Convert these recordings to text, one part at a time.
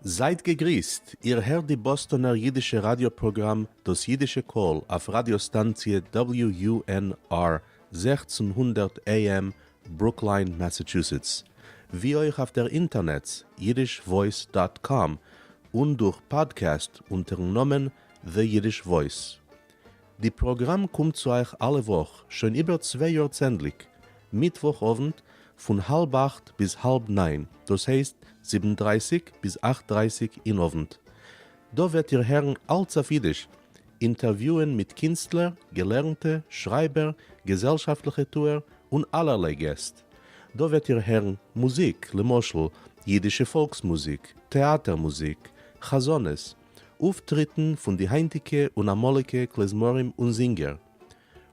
זייט געגריסט, איר הערט די באסטאנער אידישע ראדיא פראגראם דאס אידישע קול אויף ראדיא סטאנציע WUNR 1600 AM ברוקליין מאסאטשוסעטס, ווי אויך אויף דער אינטערנעץ yiddishvoice dot com און דורך פאדקעסט אונטערן נאמען The Yiddish Voice. די פראגראם קומט צו אייך אלע וואך שוין איבער צוויי יאר צענדליג, מיטוואך אוונט פון האלב אכט ביז האלב ניין, דאס הייסט זיבן דרייסיג ביז אכט דרייסיג אין אוונט. דא וועט איר הערן אלץ אויף אידיש, אינטערוויוען מיט קינסטלער, געלערנטע, שרייבער, געזעלשאפטליכע טוער, און אלערליי געסט. דא וועט איר הערן מוזיק, למשל, אידישע פאלקס מוזיק, טעאטער מוזיק, חזנות, אויפטריטן פון די היינטיגע און אמאליגע כלי-זמרים און זינגער.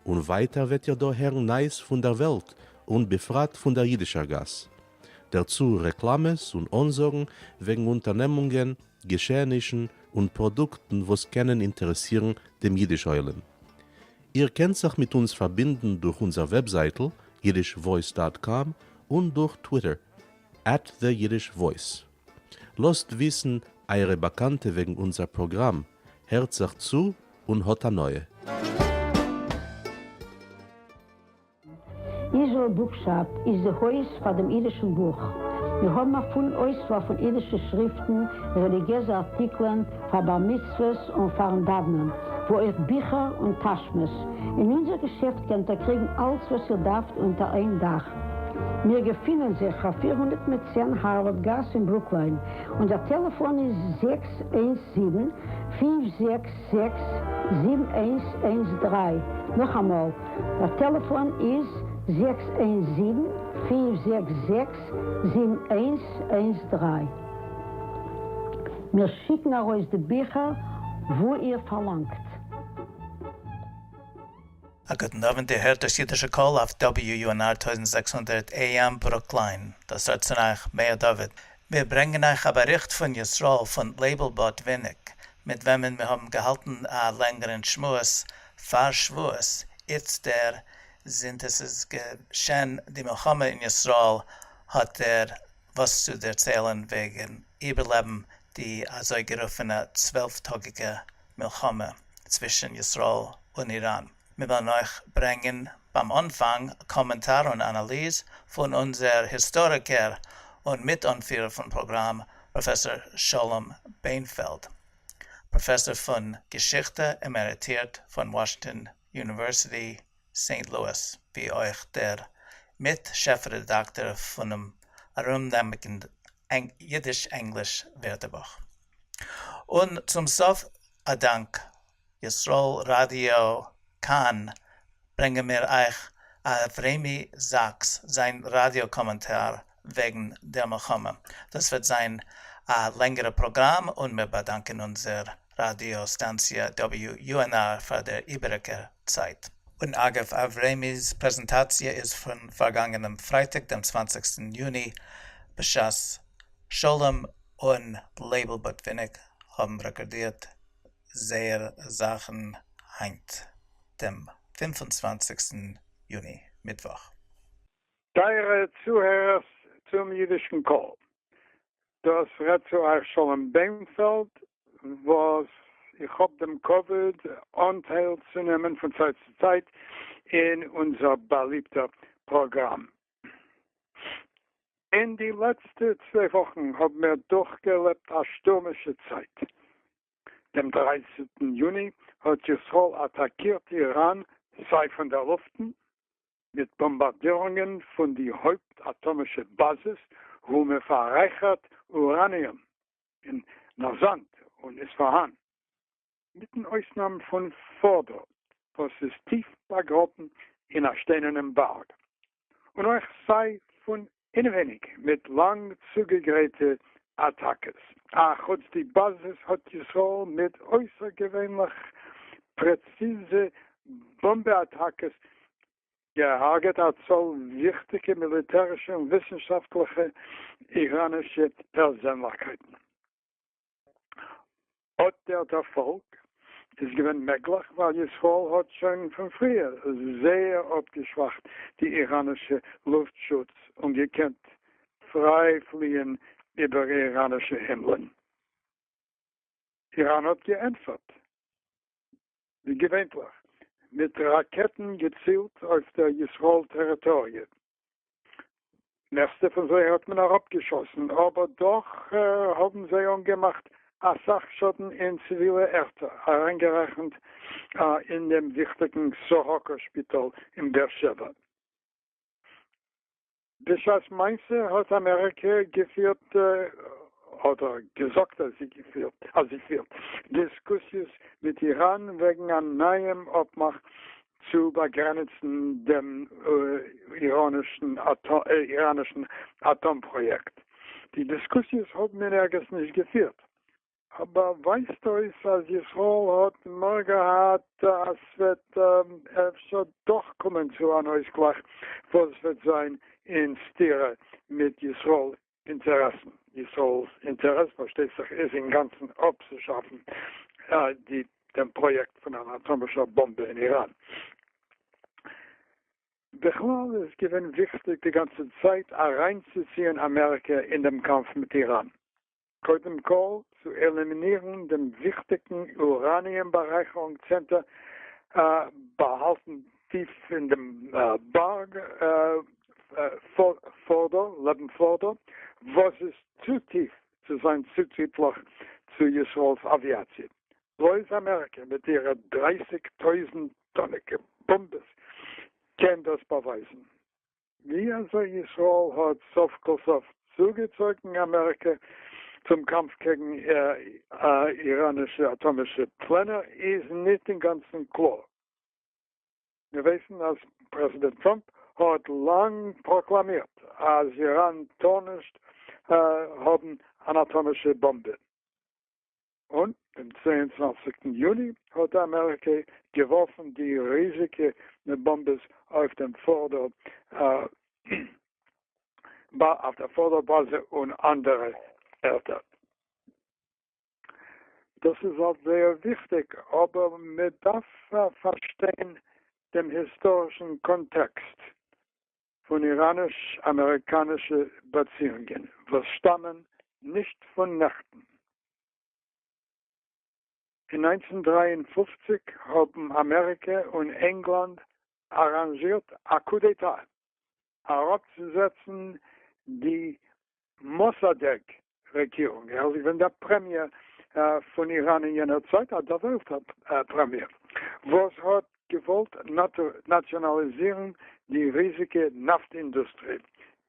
און ווייטער וועט איר דא הערן נייעס פון דער וועלט און בפרט פון דער אידישער גאס. דערצו רעקלאמעס און אנזאגן וועגן אונטערנעמונגען, געשעענישן און פראדוקטן וואס קענען אינטערעסירן דעם אידיש עולם. איר קענט זיך מיט אונז פארבינדן דורך אונזער וועבזייטל yiddishvoice dot com און דורך טוויטער at the Yiddish Voice. לאזט וויסן אייערע באקאנטע וועגן אונזער פראגראם, הערט זיך צו און האט הנאה. Israel Bookshop איז די הויז פאר דעם אידישן בוך. מיר האבן א פולן אויסוואל פון אידישע שריפטן, רעליגיעזע ארטיקלען, פאר בר מצוות און פארן דאוונען, וואו אויך ביכער און טאשמעס. אין אונזער געשעפט קענט איר קריגן אלץ וואס איר דארפט אונטער איין דאך. מיר געפינען זיך אויף 410 הארווארד גאס אין ברוקליין. אונזער טעלעפאן איז 617 566 7113. נאכאמאל, דער טעלעפאן איז 617 566 7113. מיר שיקן ארויס די ביכער וואו איר פארלאנגט. א גוטן אווענט, איר הערט דאס אידישע קול אויף WUNR 1600 AM ברוקליין, דאס רעדט צו אייך מאיר דוד. מיר ברענגען אייך א באריכט פון ישראל פון לייבל באטוויניק, מיט וועמען מיר האבן געהאלטן א לענגערן שמועס פאר שבועות, איצטער זינט עס איז געשען די מלחמה אין ישראל האט ער וואס צו דערציילן וועגן איבערלעבן די אזויגערופענע 12 טאגיגע מלחמה צווישן ישראל און איראן. מיר וועלן אויך ברענגען ביים אנפאנג קאמענטאר און אנאליז פון אונזער היסטאריקער און מיט-אנפירער פון פראגראם פראפעסאר שלום ביינפעלד, פראפעסאר פון געשיכטע עמעריטירט פון וואשינגטאן אוניווערסיטי סעינט לואיס, ווי אויך דער מיט שעף רעדאקטאר פונעם ארומנעמיגן אידיש-ענגליש ווערטערבוך. און צום סוף א דאנק ישראל ראדיא כאן ברענגען מיר אייך אברמי זאקס זיין ראדיא קאמענטאר וועגן דער מלחמה. דאס וועט זיין א לענגערע פראגראם און מיר באדאנקען אונזער ראדיא סטאנציע WUNR פאר דער איבעריגער צייט. און אגב, אברמי'ס פרעזענטאציע איז פון פארגאנגענעם פרייטאג דעם צוואנציגסטן יוני בשעת שלום און לייבל באטוויניק האבן רעקארדירט זייער זאכן היינט דעם פינף און צוואנציגסטן יוני מיטוואך. טייערע צוהערערס צום אידישן קול, דאס רעדט צו אייך שלום בענפעלד, וואס איך האב דעם כבוד אנטייל צו נעמען פון צייט צו צייט אין אונזער באליבטער פראגראם. אין די לעצטע צוויי וואכן האבן מיר דורכגעלעבט א שטורמישע צייט. דעם דרייצנטן יוני האט ישראל אטאקירט איראן סיי פון דער לופטן, מיט באמבארדירונגען פון די הויפט אטאמישע באזעס וואו מען פאררייכערט אוראניום אין נאזאנד און איספאהאן, מיטן אויסנאם פון פארדא וואס איז טיף באגראבן אין א שטיינערנעם בארג, און אויך סיי פון אינעווייניג מיט לאנג צוגעגרייטע אטאקעס. א חוץ די באזעס האט ישראל מיט אויסערגעווענליך פרעציזע באמבע אטאקעס געהארגעט א צאל וויכטיגע מיליטערישע און וויסנשאפטליכע איראנישע פערזענליכקייטן. אט דער דערפאלג איז געווען מעגליך ווייל ישראל האט שוין פון פריער זייער אפגעשוואכט די איראנישע לופט שוץ און געקענט פריי פליען איבער איראנישע הימלען. איראן האט געענטפערט, ווי געווענטליך, מיט ראקעטן געצילט אויף דער ישראל טעריטאריע. מערסטע פון זיי האט מען אראפגעשאסן, אבער דאך האבן זיי אנגעמאכט אסאך שאדן אין ציווילע ערטער, אריינגערעכנט אין דעם וויכטיגן סורוקה שפיטאל אין באר שבע. בשעת מעשה האט אמעריקע געפירט, אדער געזאגט אז זי געפירט, אז זי פירט, דיסקוסיעס מיט איראן וועגן א נייעם אפמאך צו באגרעניצן דעם איראנישן אטאם פראיעקט. די דיסקוסיעס האבן אין ערגעץ נישט געפירט, אבער ווייזט אויס אז ישראל האט מורא געהאט אז ס'וועט אפשר דאך קומען צו אן אויסגלייך וואס וועט זיין אין סתירה מיט ישראל אינטערעסן. ישראל'ס אינטערעס פארשטייט זיך איז אינגאנצן אפצושאפן די דעם פראיעקט פון אן אטאמישער באמבע אין איראן. בכלל איז געווען וויכטיג די גאנצע צייט אריינצוציען אמעריקע אין דעם קאמף מיט איראן. קודם כל צו עלימינירן דעם וויכטיגן אוראניום בארייכערונג צענטער באהאלטן טיף אין דעם בארג פארדא, לעבן פארדא, וואס איז צו טיף צו זיין צוטריטליך צו ישראל'ס אוויאציע. בלויז אמעריקע מיט אירע 30 טויזנט טאניגע באמבעס קען דאס באווייזן. ווי אזוי ישראל האט סוף כל סוף צוגעצויגן אמעריקע צום קאמף קעגן איראנישע אטאמישע פלענער איז ניט אינגאנצן קלאר. מיר ווייסן אז פרעזידענט טראמפ האט לאנג פראקלאמירט אז איראן טאר נישט האבן אן אטאמישע באמבע. און דעם 22 יוני האט אמעריקע געווארפן די ריזיגע באמבעס אויף דעם פארדא אויף דער פארדא באזע און אנדערע ערטער. דאס איז אלץ זייער וויכטיג, אבער מען דארף פארשטיין דעם היסטארישן קאנטעקסט פון איראניש-אמעריקאנישע באציאונגען וואס שטאמען נישט פון נעכטן. אין 1953 האבן אמעריקע און ענגלאנד אראנזשירט א קו-דעטא אראפצוזעצן די מאסאדעג רעגירונג. ער איז געווען דער פרעמיער פון איראן אין יענער צייט, א דערוועלטער פרעמיער, וואס האט געוואלט נאציאנאליזירן די ריזיגע נאפט אינדוסטרי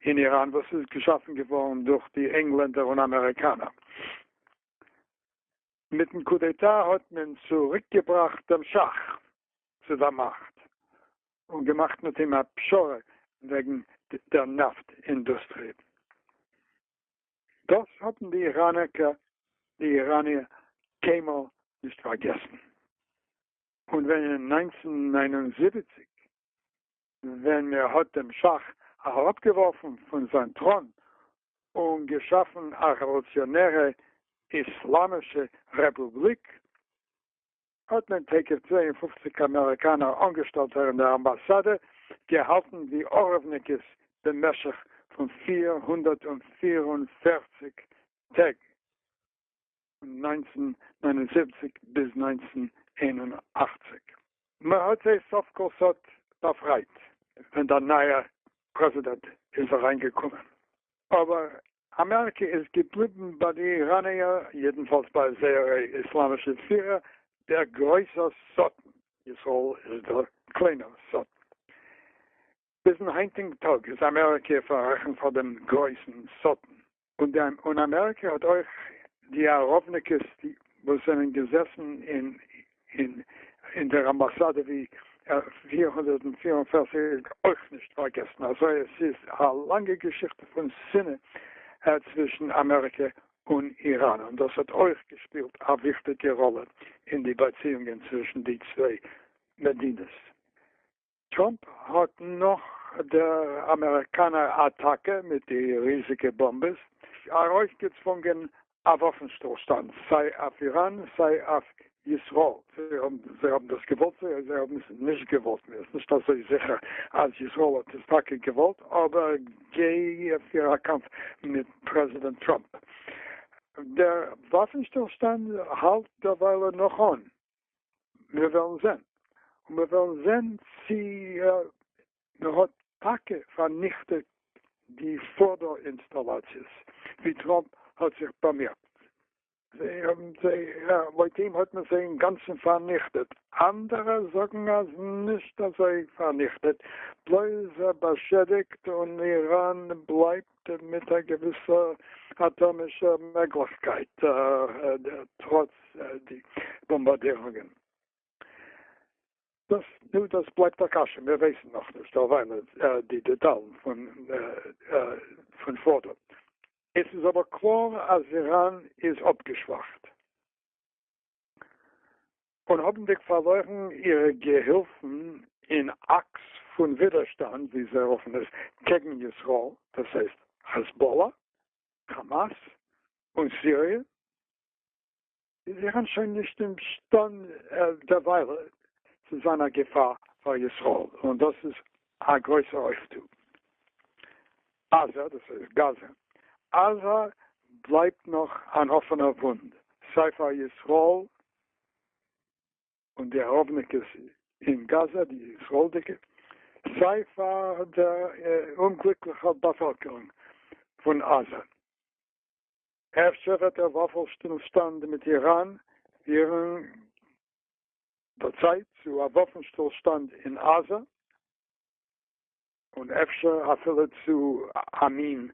אין איראן וואס איז געשאפן געווארן דורך די ענגלענדער און אמעריקאנער. מיטן קו-דעטא האט מען צוריקגעבראכט דעם שאך צו דער מאכט און געמאכט מיט אים א פשרה וועגן דער נאפט אינדוסטרי. דאס האבן די איראנער די איראניער קיינמאל נישט פארגעסן. און ווען אין 1979 ווען מען האט דעם שאך אראפגעווארפן פון זיין טראן און געשאפן א רעוואלוציאנערע איסלאמישע רעפובליק, האט מען תיכף 52 אמעריקאנער אנגעשטעלטע אין דער אמבאסאדע געהאלטן ווי ערבניקעס במשך פון 444 טעג, פון 1979 ביז 1981. מען האט זיי סוף כל סוף באפרייט ווען דער נייער פרעזידענט איז אריינגעקומען, אבער אמעריקע איז געבליבן ביי די איראניער, יעדנפאלס ביי זייערע איסלאמישע פירער, דער גרויסער שטן, ישראל איז דער קליינער שטן. ביזן היינטיגן טאג איז אמעריקע פאררעכנט פאר דעם גרויסן שטן. און אמעריקע האט אויך די ערבניקעס וואס זענען געזעסן אין דער אמבאסאדע ווי 444 אויך נישט פארגעסן. אזוי עס איז א לאנגע געשיכטע פון שנאה צווישן אמעריקע און איראן, און דאס האט אויך געשפילט א וויכטיגע ראלע אין די באציאונגען צווישן די צוויי מדינות. טראמפ האט נאך דער אמעריקאנער אטאקע מיט די ריזיגע באמבעס ארויסגעצוואונגען א וואפן שטילשטאנד סיי אויף איראן סיי אויף ישראל. זיי האבן דאס געוואלט זיי האבן עס נישט געוואלט, מיר איז נישט אזוי זיכער אז ישראל האט עס טאקע געוואלט, אבער גיי פיר א קאמף מיט פרעזידענט טראמפ. דער וואפן-שטילשטאנד האלט דערווייל נאך אן, מיר וועלן זען, און מיר וועלן זען צי מען האט טאקע פארניכטעט די פארדא אינסטאלאציעס ווי טראמפ האט זיך באמירט. זיי האבן זיי, לויט אים האט מען זיי אינגאנצן פארניכטעט, אנדערע זאגן אז נישט אזוי פארניכטעט, בלויז באשעדיגט און איראן בלייבט מיט א געוויסע אטאמישע מעגליכקייט טראץ די באמבארדירונגען. דאס, נו, דאס בלייבט א קשיא, מיר ווייסן נאכנישט דערווייל די דעטאלן פון פארדא. עס איז אבער קלאר אז איראן איז אפגעשוואכט, און האבנדיג פארלוירן אירע געהילפן אין אקס פון ווידערשטאנד, ווי זיי רופן עס, קעגן ישראל, דאס הייסט כעזבאלא, כאמאס און סיריע, איז איראן שוין נישט אימשטאנד דערווייל צו זיין א געפאר פאר ישראל, און דאס איז א גרויסער אויפטו. עזה, דאס הייסט גאזע, עזה בלייבט נאך אן אפענער וואונד, סיי פאר ישראל און די ערבניקעס אין גאזא, די ישראל'דיגע, סיי פאר דער אומגליקליכער באפעלקערונג פון עזה. אפשר וועט דער וואפן-שטילשטאנד מיט איראן פירן דער צייט צו א וואפן-שטילשטאנד אין עזה, און אפשר אפילו צו א מין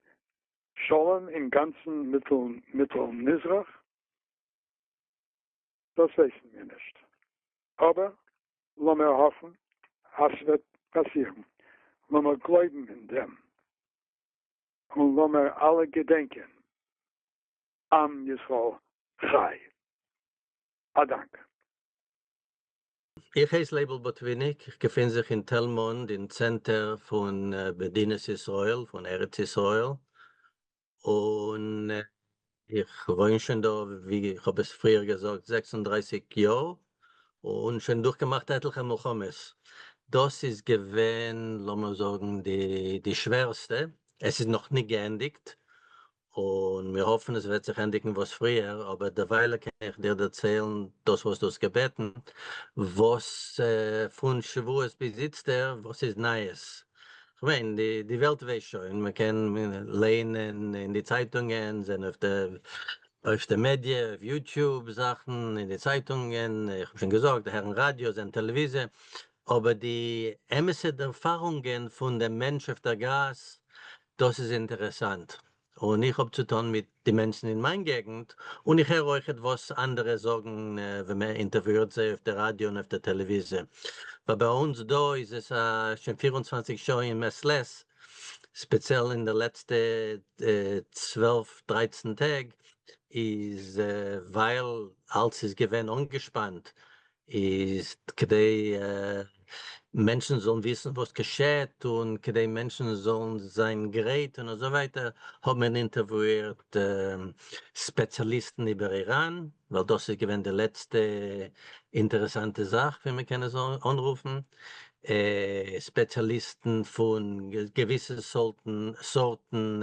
שלום אין גאנצן מיטל מזרח, דאס ווייסן מיר נישט, אבער לאמיר האפן אז ס'וועט פאסירן, לאמיר גלויבן אין דעם. און לאמיר אלע געדענקען, עם ישראל חי. א דאנק. איך הייס לייבל באטוויניק, איך געפין זיך אין תל מונד אין צענטער פון מדינת ישראל, פון ארץ ישראל, און איך וואוין שוין דא, ווי איך האב עס פריער געזאגט, 36 יאר, און שוין דורכגעמאכט עטליכע מלחמות. דאס איז געווען, לאמיר זאגן, די שווערסטע, עס איז נאך נישט געענדיגט, און מיר האפן עס וועט זיך ענדיגן וואס פריער, אבער דערוויילע קען איך דיר דערציילן דאס וואס דו האסט געבעטן, וואס פון שבועות ביז איצטער, וואס איז נייעס. כ'מיין, די וועלט ווייסט שוין, מען קען לייענען אין די צייטונגען, זען אויף די אויף די מידיע, אויף YouTube זאכן, אין די צייטונגען, איך האב שוין געזאגט, הערן ראדיא, זען טעלעוויזיע, אבער די אמת'ע ערפארונגען פון דעם מענטש אויף דער גאס, דאס איז אינטערעסאנט. און איך האב צוטון מיט די מענטשן אין מיין געגנט, און איך הער אויכעט וואס אנדערע זאגן ווען מען אינטערוויאירט זיי אויף די ראדיא און אויף די טעלעוויזיע. ווייל ביי אונז דא איז עס א שוין 24 שעה אין מעת לעת, ספעציעל אין די לעצטע 12 דרייצן טעג, איז ווייל אלץ איז געווען אנגעשפאנט, איז כדי מענטשן זאלן וויסן וואס געשעט און כדי מענטשן זאלן זיין גרייט און אזוי ווייטער, האט מען אינטערוויאירט ספעציאליסטן איבער איראן, ווייל דאס איז געווען די לעצטע אינטערעסאנטע זאך ווי מען קען עס אנרופן, ספעציאליסטן פון געוויסע סארטן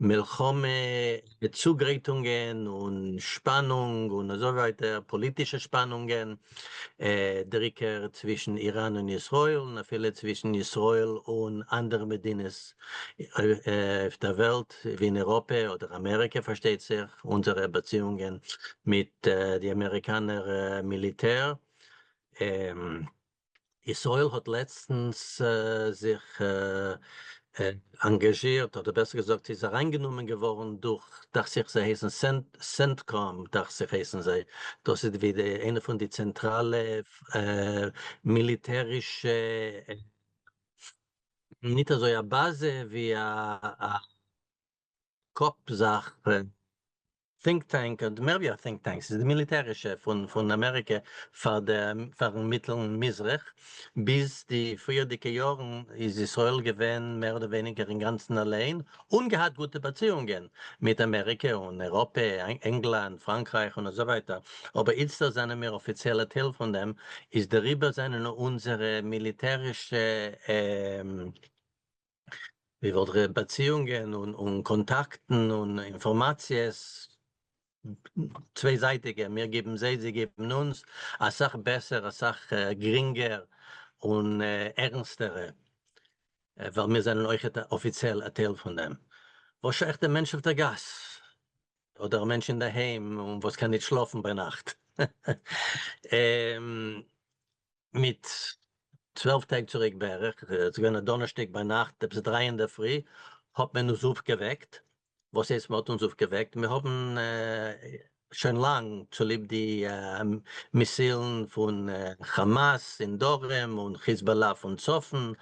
מלחמה צוגרייטונגען און שפאנונג און אזוי ווייטער, פאליטישע שפאנונגען, דער עיקר צווישן איראן און ישראל און אפילו צווישן ישראל און אנדערע מדינות אויף דער וועלט ווי אין אייראפע אדער אמעריקע פארשטייט זיך, אונזערע באציאונגען מיט די אמעריקאנער מיליטער. ישראל האט לעצטנס זיך אנגאזשירט, אדער בעסער געזאגט איז אריינגענומען געווארן דורך, דאכט זיך זיי הייסן סענטקאם, דאכט זיך הייסן זיי, דאס איז ווי די איינע פון די צענטראלע מיליטערישע, ניט אזוי א באזע ווי א קאפ זאך, think tank, אדער מער ווי א think tank, ס'איז די מיליטערישע פון אמעריקע פאר די פארן מיטלן מזרח, ביז די פריערדיגע יארן איז ישראל געווען מער אדער ווייניגער אינגאנצן אליין, און געהאט גוטע באציאונגען מיט אמעריקע און אייראפע, ענגלאנד, פראנקרייך און אזוי ווייטער, אבער איצטער זענען מיר אפיציעל א טייל פון דעם, איז דעריבער זענען אונזערע מיליטערישע ווי וואלט איך באציאונגען און קאנטאקטן און אינפארמאציעס. צוויי זייטיגע, מיר גיבן זיי, זיי גיבן אונז, אסאך בעסער, אסאך גרינגער און ערנסטערע, ווייל מיר זענען אויכעט אפיציעל א טייל פון דעם. וואס שייך דעם מענטש אויף דער גאס, אדער א מענטש אינדערהיים וואס קען נישט שלאפן ביינאכט. מיט 12 טעג צוריק בערך, ס'איז געווען א דאנערשטאג ביינאכט עפעס דריי אינדערפרי, האט מען אונז אויפגעוועקט. וואס הייסט מ'האט אונז אויפגעוועקט? מיר האבן שוין לאנג צוליב די מיסילן פון כאמאס אין דרום און חיזבאללה פון צפון,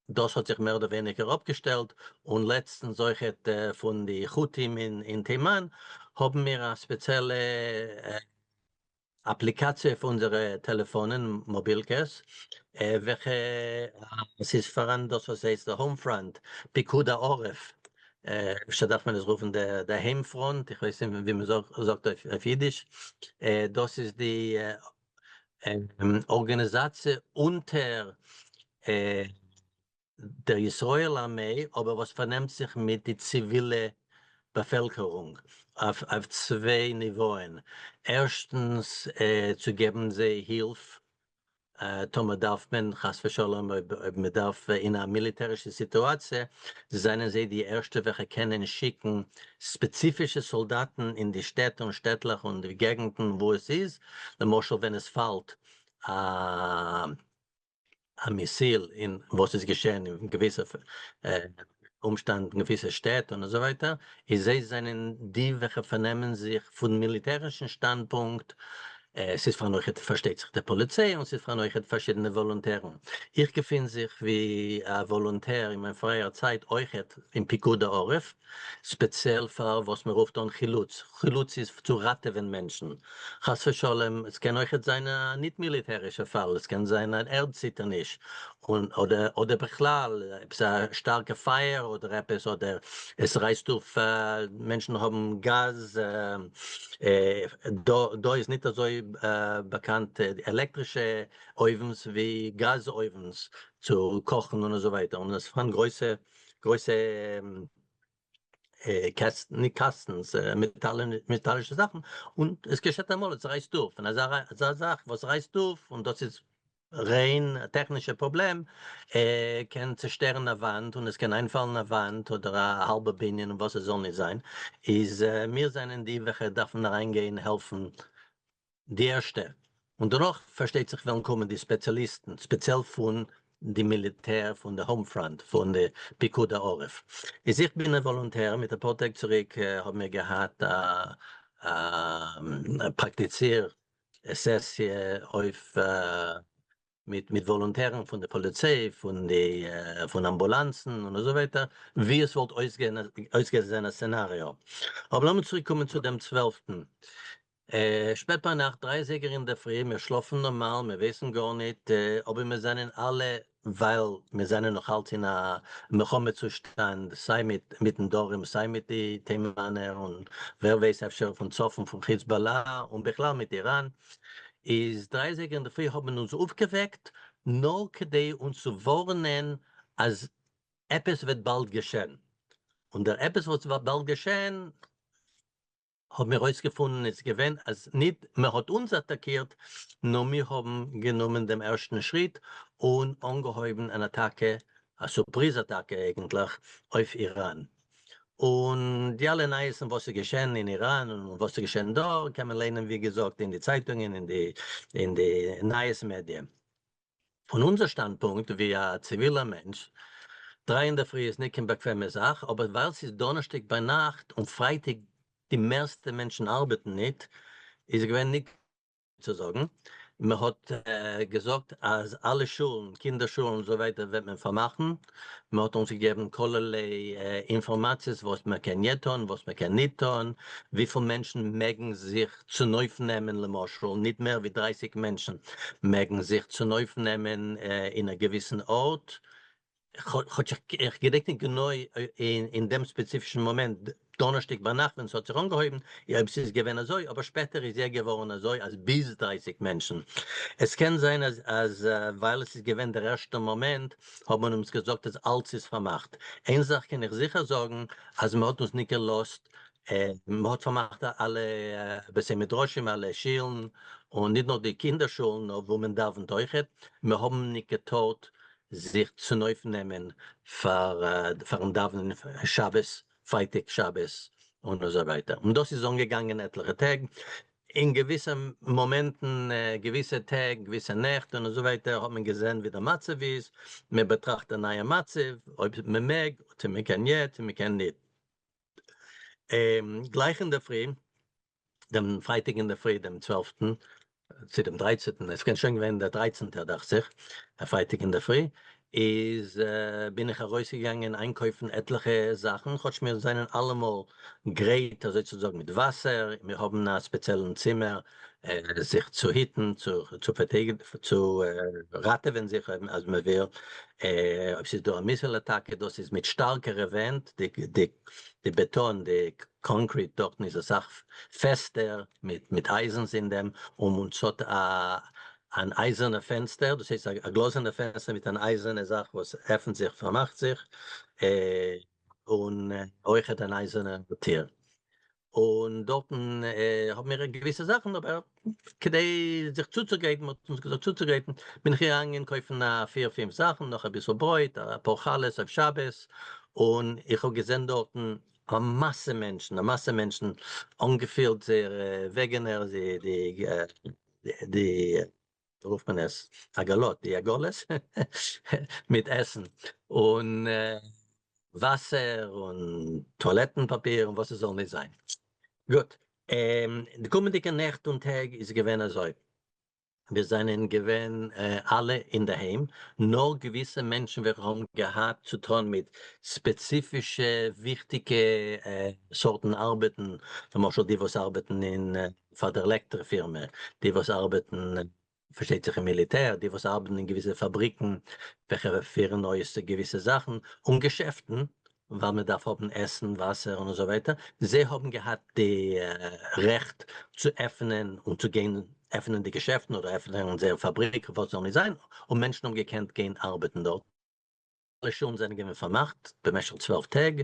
דאס האט זיך מער אדער ווייניגער אפגעשטעלט, און לעצטנס אויכעט פון די חותים אין תימן, האבן מיר א ספעציעלע אפליקאציע אויף אונזערע טעלעפאנען, מאבילקעס, וועלכע עס איז פאראן דאס וואס הייסט די Home Front, פיקוד העורף, אפשר דארף מען עס רופן די היים פראנט, איך ווייס נישט ווי מען זאגט אויף אידיש, דאס איז די ארגאניזאציע אונטער דער ישראל ארמעי אבער וואס פארנעמט זיך מיט די ציווילע באפעלקערונג אויף צוויי ניוואען, ערשטנס צו געבן זיי הילף טאמער דארף מען חס ושלום אויב מען דארף אין א מיליטערישע סיטואציע זענען זיי די ערשטע וועלכע קענען שיקן ספעציפישע סאלדאטן אין די שטעט און שטעטלעך און די געגנטן וואו עס איז למשל ווען עס פאלט א א מיסיל אין וואס איז געשען אין געוויסע אומשטאנדן געוויסע שטעט און אזוי ווייטער, איז זיי זענען די וועלכע פארנעמען זיך פון מיליטערישן שטאנדפונקט, ס'איז פארהאן אויכעט פארשטייט זיך די פאליציי און ס'איז פארהאן אויכעט פארשידענע וואלונטערן, איך געפין זיך ווי א וואלונטער אין מיין פרייער צייט אויכעט אין פיקוד העורף, ספעציעל פאר וואס מען רופט אן חילוץ, חילוץ איז צו ראטעווען מענטשן, חס ושלום, עס קען אויכעט זיין א ניט מיליטערישע פאל, עס קען זיין אן ערדציטערניש, און אדער אדער בכלל עפעס א שטארקע פייער אדער עפעס, אדער עס רייסט אויף מענטשן האבן גאז, דא דא איז ניט אזוי באקאנט עלעקטרישע אויוונס ווי גאז אויוונס צו קאכן און אזוי ווייטער, און עס פארהאן גרויסע גרויסע קעסטן, נישט קאסטנס, מעטאלישע זאכן, און עס געשעט אמאל עס רייסט אויף, און אזא זאך וואס רייסט אויף, און דאס איז ריין א טעכנישע פראבלעם, קען צעשטערן א וואנט, און עס קען איינפאלן א וואנט אדער א האלבע בנין און וואס עס זאל נישט זיין, איז מיר זענען די וועלכע דארפן אריינגיין העלפן די ערשטע, און דערנאך פארשטייט זיך וועלן קומען די ספעציאליסטן, ספעציעל פון די מיליטער, פון די Home Front, פון די פיקוד העורף. איז איך בין א וואלונטער, מיט אפאר טעג צוריק האבן מיר געהאט א פראקטיציר סעסיע אויף מיט מיט וואלונטערן פון די פאליציי, פון די פון אמבולאנסן און אזוי ווייטער, ווי עס וואלט אויסגעזען א scenario. אבער לאמיר צוריק קומען צו דעם צוועלפטן. שפעט ביינאכט, דריי אזייגער אינדערפרי, מיר שלאפן נארמאל, מיר ווייסן גארניט, אבער מיר זענען אלע, ווייל מיר זענען נאך אלץ אין א מלחמה צושטאנד, סיי מיט מיטן דרום, סיי מיט די תימנ'ער, און ווער ווייס אפשר פון צפון פון חיזבאללה, און בכלל מיט איראן, איז דריי אזייגער אינדערפרי האט מען אונז אויפגעוועקט נאר כדי אונז צו ווארענען אז עפעס וועט באלד געשען, און דער עפעס וואס וועט באלד געשען האבן מיר אויסגעפונען איז געווען אז ניט מען האט אונז אטאקירט נאר מיר האבן גענומען דעם ערשטן שריט און אנגעהויבן אן אטאקע, א סורפריז אטאקע אייגנטליך, אויף איראן. און די אלע נייעסן וואס איז געשען אין איראן און וואס איז געשען דא קען מען ליינען ווי געזאגט אין די צייטונגען אין די אין די נייעס מעדיע. פון אונזער שטאנדפונקט ווי א ציווילער מענטש, דריי אינדערפרי איז ניט קיין באקוועמע זאך, אבער ווייל ס'איז דאנערשטאג ביינאכט און פרייטאג די מערסטע מענטשן ארבעטן ניט, איז געווען ניט צו זאגן, מען האט געזאגט אז אלע שולן, קינדער שולן און אזוי ווייטער וועט מען פארמאכן, מען האט אונז געגעבן כלערליי אינפארמאציעס וואס מען קען יא טון, וואס מען קען ניט טון, וויפיל מענטשן מעגן זיך צונויפנעמען, למשל, ניט מער ווי 30 מענטשן מעגן זיך צונויפנעמען אין א געוויסן ארט, כאטש איך געדענק נישט גענוי אין דעם ספעציפישן מאמענט דאנערשטאג ביינאכט ווען ס'האט זיך אנגעהויבן אויב ס'איז געווען אזוי, אבער שפעטער איז יא געווארן אזוי אז ביז 30 מענטשן. עס קען זיין אז אז ווייל עס איז געווען דער ערשטער מאמענט האט מען אונז געזאגט אז אלץ איז פארמאכט. איין זאך קען איך זיכער זאגן אז מ'האט אונז נישט געלאזט. מען האט פארמאכט אלע בתי מדרשים, אלע שילן, און ניט נאר די קינדער שולן, נאר וואו מען דאווענט אויכעט, מיר האבן ניט געטארט זיך צונויפנעמען פארן דאווענען שבת, פרייטאג שבת און אזוי ווייטער, און דאס איז אנגעגאנגען עטליכע טעג, אין געוויסע מאמענטן, געוויסע טעג, געוויסע נעכט און אזוי ווייטער האט מען געזען ווי דער מצב איז, מען באטראכט א נייע מצב, אויב מען מעג, צו מען קען יא, צו מען קען ניט. גלייך אינדערפרי, דעם פרייטאג אינדערפרי דעם צוועלפטן, צו דעם דרייצענטן, עס קען שוין געווען דער דרייצענטער דאכט זיך, א פרייטאג אינדערפרי, איז בין איך ארויסגעגאנגען איינקויפן עטליכע זאכן, כאטש מיר זענען אלעמאל גרייט אזוי צו זאגן מיט וואסער, מיר האבן א ספעציעלן צימער זיך צו היטן, צו ראטעווען זיך אז מען וויל, אויב ס'איז דא א מיסיל אטאקע, דאס איז מיט שטארקערע ווענט, די בעטאן, די קאנקריט דארטן איז אסאך פעסטער, מיט אייזנס אין דעם, און ס'האט א אן אייזערנע פענסטער, דאס הייסט א גלאזערנע פענסטער מיט אן אייזערנע זאך וואס עפנט זיך פארמאכט זיך, און אויכעט אן אייזערנע טיר. און דארטן האבן מיר געוויסע זאכן, אבער כדי זיך צוצוגרייטן, מ'האט אונז געזאגט צוצוגרייטן, בין איך געגאנגען קויפן א פיר פינף זאכן, נאך אביסל ברויט, אפאר חלות אויף שבת, און איך האב געזען דארטן א מאסע מענטשן, א מאסע מענטשן אנגעפילט זייערע וועגענער, די די ווי רופט מען עס, עגלות, די עגלות, מיט עסן און וואסער און טואלעטן פאפיר און וואס עס זאל נישט זיין. גוט, די קומענדיגע נעכט און טעג איז געווען אזוי, מיר זענען געווען אלע אינדערהיים, נאר געוויסע מענטשן וועלכע האבן געהאט צו טון מיט ספעציפישע וויכטיגע סארטן ארבעטן, למשל די וואס ארבעטן אין פאר דער עלעקטער פירמע, די וואס ארבעטן פארשטייט זיך אין מיליטער, די וואס ארבעטן אין געוויסע פאבריקן וועלכע פירן אויס געוויסע זאכן, און געשעפטן, ווייל מען דארף האבן עסן, וואסער און אזוי ווייטער, זיי האבן געהאט די רעכט צו עפענען און צו גיין עפענען די געשעפטן אדער עפענען זייער פאבריק וואס זאל נישט זיין, און מענטשן האבן געקענט גיין ארבעטן דארט. אלע שולן זענען געווען פארמאכט במשך 12 טעג,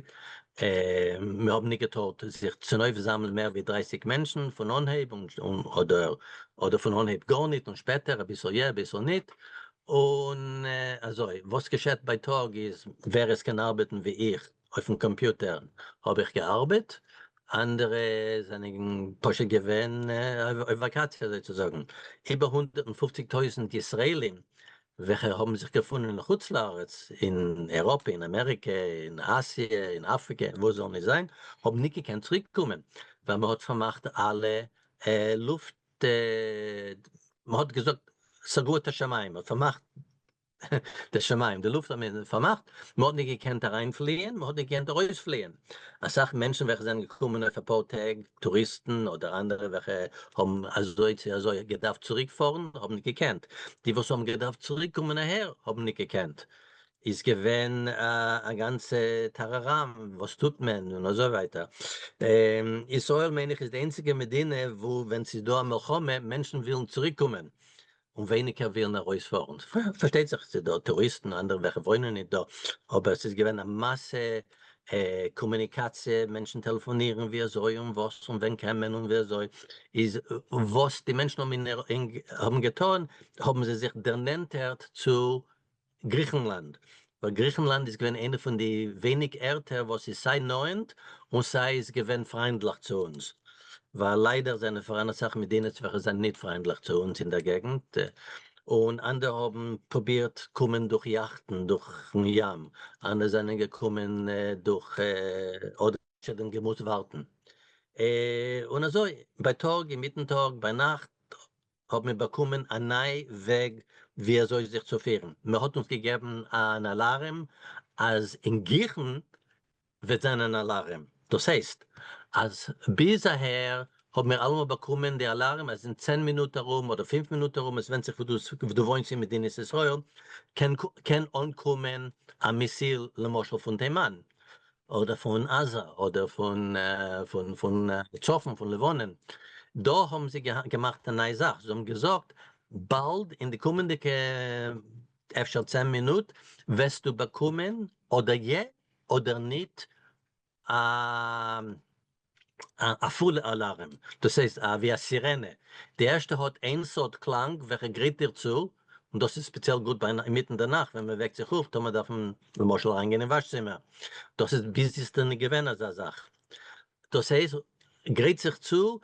מיר האבן נישט געטארט זיך צונויפזאמלען מער ווי 30 מענטשן פון אנהייב, אדער אדער פון אנהייב גארניט און שפעטער אביסל יא אביסל ניט, און אזוי וואס געשעט בייטאג איז ווער עס קען ארבעטן ווי איך אויפן קאמפיוטער האב איך געארבעט, אנדערע זענען פשוט געווען אויף וואקאציע אזוי צו זאגן, איבער 150,000 ישראלים וועלכע האבן זיך געפונען אין חוץ לארץ, אין אייראפע, אין אמעריקע, אין אסיע, אין אפריקע, וואו עס זאל נישט זיין, האבן נישט געקענט צוריק קומען, ווייל מען האט פארמאכט אלע לופט, מען האט געזאגט סגרו את השמים, מען האט פארמאכט די שמים, די לופט האט מען פארמאכט, מען האט נישט געקענט אריינפליען, מען האט נישט געקענט ארויספליען, אסאך מענטשן וועלכע זענען געקומען אויף אפאר טעג, טוריסטן אדער אנדערע וועלכע האבן אזוי צו אזוי געדארפט צוריק פארן, האבן נישט געקענט, די וואס האבן געדארפט צוריק קומען אהער האבן נישט געקענט, איז געווען א גאנצע טאראראם, וואס טוט מען און אזוי ווייטער. ישראל מיין איך איז די איינציגע מדינה וואו ווען ס'איז דא א מלחמה מענטשן ווילן צוריק קומען, און ווייניגער ווילן ארויספארן, פארשטייט זיך ס'איז דא טוריסטן און אנדערע וועלכע וואוינען נישט דא, אבער ס'איז געווען א מאסע קאמוניקאציע, מענטשן טעלעפאנירן ווי אזוי און וואס און ווען קען מען און ווי אזוי, איז וואס די מענטשן האבן געטון, האבן זיי זיך דערנענטערט צו גריכנלאנד, ווייל גריכנלאנד איז געווען איינע פון די ווייניג ערטער וואס איז סיי נאענט און סיי איז געווען פריינדליך צו אונז, ווייל ליידער זענען פאראן אסאך מדינות וועלכע זענען ניט פריינדליך צו אונז אין דער געגנט, און אנדערע האבן פרובירט קומען דורך יאכטן דורכן ים, אנדערע זענען געקומען דורך אדער האבן געמוזט ווארטן, און אזוי בייטאג, אינמיטן טאג, ביינאכט, האבן מיר באקומען א ניי וועג ווי אזוי זיך צו פירן, מען האט אונז געגעבן אן אלארעם אז אין גיכן וועט זיין אן אלארעם, דאס הייסט אז ביז אהער האבן מיר אלעמאל באקומען די אלארעם אז אין צען מינוט ארום אדער פינף מינוט ארום, עס ווענדט זיך וואו דו וואוינסט אין מדינת ישראל, קען אנקומען א מיסיל למשל פון תימן, אדער פון עזה אדער פון פון צפון פון לבנון, דא האבן זיי געמאכט א נייע זאך, זיי האבן געזאגט באלד אין די קומענדיגע אפשר 10 מינוט וועסטו באקומען אדער יא אדער ניט א. א פולע אלארעם, דאס הייסט א ווי א סירענע, די ערשטע האט איין סארט קלאנג וועלכע גרייט דיר צו, און דאס איז ספעציעל גוט ביי אינמיטן די נאכט ווען מען וועקט זיך אויף טאמער דארף מען למשל אריינגיין אין וואש צימער, דאס איז ביז איצטער נישט געווען אזא זאך, דאס הייסט גרייט זיך צו,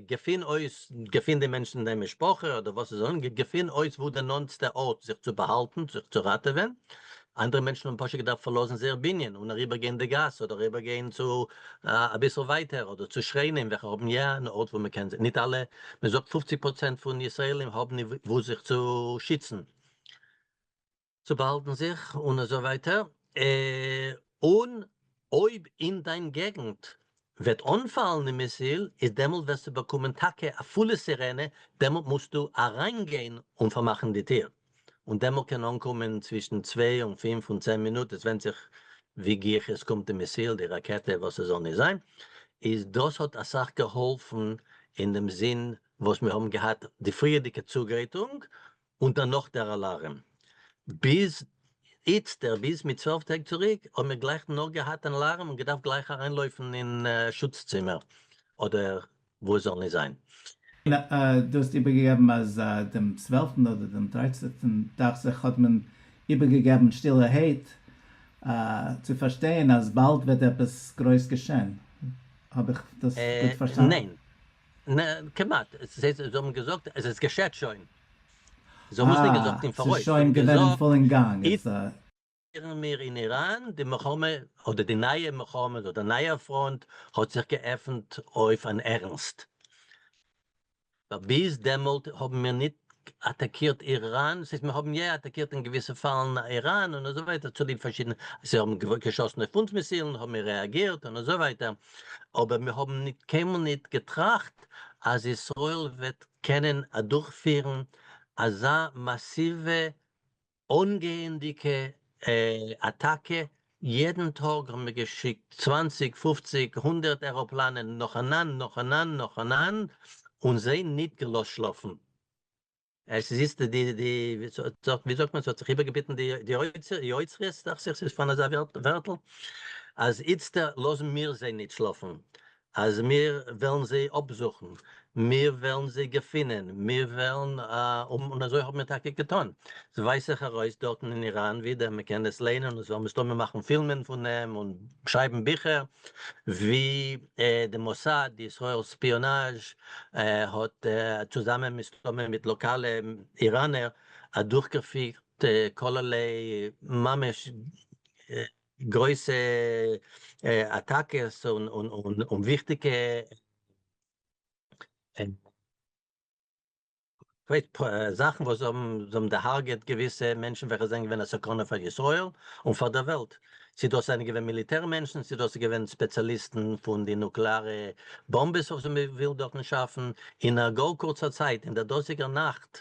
געפין אויס, געפין די מענטשן אין דיין משפחה אדער וואס עס זאל, געפין אויס וואו די נאנטסטע ארט זיך צו באהאלטן, זיך צו ראטעווען, אנדערע מענטשן האבן פשוט געדארפט פארלאזן זייער בנין און אריבער גיין די גאס אדער אריבער גיין צו אביסל ווייטער אדער צו שכנים וועלכע האבן יא אן ארט וואו מען קען זיך, ניט אלע, מען זאגט 50% פון ישראלים האבן ניט וואו זיך צו שיצן. צו באהאלטן זיך און אזוי ווייטער, און אויב אין דיין געגנט וועט אנפאלן די מיסיל איז דעמאלט וועסטו באקומען טאקע א פולע סירענע, דעמאלט מוזטו אריינגיין און פארמאכן די טיר, און דעמאלט קען אנקומען צווישן צוויי און פינף און צען מינוט, עס ווענדט זיך ווי גיך עס קומט די מיסיל, די ראקעטע, וואס עס זאל נישט זיין, איז דאס האט אסאך געהאלפן אין דעם זין וואס מיר האבן געהאט די פריערדיגע צוגרייטונג, און דערנאך דער אלארעם. ביז איצטער, ביז מיט 12 טעג צוריק, האבן מיר גלייך נאר געהאט אן אלארעם און געדארפט גלייך אריינלויפן אין שוץ צימער אדער וואו עס זאל נישט זיין. דו האסט איבערגעגעבן אז דעם צוועלפטן אדער דעם דרייצענטן דאכט זיך האט מען איבערגעגעבן שטילערהייט צו פארשטיין אז באלד וועט עפעס גרויס געשען. האב איך דאס גוט פארשטאנען? ניין. כמעט. זיי האבן געזאגט אז עס געשעט שוין. זיי האבן עס נישט געזאגט אין פאראויס. ס'איז שוין געווען אין פולן גאנג. איצט מיר אין איראן, די מלחמה אדער די נייע מלחמה אדער די נייע פראנט האט זיך געעפנט אויף אן ערנסט. ביז דעמאלט האבן מיר ניט אטאקירט איראן, ס'הייסט מיר האבן יא אטאקירט אין געוויסע פאלן איראן און אזוי ווייטער צוליב פארשידענע, זיי האבן געשאסן אויף אונז מיסילן האבן מיר רעאגירט און אזוי ווייטער, אבער מיר האבן ניט קיינמאל ניט געטראכט אז ישראל וועט קענען אדורכפירן אזא מאסיווע אנגייענדיגע אטאקע, יעדן טאג האבן מיר געשיקט צוואנציג, פופציג, הונדערט עראפלאנען נאכאנאנד, נאכאנאנד, נאכאנאנד, און זיי ניט געלאזט שלאפן. עס איז איצט די, די, ווי זאגט מען, ס'האט זיך איבערגעביטן די יוצרות, דאכט זיך ס'איז פארהאן אזא ווערטל, אז איצטער לאזן מיר זיי ניט שלאפן, אז מיר וועלן זיי אפזוכן, מיר וועלן זיי געפינען, מיר וועלן, און אזוי האבן מיר טאקע געטאן. ס'ווייזט זיך ארויס דארטן אין איראן ווידער, מען קען עס ליינען און ס'וועלן מסתמא מאכן פילמען פון דעם און שרייבן ביכער, ווי די מוסד, די ישראל שפיאנאזש, האט צוזאמען מסתמא מיט לאקאלע איראנער אדורכגעפירט כלערליי ממש גרויסע אטאקעס און וויכטיגע זאכן וואס האבן דערהארגעט געוויסע מענטשן וועלכע זענען געווען א סכנה פאר ישראל און פאר דער וועלט, צו דאס זענען געווען מיליטער מענטשן, צו דאס איז געווען ספעציאליסטן פון די נוקלעארע באמבעס וואס מען וויל דארטן שאפן אין א גאר קורצער צייט, אין דער דאזיגער נאכט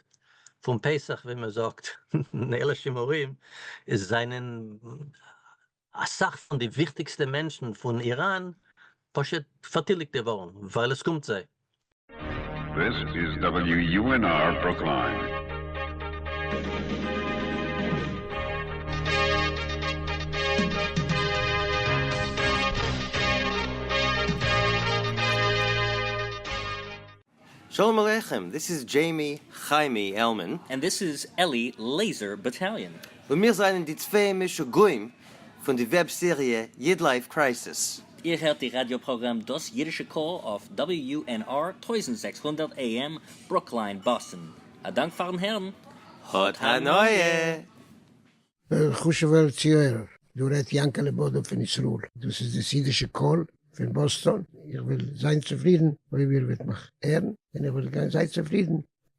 פון פסח ווי מען זאגט ליל השימורים, זענען אסאך פון די וויכטיגסטע מענטשן פון איראן פשוט פארטיליגט געווארן ווייל עס קומט זיי. This is WUNR Brookline. שלום עליכם, this is Jamie חיימי Elman. And this is Eli Laser Battalion. און מיר זענען די צוויי משוגעים פון די וועב סעריע YidLife Crisis. איר הערט די ראדיא פראגראם דאס אידישע קול אויף WUNR 1600 AM ברוקליין באסטן. א דאנק פארן הערן. האט הנאה! חשוב'ער צוהערער, דא רעדט יענקעלע באדא פון ישראל, דאס איז דאס אידישע קול פון באסטאן, איך וועל זיין צופרידן אויב איר וועט מיך הערן, און איך וועל זיין צופרידן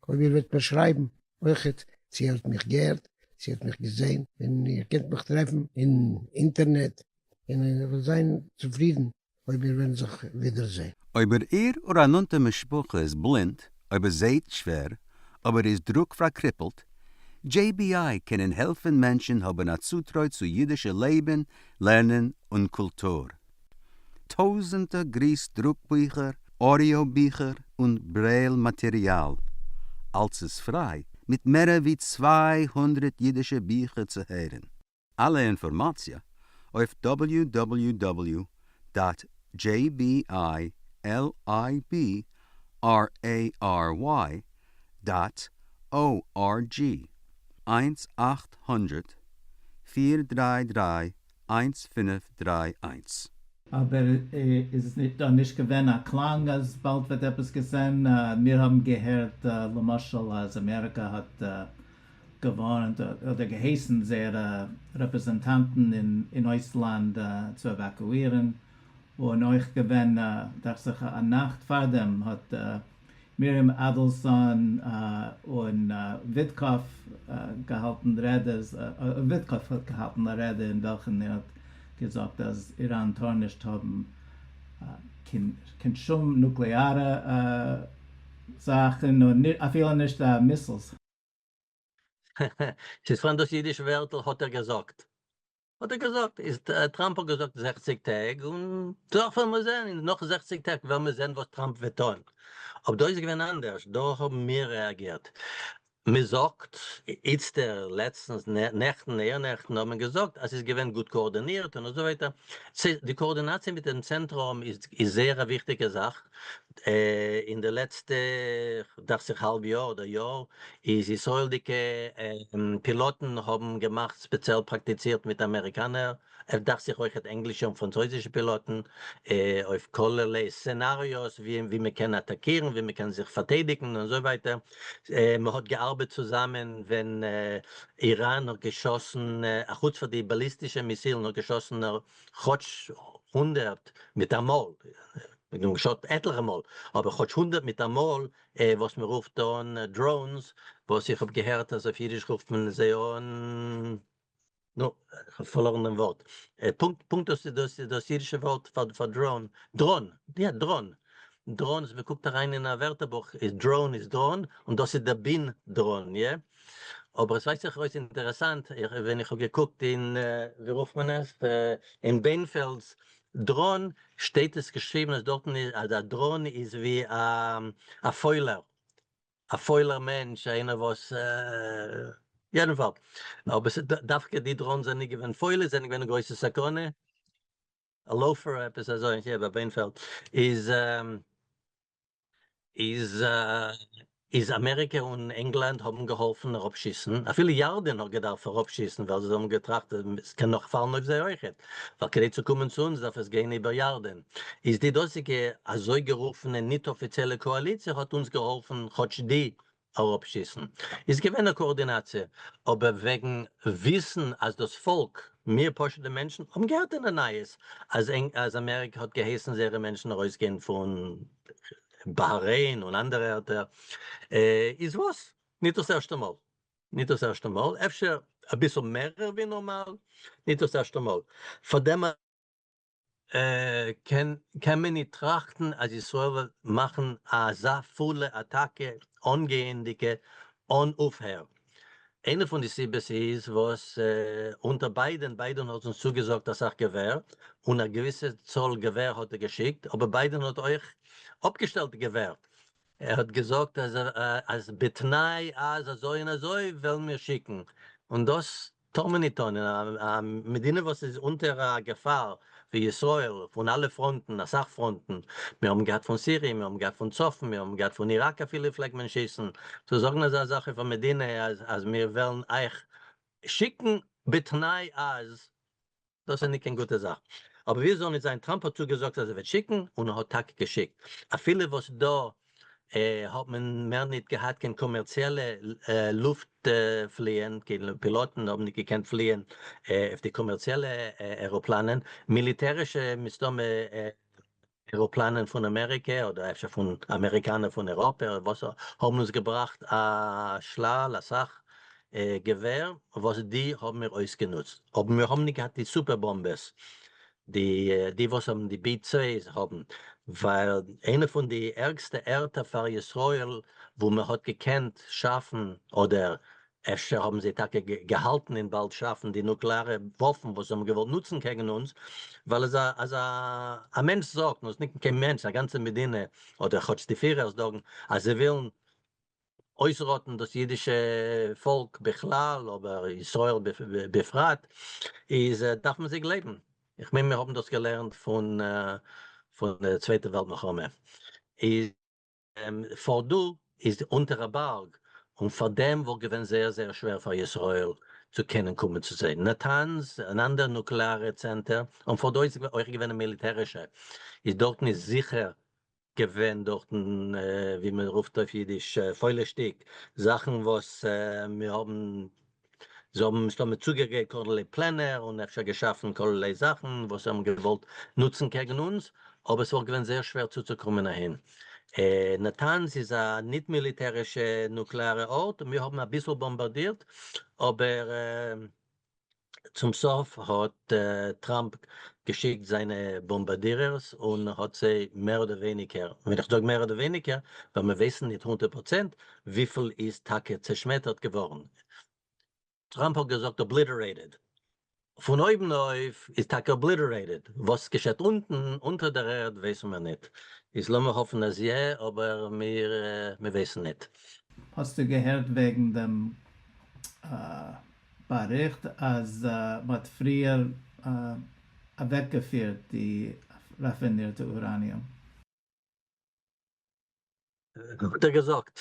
אויב איר וועט מיר שרייבן אויכעט צו איר האט מיך געהערט, צו איר האט מיך געזען, און איר קענט מיך טרעפן אין אינטערנעט, און איך וועל זיין צופרידן אויב מיר וועלן זיך ווידערזען. אויב איר אדער א נאנטע משפחה איז בלינד, אויב ער זעהט שווער, אבער איז דרוק פארקריפלט, JBI קענען העלפן מענטשן האבן א צוטרוי צו אידישע לעבן, לערנען און קולטור. טויזענטער גריס דרוק ביכער, אודיאו ביכער און ברעיל מאטעריאל. אלץ איז פריי, מיט מערער ווי 200 אידישע ביכער צו הערן. אלע אינפארמאציע אויף www dot. J B I L I B R A R Y dot O R G, 1 800 433 1531. אבער איז דא נישט געווען א קלאנג אז באלד וועט עפעס געשען? מיר האבן געהערט למשל אז אמעריקא האט געווארנט אדער געהייסן זייערע רעפרעזענטאנטן אין אויסלאנד צו עוואקואירן, און אויך געווען דאכט זיך א נאכט פארדעם האט מרים אדעלסאן און וויטקאף געהאלטן רעדעס, וויטקאף האט געהאלטן א רעדע אין וועלכן ער האט געזאגט אז איראן טאר נישט האבן קיין שום נוקלעארע זאכן און אפילו נישט missiles. ס'איז פארהאן דאס אידישע ווערטל האט ער געזאגט. האט ער געזאגט איז טראמפ האט געזאגט 60 טעג און דאך וועלן מיר זען און נאך 60 טעג וועלן מיר זען וואס טראמפ וועט טון. אבער דא איז געווען אנדערש, דא האבן מיר רעאגירט. מען זאגט איצטער, לעצטנס, נעכטן, אייערנעכטן האט מען געזאגט אז ס'איז געווען גוט קאארדינירט און אזוי ווייטער. די קאארדינאציע מיט דעם צענטרום איז זייער א וויכטיגע זאך. אין די לעצטע דאכט זיך האלב יאר אדער יאר איז ישראל'דיגע פילאטן האבן געמאכט ספעציעל פראקטיצירט מיט אמעריקאנער, דאכט זיך אויכעט ענגלישע און פראנצויזישע פילאטן, אויף כלערליי scenarios ווי מען קען אטאקירן, ווי מען קען זיך פארטיידיגן און אזוי ווייטער. מען האט געארבעט צוזאמען ווען איראן האט געשאסן, אחוץ פאר די באליסטישע מיסילן האט געשאסן כאטש 100 מיטאמאל, מ'האט געשאסן עטליכע מאל, אבער כאטש 100 מיטאמאל, וואס מען רופט אן drones, וואס איך האב געהערט אז אויף אידיש רופט מען זיי אן, נו, איך האב פארלארן דעם ווארט, פונקט פונקט דאס איז דאס דאס אידישע ווארט פאר פאר drone, דראן, יא דראן, drones, מען קוקט אריין אין א ווערטערבוך איז drone איז דראן, און דאס איז דער בין דראן, יא? אבער עס ווייזט זיך ארויס אינטערעסאנט, ווען איך האב געקוקט אין, ווי רופט מען עס, אין ביינפעלד'ס דראן, שטייט עס געשריבן אז דארטן איז, אז א דראן איז ווי א פוילער, א פוילער מענטש, איינער וואס, יעדנפאל, אבער דווקא די drones זענען נישט געווען פוילע, זענען געווען א גרויסע סכנה, א loafer עפעס אזוי, יא ביי ביינפעלד איז. איז איז אמעריקע און ענגלאנד האבן געהאלפן אראפשיסן, אפילו ירדן האט געדארפט אראפשיסן ווייל זיי האבן געטראכט אז עס קען נאך פאלן אויף זיי אויכעט, ווייל כדי צו קומען צו אונז דארף עס גיין איבער ירדן, איז די דאזיגע אזוי גערופענע ניט אפיציעלע קאאליציע האט אונז געהאלפן כאטש די אראפשיסן, איז געווען א קאארדינאציע, אבער וועגן וויסן אז דאס פאלק, מיר פשוטע מענטשן, האבן געהערט אין די נייעס אז אז אמעריקע האט געהייסן זייערע מענטשן ארויסגיין פון באהרעין און אנדערע ערטער, איז וואס? ניט דאס ערשטע מאל, ניט דאס ערשטע מאל, אפשר אביסל מערער ווי נארמאל, ניט דאס ערשטע מאל, פארדעם קען קען מען ניט טראכטן אז ישראל וועט מאכן אזא פולע אטאקע אנגייענדיגע אן אויפהער. איינע פון די סיבות איז וואס אונטער ביידען, ביידען האט אונז צוגעזאגט אסאך געווער, און א געוויסע צאל געווער האט ער געשיקט, אבער ביידען האט אויך אפגעשטעלט די געווער, ער האט געזאגט אז אז בתנאי אז אזוי און אזוי וועלן מיר שיקן, און דאס טאר מען ניט טאן אין א מדינה וואס איז אונטער א געפאר ווי ישראל פון אלע פראנטן, אסאך פראנטן, מיר האבן געהאט פון סיריע, מיר האבן געהאט פון צפון, מיר האבן געהאט פון איראק אפילו פלעגט מען שיסן, צו זאגן אזא זאך אויף א מדינה אז אז מיר וועלן אייך שיקן בתנאי אז דאס איז ניט קיין גוטע זאך. אבער ווי עס זאל ניט זיין, טראמפ האט צוגעזאגט אז ער וועט שיקן, און ער האט טאקע געשיקט. אפילו וואס דא האט מען מער ניט געהאט קיין קאמערציעלע לופט פליען, קיין פילאטן האבן ניט געקענט פליען אויף די קאמערציעלע עראפלאנען, מיליטערישע מסתמא עראפלאנען פון אמעריקע אדער אפשר פון אמעריקאנער פון אירופע אדער וואס האבן אונז געבראכט א שלל אסאך געווער וואס די האבן מיר אויסגענוצט אבער מיר האבן נישט געהאט די סופער באמבעס די די וואס האבן די בי צוויי האבן ווייל איינע פון די ערגסטע ערטער פאר ישראל וואו מען האט געקענט שאפן אדער אפשר האבן זיי טאקע געהאלטן אין באלד שאפן די נוקלעארע וואפן וואס זיי האבן געוואלט נוצן קעגן אונז, ווייל אז אז א מענטש זאגט, און עס איז נישט קיין מענטש, א גאנצע מדינה, אדער כאטש די פירערס זאגן, אז זיי ווילן אויסראטן דאס אידישע פאלק בכלל, אבער ישראל בפרט, איז דארף מען זיי גלייבן. איך מיין מיר האבן דאס געלערנט פון. פון די צווייטע וועלט מלחמה איז פארדו איז אונטער א בארג און פאר דעם וואלט געווען זייער זייער שווער פאר ישראל צו קענען קומען צו זיי. נתנז, אן אנדער נוקלעארע צענטער, און פארדו איז אויך געווען א מיליטערישע, איז דארטן איז זיכער געווען דארטן ווי מען רופט אויף אידיש פוילע שטיק, זאכן וואס מיר האבן זיי האבן מסתמא צוגעגרייט כלערליי פלענער און אפשר געשאפן כלערליי זאכן וואס זיי האבן געוואלט נוצן קעגן אונז, אבער ס'וואלט געווען זייער שווער צוצוקומען אהין. נתנז איז א ניט מיליטערישע נוקלעארע ארט און מיר האבן אביסל באמבארדירט, אבער צום סוף האט טראמפ געשיקט זיינע באמבארדירערס און האט זיי מער אדער ווייניגער, ווען איך זאג מער אדער ווייניגער, ווייל מיר ווייסן ניט 100% וויפיל איז טאקע צעשמעטערט געווארן, טראמפ האט געזאגט obliterated, פון אויבן אויף איז טאקע obliterated, וואס געשעט אונטן אונטער דער ערד ווייסן מיר ניט, איז לאמיר האפן אז יע, אבער מיר ווייסן ניט. האסטו געהערט וועגן דעם באריכט אז מ'האט פריער אוועקגעפירט די ראפינירטע אוראניום? האט ער געזאגט.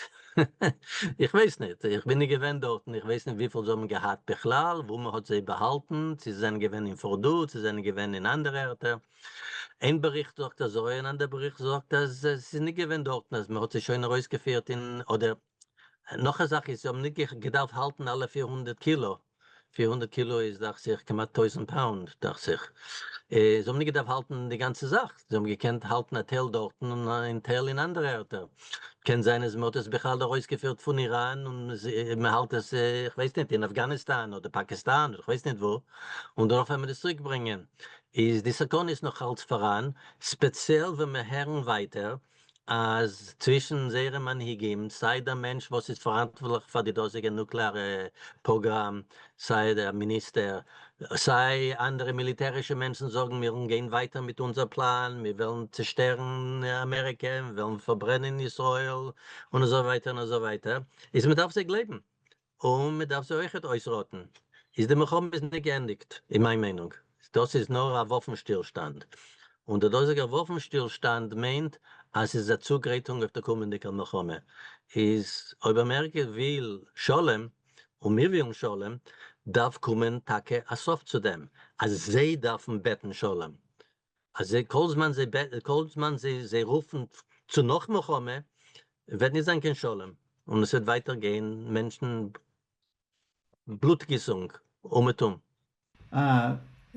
איך ווייס ניט, איך בין ניט געווען דארטן, איך ווייס ניט וויפיל זיי האבן געהאט בכלל, וואו מען האט זיי באהאלטן, צו זיי זענען געווען אין פארדו, צו זיי זענען געווען אין אנדערע ערטער. איין באריכט זאגט אזוי, אן אנדער באריכט זאגט אז עס איז ניט געווען דארטן, אז מען האט זיי שוין ארויסגעפירט אין, אדער נאך א זאך איז, זיי האבן ניט געדארפט האלטן אלע 400 קילא, 400 קילא איז דאכט זיך כמעט 1000 פאונד דאכט זיך, זיי האבן נישט געדארפט האלטן די גאנצע זאך, זיי האבן געקענט האלטן א טייל דארטן און א טייל אין אנדערע ערטער, קען זיין אז מען האט עס בכלל ארויסגעפירט פון איראן און מען האלט עס איך ווייס ניט אין אפגאניסטאן אדער פאקיסטאן אדער איך ווייס ניט וואו, און דערנאך וועט מען עס צוריק ברענגען, איז די סכנה איז נאך אלץ פאראן, ספעציעל ווען מיר הערן ווייטער אז צווישן זייערע מנהיגים, סיי דער מענטש וואס איז פאראנטווארטליך פאר די דאזיגע נוקלעארע פראגראם, סיי דער מיניסטער, סיי אנדערע מיליטערישע מענטשן זאגן מיר וועלן גיין ווייטער מיט אונזער פלאן, מיר וועלן צעשטערן אמעריקע, מיר וועלן פארברענען ישראל, און אזוי ווייטער און אזוי ווייטער, איז מען דארף זיי גלייבן. און מען דארף זיי אויכעט אויסראטן, איז די מלחמה איז ניט געענדיגט, אין מיין מיינונג, דאס איז נאר א וואפן שטילשטאנד, און דער דאזיגער וואפן שטילשטאנד מיינט אז ס'איז א צוגרייטונג אויף די קומענדיגע מלחמה, איז אויב אמעריקע וויל שלום, און מיר ווילן שלום, דארף קומען טאקע א סוף צו דעם, אז זיי דארפן בעטן שלום, אז זיי כל זמן זיי כל זמן זיי זיי רופן צו נאך מלחמה וועט נישט זיין קיין שלום און עס וועט ווייטער גיין מענטשן בלוטגיסונג אומעטום.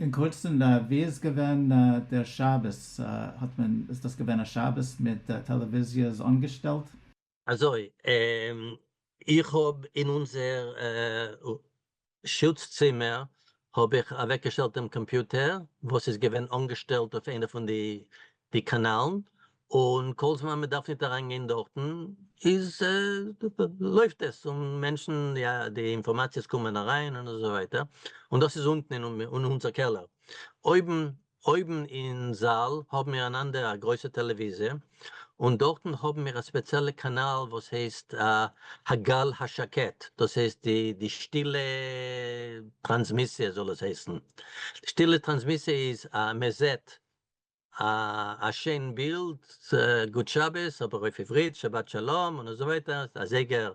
אין קורצן, ווי איז געווען דער שבת? האט מען, איז דאס געווען א שבת מיט טעלעוויזיעס אנגעשטעלט? אזוי, איך האב אין אונזער שוץ צימער האב איך אוועקגעשטעלט דעם קאמפיוטער וואס איז געווען אנגעשטעלט אויף איינע פון די די קאנאלן, און כל זמן מען דארף ניט אריינגיין דארטן איז לויפט עס און מענטשן די אינפארמאציעס קומען אריין און אזוי ווייטער, און דאס איז אונטן אין אונזער קעלער. אויבן אויבן אין זאל האבן מיר אן אנדערע א גרויסע טעלעוויזיע, און דארטן האבן מיר א ספעציעלע קאנאל וואס הייסט הגל השקט, דאס הייסט די די שטילע טראנסמיסיע זאל עס הייסן, די שטילע טראנסמיסיע איז א מען זעט א א שיין בילד, גוט שבת אבער אויף עברית, שבת שלום און אזוי ווייטער, א זייגער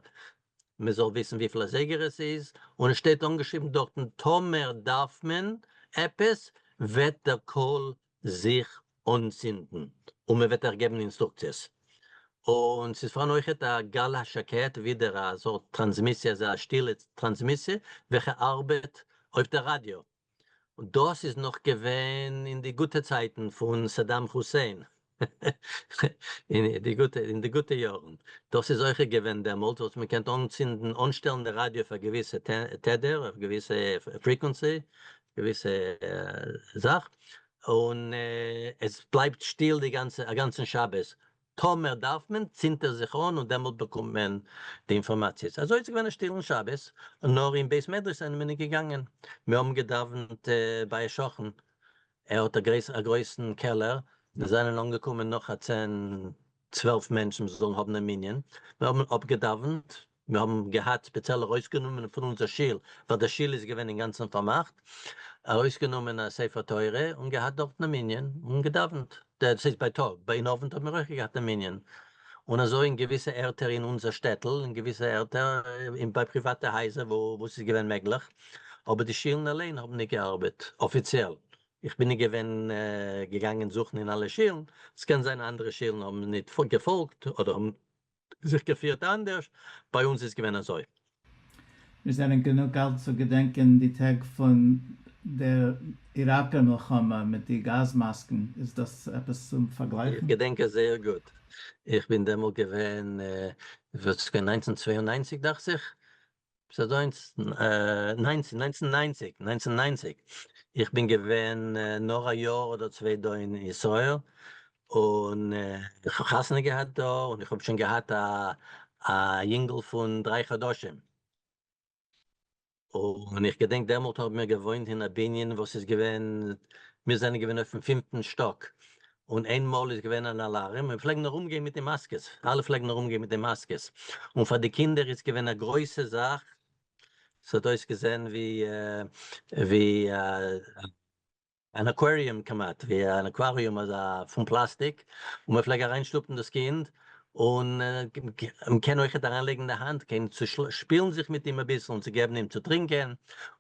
מען זאל וויסן וויפיל אזייגער עס איז, און עס שטייט אנגעשריבן דארטן טאמער דארף מען עפעס וועט דער קול זיך אנצינדן און מען וועט אייך געבן אינסטרוקציעס. און ס'איז פארהאן אויכעט א גל השקט, ווידער א סארט טראנסמיסיע, אזא שטילע טראנסמיסיע וועלכע ארבעט אויף דער ראדיא, און דאס איז נאך געווען אין די גוטע צייטן פון סאדאם חוסעין, אין די גוטע אין די גוטע יארן, דאס איז אויכעט געווען דעמאלט וואס מען קען אנצינדן אנשטעלן די ראדיא אויף א געוויסע תדר, אויף געוויסע frequency, געוויסע זאך, און עס בלייבט שטיל די גאנצע א גאנצן שבת, טאמער דארף מען, צינדט ער זיך אן און דעמאלט באקומט מען די אינפארמאציעס. אזוי איז געווען א שטילן שבת, נאר אין בית מדרש זענען מיר נישט געגאנגען. מיר האבן געדאווענט ביי א שכן, ער האט א גרויסן קעלער, מיר זענען אנגעקומען נאך א צען צוועלף מענטשן זאלן האבן א מנין, מיר האבן אפגעדאווענט, מיר האבן געהאט ספעציעל ארויסגענומען פון אונזער שול, ווייל דער שול איז געווען אינגאנצן פארמאכט, ארויסגענומען א ספר תורה און געהאט דארטן א מנין און געדאווענט. דאס הייסט בייטאג, ביי אין אוונט האבן מיר אויך געהאט א מנין, און אזוי אין געוויסע ערטער אין אונזער שטעטל, אין געוויסע ערטער אין ביי פריוואטע הייזער וואו ס'איז געווען מעגליך, אבער די שילן אליין האבן ניט געארבעט אפיציעל, איך בין ניט געווען געגאנגען זוכן אין אלע שילן, ס'קען זיין אנדערע שילן האבן ניט געפאלגט אדער האבן זיך געפירט אנדערש, ביי אונז איז געווען אזוי. מיר זענען גענוג אלט צו געדענקען די טעג פון דער איראקער מלחמה מיט די גאז מאסקן, איז דאס עפעס צום איך פארגלייכן? געדענק עס זייער גוט, איך בין דעמאלט געווען, וואס איז געווען 1992 דאכט זיך, ס'איז אזוינס, 19, 1990, 1990, איך בין געווען נאר א יאר אדער צוויי דא אין ישראל, און איך האב חתונה געהאט דא, און איך האב שוין געהאט א א יונגל פון 3 חדשים. און איך געדענק דעמאלט האבן מיר געוואוינט אין א בנין וואס איז געווען, מיר זענען געווען אויפן פינפטן שטאק, און איינמאל איז געווען אן אלארעם, מיר פלעגן ארומגיין מיט די מאסקעס, אלע פלעגן ארומגיין מיט די מאסקעס, און פאר די קינדער איז געווען א גרויסע זאך, ס'האט אויסגעזען ווי ווי אן aquarium כמעט, ווי אן אקוואריום אזא פון פלאסטיק, און מען פלעג אריינשטופן דאס קינד, און מען קען אויכעט אריינלייגן די האנט, קען צו שפילן זיך מיט אים אביסל און צו געבן אים צו טרינקען,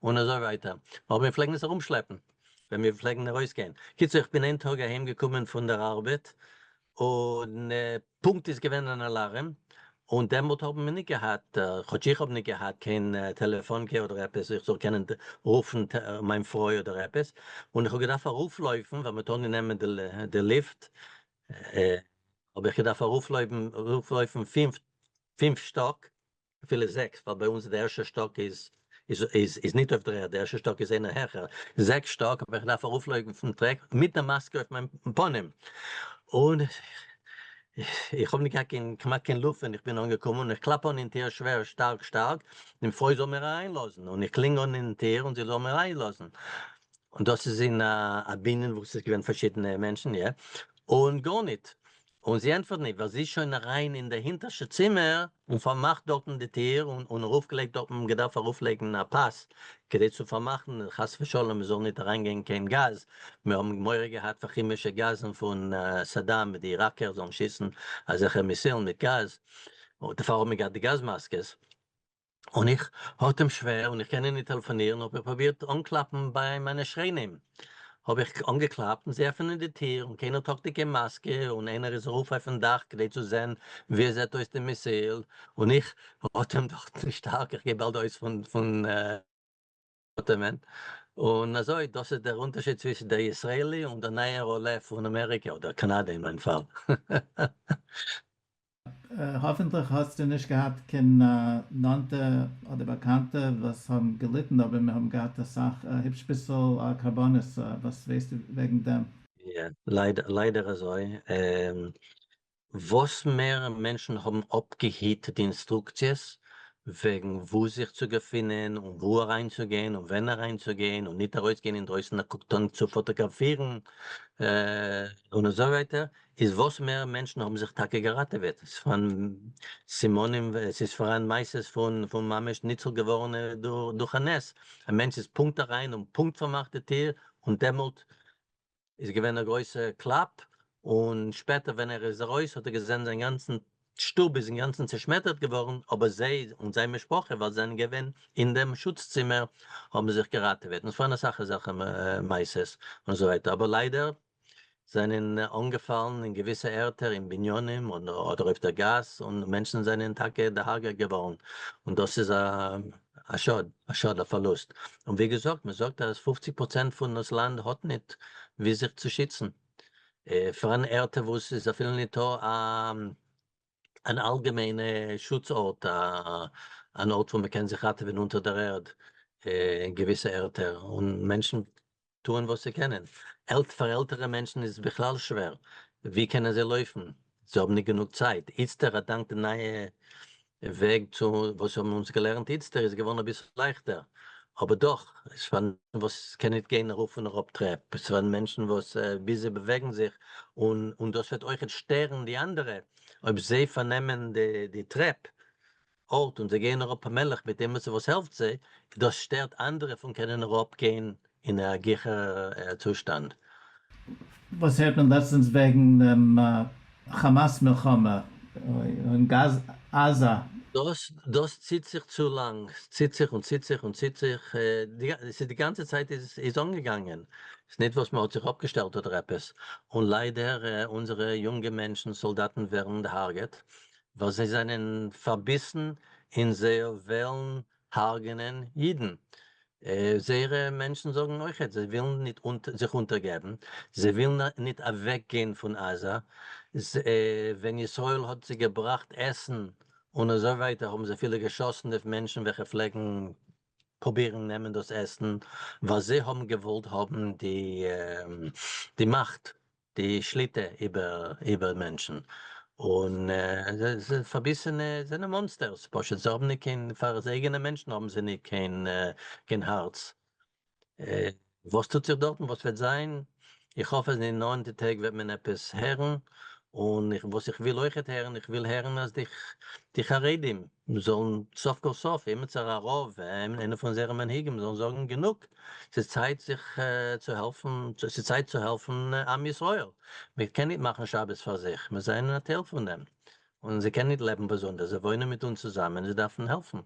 און אזוי ווייטער, אבער מיר פלעגן עס ארומשלעפן ווען מיר פלעגן ארויסגיין. קיצור, איך בין איין טאג אהיימגעקומען פון דער ארבעט, און פונקט איז געווען אן אלארעם, און דעמאלט האבן מיר ניט געהאט, כאטש איך האב ניט געהאט קיין טעלעפאנקע אדער עפעס איך זאל קענען רופן מיין פרוי אדער עפעס, און איך האב געדארפט ארויפלויפן ווייל מ'טאר ניט נעמען די ליפט, האב איך געדארפט ארויפלויפן פינף שטאק, אפילו זעקס, ווייל ביי אונז די ערשטע שטאק איז איז איז ניט אויף דער ערד, די ערשטע שטאק איז איינער העכער, זעקס שטאק האב איך געדארפט ארויפלויפן פון טרעפ מיט די מאסקע אויף מיין פנים, און איך האב ניט געהאט קיין כמעט קיין לופט ווען איך בין אנגעקומען, און איך קלאפ אן אין טיר שווער שטארק שטארק, די פרוי זאל מיר אריינלאזן, און איך קלינג אן אין טיר און זי זאל מיר אריינלאזן, און דאס איז אין א בנין וואו ס'איז געווען פארשידענע מענטשן, יא, און גארניט, און זי ענטפערט ניט, ווייל זי איז שוין אריין אין דער הינטערשטע צימער און פארמאכט דארטן די טיר און און ארויפגעלייגט דארטן, געדארפט ארויפלייגן א פאס כדי צו פארמאכן, חס ושלום עס זאל ניט אריינגיין קיין גאז, מיר האבן מורא געהאט פאר כעמישע גאזן פון סאדאם מיט די איראקער זאלן שיסן אזעלכע מיסילן מיט גאז, דערפאר האבן מיר געהאט די גאז מאסקעס. און איך אטעם שווער און איך קען איר ניט טעלעפאנירן, האב איך פרובירט אנקלאפן ביי מיינע שכנים, האב איך אנגעקלאפט און זיי עפענען די טיר און קיינער טראגט ניט קיין מאסקע און איינער איז ארויף אויפן דאך כדי צו זען ווי עס זעט אויס די מיסיל, און איך אטעם דארטן שטארק, איך גיי באלד אויס פון פון אטעמען, און אזוי, דאס איז דער אונטערשיד צווישן דער ישראלי און דער נייער עולה פון אמעריקע אדער קאנאדע אין מיין פאל. האפענטליך האסטו נישט געהאט קיין נאנטע אדער באקאנטע וואס האבן געליטן אבער מיר האבן געהאט אסאך היפש ביסל קרבנות וואס ווייסטו וועגן דעם? יא, ליידער אזוי. וואס מער מענטשן האבן אפגעהיט די אינסטרוקציעס וועגן וואו זיך צו געפינען און וואו אריינצוגיין און ווען אריינצוגיין און ניט ארויסגיין אינדרויסן א קוק טאן צו פאטאגראפירן און אזוי ווייטער, איז וואס מער מענטשן האבן זיך טאקע געראטעוועט. עס איז פארהאן סימנים, עס איז פארהאן מעשות פון פון ממש ניצול געווארענע דורך א נס, א מענטש איז פונקט אריין און פונקט פארמאכט די טיר און דעמאלט איז געווען א גרויסע קלאפ, און שפעטער ווען ער איז ארויס האט ער געזען זיין גאנצן שטוב איז אינגאנצן צעשמעטערט געווארן, אבער זיי און זיין משפחה ווייל זיי זענען געווען אין דעם שוץ צימער האבן זיך געראטעוועט, און ס'פארהאן אסאך אזעלכע מעשות און אזוי ווייטער, אבער ליידער זענען אנגעפאלן אין געוויסע ערטער אין בנינים אדער אויף דער גאס און מענטשן זענען טאקע דערהרגעט געווארן, און דאס איז א שאד, א שאד, א פארלוסט. און ווי געזאגט, מען זאגט אז 50% פון דאס לאנד האט ניט ווי זיך צו שיצן. פאראן ערטער וואו ס'איז אפילו ניטא אן אלגעמיינע שוץ ארט, אן ארט וואו מען קען זיך ראטעווען אונטער דער ערד, אין געוויסע ערטער, און מענטשן טוען וואס זיי קענען. פאר עלטערע מענטשן איז עס בכלל שווער, ווי קענען זיי לויפן? זיי האבן נישט גענוג צייט. איצטער אדאנק די נייע וועג צו וואס האבן אונז געלערנט איצטער איז געווארן אביסל לייכטער, אבער דאך, עס פאר מענטשן וואס קען נישט גיין ארויף און אראפ טרעפ, עס פאר מענטשן וואס ביז זיי באוועגן זיך, און און דאס וועט אויכעט שטערן די אנדערע אויב זיי פארנעמען די די טרעפ ארט און זיי גייען אראפ פאמעליך מיט עמיצער וואס העלפט זיי, דאס שטערט אנדערע פון קענען אראפ גיין אין א גיכערע צושטאנד. וואס הערט מען לעצטענס וועגן דעם כאמאס מלחמה אין עזה? דאס דאס ציט זיך צו לאנג, ס'ציט זיך און ציט זיך און ציט זיך, ס'איז די גאנצע צייט איז איז אנגעגאנגען, ס'איז ניט וואס מ'האט זיך אפגעשטעלט אדער עפעס, און ליידער אונזערע יונגע מענטשן סאלדאטן ווערן דערהארגעט, ווייל זיי זענען פארביסן אין זייער וועלן הרג'נען אידן. זייערע מענטשן זאגן אויכעט זיי ווילן ניט זיך אונטערגעבן, זיי ווילן ניט אוועקגיין פון עזה, ווען ישראל האט זיי געבראכט עסן און אזוי ווייטער האבן זיי אפילו געשאסן אויף מענטשן וועלכע פלעגן פרובירן נעמען דאס עסן, ווייל זיי האבן געוואלט האבן די מאכט די שליטה איבער איבער מענטשן, און זיי פארביסענע זענען monsters, פשוט זיי האבן ניט קיין, פאר זייער אייגענע מענטשן האבן זיי ניט קיין קיין הארץ. וואס טוט זיך דארטן, וואס וועט זיין, איך האף אז אין די נאענטע טעג וועט מען עפעס הערן, און וואס איך וויל אויכעט הערן, איך וויל הערן אז די די חרדים זאלן סוף כל סוף, עימיצער א רב, איינער פון זייערע מנהיגים זאלן זאגן גענוג, ס'איז צייט זיך צו העלפן, ס'איז צייט צו העלפן עם ישראל, מען קען ניט מאכן שבת פאר זיך, מיר זענען א טייל פון דעם, און זיי קענען ניט לעבן באזונדער, זיי וואוינען מיט אונז צוזאמען, זיי דארפן העלפן.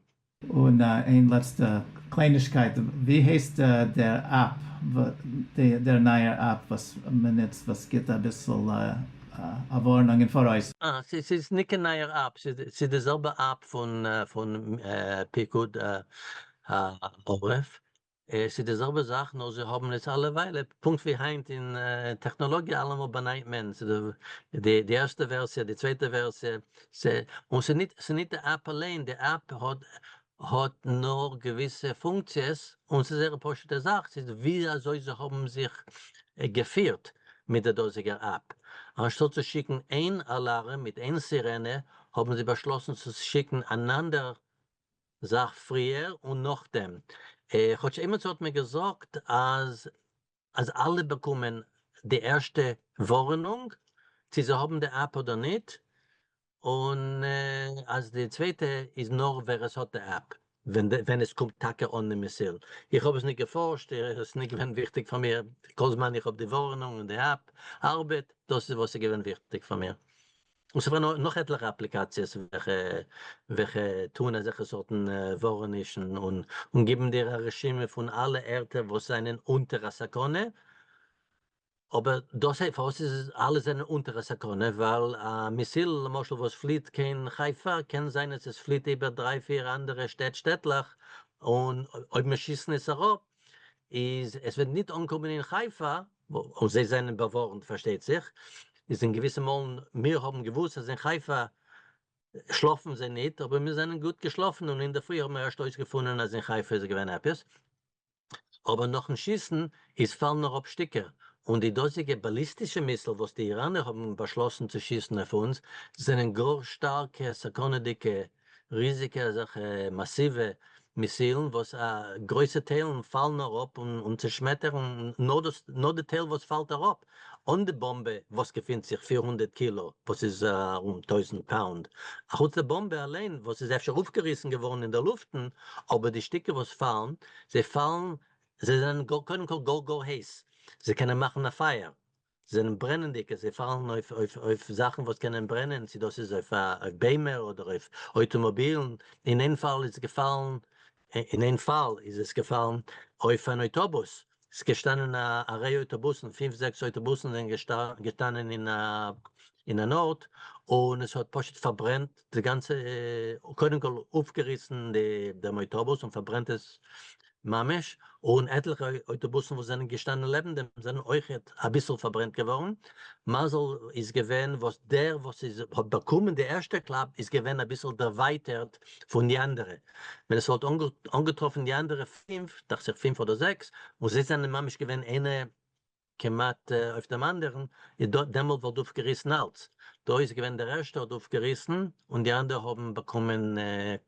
און איין לעצטע קליינישקייט, ווי הייסט דער app, דער נייער app וואס מען נוצט וואס גיבט אביסל א ווארענונג אין פאראויס? אה, ס'איז ניט קיין נייער app, ס'איז די זעלבע app פון פיקוד העורף, עס איז די זעלבע זאך נאר זיי האבן עס אלע וויילע, פונקט ווי היינט אין טעכנאלאגיע אלעמאל באנייט מען, די די ערשטע ווערסיע די צווייטע ווערסיע, און ס'איז ניט ס'איז ניט די app אליין, די app האט האט נאר געוויסע פונקציעס, און ס'איז זייער א פשוטע זאך, ס'איז ווי אזוי זיי האבן זיך געפירט מיט דער דאזיגער app, אנשטאט צו שיקן איין אלארעם מיט איין סירענע האבן זיי באשלאסן צו שיקן אן אנדער זאך פריער און נאכדעם, כאטש עימיצער האט מיר געזאגט אז אז אלע באקומען די ערשטע ווארענונג צו זיי האבן די app אדער ניט, און אז די צווייטע איז נאר ווער עס האט די app ווען עס קומט טאקע אן די מיסיל. איך האב עס ניט געפארשט, עס איז ניט געווען וויכטיג פאר מיר, כל זמן איך האב די ווארענונג און די app ארבעט, דאס איז וואס איז געווען וויכטיג פאר מיר. און ס'פארהאן נאך עטליכע אפליקאציעס וועלכע וועלכע טוען אזעלכע סארטן ווארענישן און און גיבן דיר א רשימה פון אלע ערטער וואס זענען אונטער א סכנה, אבער דאס הייסט פארוואס איז אלע זענען אונטער א סכנה ווייל א מיסיל למשל וואס פליט קיין חיפה קען זיין אז עס פליט איבער דריי פיר אנדערע שטעט שטעטלעך און אויב מיר שיסן עס אראפ איז עס וועט ניט אנקומען אין חיפה, און זיי זענען באווארנט פארשטייט זיך, איז אין געוויסע מאלן מיר האבן געוואוסט אז אין חיפה שלאפן זיי ניט, אבער מיר זענען גוט געשלאפן און אינדערפרי האבן מיר ערשט אויסגעפונען אז אין חיפה איז געווען עפעס, אבער נאכן שיסן איז פאלן אראפ שטיקער, און די דאזיגע באליסטישע מיסיל וואס די איראנער האבן באשלאסן צו שיסן אויף אונז זענען גאר שטארקע סכנה'דיגע ריזיגע אזעלכע מאסיווע מיסילן וואס א גרויסע טיילן פאלן אראפ און צעשמעטערן נאר דאס נאר די טייל וואס פאלט אראפ אן די באמבע וואס געפינט זיך 400 קילא וואס איז ארום טויזענט פאונד אחוץ די באמבע אליין וואס איז אפשר אויפגעריסן געווארן אין דער לופטן אבער די שטיקער וואס פאלן זיי פאלן זיי זענען גאר קודם כל גאר גאר הייס זיי קענען מאכן א פייער זענען ברענענדיגע, זיי פאלן אויף אויף אויף זאכן וואס קענען ברענען, צו דאס איז אויף אויף ביימער אדער אויף אויטאמאבילן, אין איין פאל איז געפאלן, אין איין פאל איז עס געפאלן אויף אן אויטאבוס, ס'איז געשטאנען א א ריי אויטאבוסן, פינף זעקס אויטאבוסן זענען געשטאנען אין א אין אן ארט, און עס האט פשוט פארברענט די גאנצע, קודם כל אויפגעריסן די דעם אויטאבוס און פארברענט עס ממש, און עטליכע אויטאבוסן וואס זענען געשטאנען לעבן דעם זענען אויכעט אביסל פארברענט געווארן, מזל איז געווען וואס דער וואס איז האט באקומען די ערשטע קלאפ איז געווען אביסל דערווייטערט פון די אנדערע, ווען עס וואלט אנגעטראפן די אנדערע פינף, דאכט זיך פינף אדער זעקס, און זיי זענען ממש געווען איינע כמעט אויף דעם אנדערן, איז דא דעמאלט וואלט אויפגעריסן אלץ. דא איז געווען דער ערשטער האט אויפגעריסן און די אנדערע האבן באקומען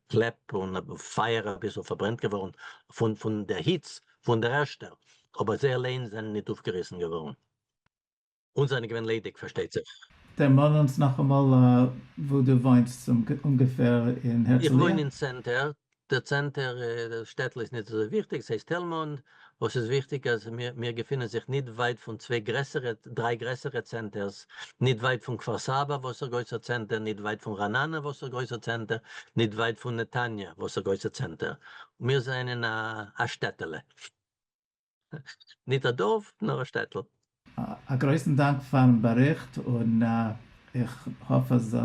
קלעפ און פייער אביסל פארברענט געווארן פון פון דער היץ פון דער ערשטער, אבער זיי אליין זענען ניט אויפגעריסן געווארן און זענען געווען ליידיג פארשטייט זיך. דערמאן אונז נאכאמאל וואו דו וואוינסט אומגעפער אין איך וואוין הרצליה? אין צענטער, דער צענטער, דער שטעטל איז ניט אזוי וויכטיג, ס'הייסט תל מונד. וואס איז וויכטיג אז מיר געפינען זיך ניט ווייט פון צוויי גרעסערע, דריי גרעסערע צענטערס, ניט ווייט פון כפר סבא וואס איז א גרויסער צענטער, ניט ווייט פון רעננה וואס איז א גרויסער צענטער, ניט ווייט פון נתניה וואס איז א גרויסער צענטער. מיר זענען א שטעטעלע. ניט א דארף, נאר א שטעטל. א גרויסן דאנק פארן באריכט און איך האף אז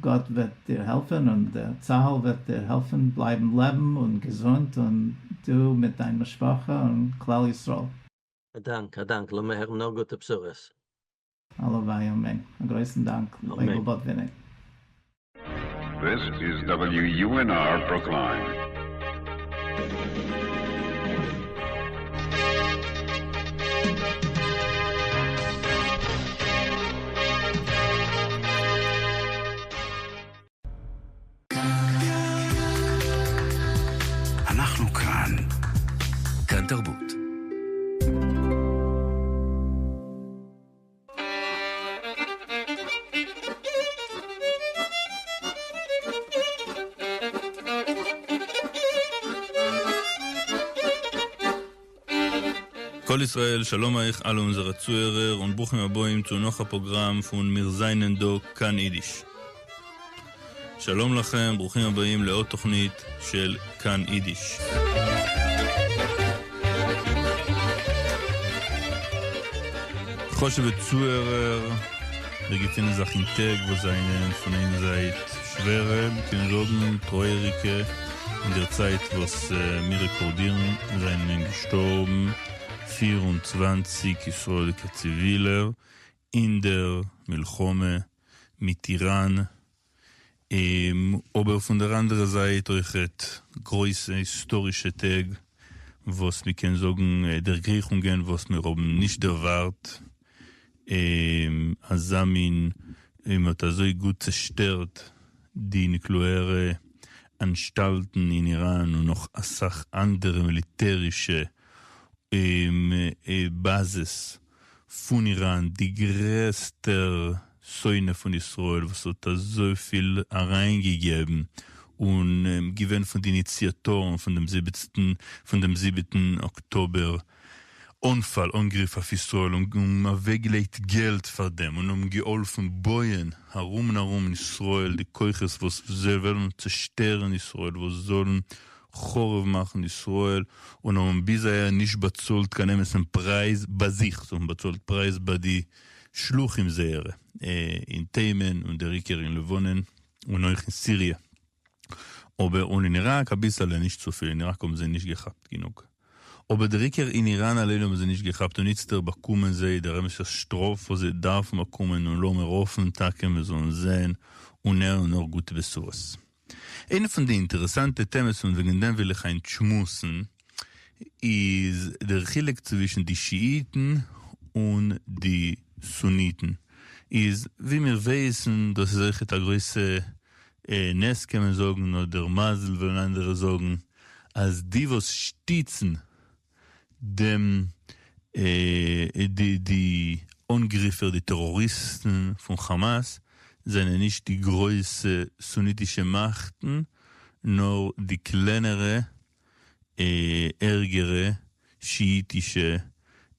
גאט וועט דיר העלפן און דער צהל וועט דיר העלפן בלייבן לעבן און געזונט און דו מיט דיין משפחה און כלל ישראל. א דאנק, א דאנק, לאמיר הערן נאר גוטע בשורות. הלוואי אמן. א גרויסן דאנק לייבל באטוויניק. This is WUNR Brookline. אנחנו כאן. כאן תרבות. כל ישראל, שלום אייך אלע אונזערע צוהערער און ברוכים הבאים צו נאך א פראגראם פון מיר זיינען דא כאן אידיש. שלום לכם, ברוכים הבאים לעוד תוכנית של כאן אידיש. חשוב'ע צוהערער, מיר געפינען זיך אין טעג וואס זענען פון איין זייט שווערע, מ'קען זאגן טרויעריגע, אין דער צייט וואס מיר רעקארדירן זענען געשטארבן 24 ישראל'דיגע ציווילער אין דער מלחמה מיט איראן, אבער פון דער אנדערע זייט אויכעט גרויסע היסטארישע טעג וואס מ'קען זאגן דערגרייכונגען וואס מיר האבן נישט דערווארט אזא מין, מ'האט אזוי גוט צעשטערט די נוקלעארע אנשטאלטן אין איראן און נאך אסאך אנדערע מיליטערישע באזעס פון איראן, די גרעסטער שונא פון ישראל וואס האט אזויפיל אריינגעגעבן און געווען פון די איניציאטארן פון דעם זיבעצטן פון דעם זיבעטן אקטאבער אנפאל אנגריף אויף ישראל און אוועקגעלייגט געלט פאר דעם און האבן געהאלפן בויען ארום און ארום אין ישראל די כוחות וואס וועלן צעשטערן ישראל וואס זאלן חרוב מאכן ישראל און האבן ביז אהער נישט באצאלט קיין אמת'ן פרייז ביי זיך, זיי האבן באצאלט פרייז ביי די שלוחים זייערע אין תימן און דער עיקר אין לבנון און אויך אין סיריע, אבער און אין איראק אביסעלע, נישט צופיל, אין איראק האבן זיי נישט געכאפט גענוג, אבער דער עיקר אין איראן אליין האבן זיי נישט געכאפט און איצטער באקומען זיי דער אמת'ער שטראף וואס זיי דארפן באקומען און לאמיר האפן טאקע מיר זאלן זען און הערן נאר גוטע בשורות. איינע פון די אינטערעסאנטע טעמעס און וועגן דעם וויל איך היינט שמועסן, איז דער חילוק צווישן די שיאיטן און די סוניטן. איז ווי מיר ווייסן, דאס איז אויכעט א גרויסע נס קען מען זאגן, אדער מזל וועלן אנדערע זאגן, אז די וואס שטיצן דעם די די אנגריפער די טעראריסטן פון חאמאס זענען נישט די גרויסע סוניטישע מאכטן נאר די קלענערע ערגערע שיאיטישע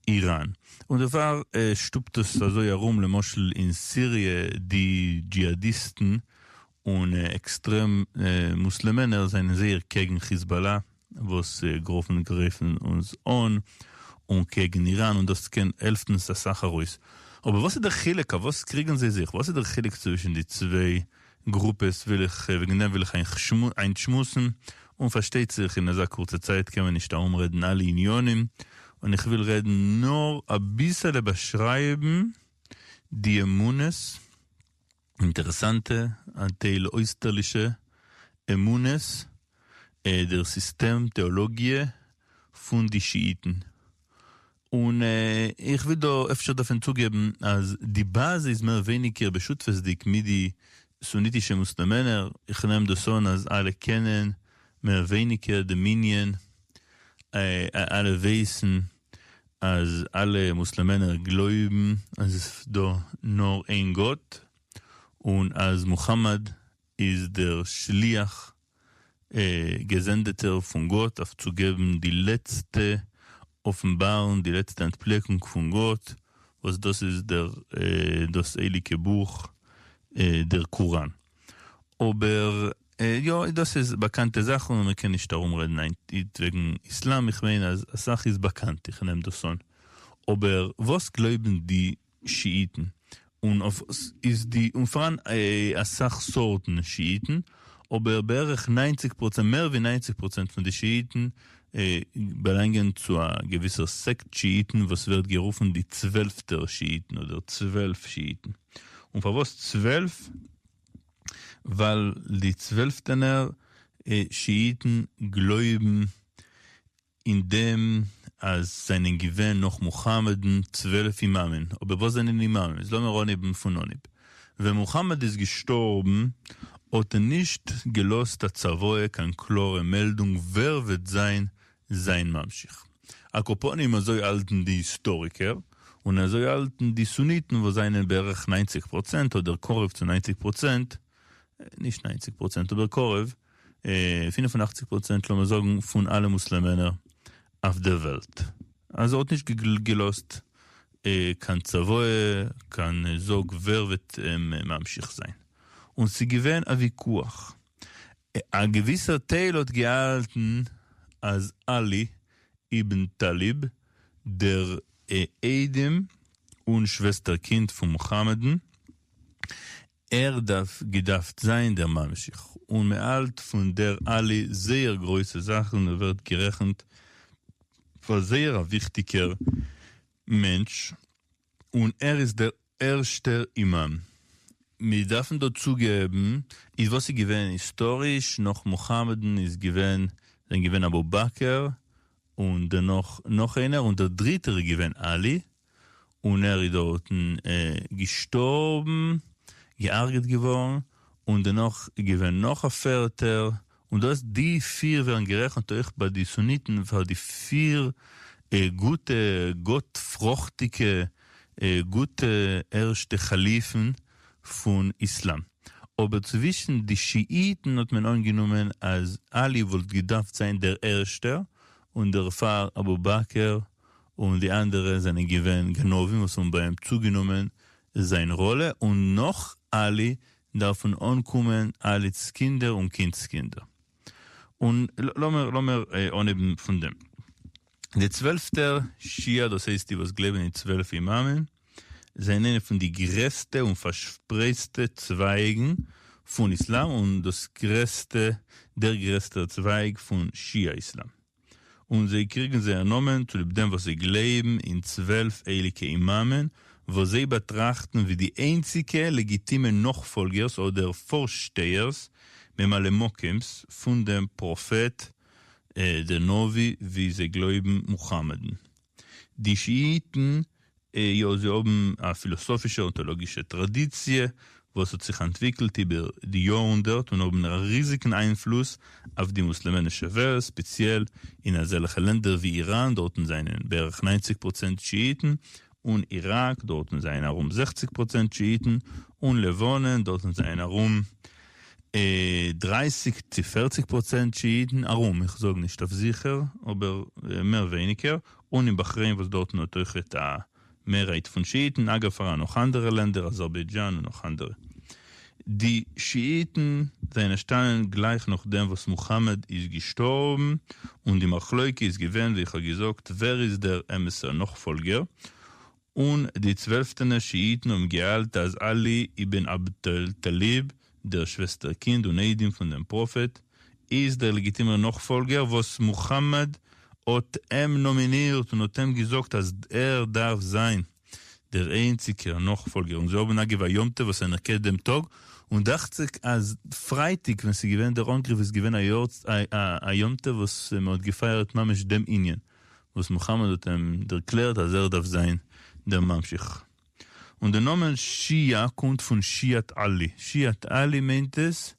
איראן און דערפאר שטופט עס אזוי ארום למשל אין סיריע די דזשיהאדיסטן און עקסטרעם מוסלעמענער זענען זייער קעגן חיזבאללה וואס גראפן גרייפן אונז אן און קעגן איראן און דאס קען העלפט אונז אסאך ארויס. אבער וואס איז דער חילוק אויף וואס קריגן זיי זיך? וואס איז דער חילוק צווישן די צוויי גרופעס וויל איך וועגן דעם וויל איך היינט שמועסן און פארשטייט זיך אין אזא קורצע צייט קען מען נישט ארומרעדן אלע עניינים און איך וויל רעדן נאר אביסעלע באשרייבן די אמונות אינטערעסאנטע, א טייל אויסטערלישע, אמונות, דער סיסטעם, טעאלאגיע, פון די שיאיטן. און איך וויל דא אפשר דארפן צוגעבן אז די באזע איז מער ווייניגער בשותפות'דיג מיט די סוניטישע מוסלעמענער, איך נעם דאס אן אז אלע קענען מער ווייניגער דעם ענין, אלע ווייסן אז אלע מוסלעמענער גלויבן אז עס איז דא נאר איין גאט, און אז מוחמד איז דער שליח, געזענדעטער פון גאט אויף צו געבן די לעצטע אפנבארן די לעצטע אנטפלעקונג פון גאט, וואס דאס איז דער דאס הייליגע בוך דער קוראן. אבער יא, דאס איז באקאנטע זאכן און מען קען נישט ארומרעדן היינט וועגן איסלאם, איך מיין אז אסאך איז באקאנט, איך נעם דאס אן. אבער וואס גלויבן די שיאיטן? און אויף וואס איז די, און פאראן אסאך סארטן שיאיטן, אבער בערך ניינציג פראצענט, מער ווי ניינציג פראצענט פון די שיאיטן באלאנגען צו א געוויסער סעקט שיאיטן וואס ווערט גערופן די צוועלפטער שיאיטן אדער 12 שיאיטן. און פארוואס 12? ווייל די צוועלפטענער שיאיטן גלויבן אין דעם אז זענען געווען נאך מוחמד'ן 12 אימאמען, אבער וואס זענען אימאמען? איז לאמיר אנהייבן פון אנהייב. ווען מוחמד איז געשטארבן האט ער נישט געלאזט א צוואה קיין קלארע מעלדונג ווער וועט זיין זיין ממשיך. על כל פנים אזוי האלטן די היסטאריקער, און אזוי האלטן די סוניטן וואס זענען בערך 90% אדער קרוב צו 90%, נישט 90% אבער קרוב, 85% לאמיר זאגן פון אלע מוסלעמענער אויף דער וועלט. אז ער האט נישט געלאזט קיין צוואה, קיין זאג ווער וועט אים ממשיך זיין. און ס'געווען א ויכוח. א געוויסער טייל האט געהאלטן אז עלי איבן טאליב, דער איידעם און שוועסטער קינד פון מוחמד'ן, ער דארף געדארפט זיין דער ממשיך, און מען האלט פון דער עלי זייער גרויסע זאכן און ער ווערט גערעכנט פאר זייער א וויכטיגער מענטש, און ער איז דער ערשטער אימאם. מיר דארפן דא צוגעבן, איז וואס איז געווען היסטאריש נאך מוחמד'ן איז געווען, זענען געווען אבו באקר און דערנאך נאך איינער, און דער דריטער איז געווען עלי, און ער איז דארטן געשטארבן, געהארגעט געווארן, און דערנאך איז געווען נאך א פערטער, און דאס די פיר ווערן גערעכנט אויך ביי די סוניטן פאר די פיר גוטע גאט-פארכטיגע גוטע ערשטע חליפן פון איסלאם. אבער צווישן די שיאיטן האט מען אנגענומען אז עלי וואלט געדארפט זיין דער ערשטער, און דערפאר אבו באקר און די אנדערע זענען געווען גנבים וואס האבן ביי אים צוגענומען זיין ראלע, און נאך עלי דארפן אנקומען עלי'ס קינדער און קינד'ס קינדער. און לאמיר לאמיר אנהייבן פון דעם. די צוועלפטער שיעה, דאס הייסט די וואס גלייבן אין 12 אימאמען, זענען איינע פון די גרעסטע און פארשפרייטסטע צווייגן פון איסלאם און דאס גרעסטע, דער גרעסטער צווייג פון שיעה איסלאם. און זיי קריגן זייער נאמען צוליב דעם וואס זיי גלייבן אין 12 הייליגע אימאמען וואס זיי באטראכטן ווי די איינציגע לעגיטימע נאכפאלגערס אדער פארשטייערס, ממלא מקום'ס, פון דעם פראפעט, דער נביא ווי זיי גלויבן מוחמד'ן. די שיאיטן, יא, זיי האבן א פילאסאפישע און טעאלאגישע טראדיציע וואס האט זיך אנטוויקלט איבער די יארהונדערט און האבן א ריזיגן איינפלוס אויף די מוסלעמענישע וועלט, ספעציעל אין אזעלכע לענדער ווי איראן, דארטן זענען בערך 90% שיאיטן, און איראק, דארטן זענען ארום 60% שיאיטן, און לבנון, דארטן זענען ארום 30 צו 40% שיאיטן, ארום, איך זאג נישט אויף זיכער, אבער מער ווייניגער, און אין באכרעין וואס דארטן האט אויכעט א מערהייט פון שיאיטן, אגב פאראן נאך אנדערע לענדער, אזערביידזשאן און נאך אנדערע. די שיאיטן זענען אנטשטאנען גלייך נאכדעם וואס מוחמד איז געשטארבן, און די מחלוקה איז געווען, ווי איך האב געזאגט, ווער איז דער אמת'ער נאכפאלגער, און די צוועלפטענע שיאיטן האבן געהאלט אז עלי איבן אבו טאליב, דער שוועסטער קינד און איידעם פון דעם פראפעט, איז דער לעגיטימער נאכפאלגער וואס מוחמד האט אים נאמינירט און האט אים געזאגט אז ער דארף זיין דער איינציגער נאכפאלגער, און זיי האבן אגב א יום טוב וואס אנערקענט דעם טאג, און דאכט זיך אז פרייטאג ווען ס'איז געווען דער אנגריף איז געווען א יום טוב וואס מען האט געפייערט ממש דעם ענין וואס מוחמד האט אים דערקלערט אז ער דארף זיין דער ממשיך. און דער נאמען שיעה קומט פון שיעת עלי, שיעת עלי מיינט עס,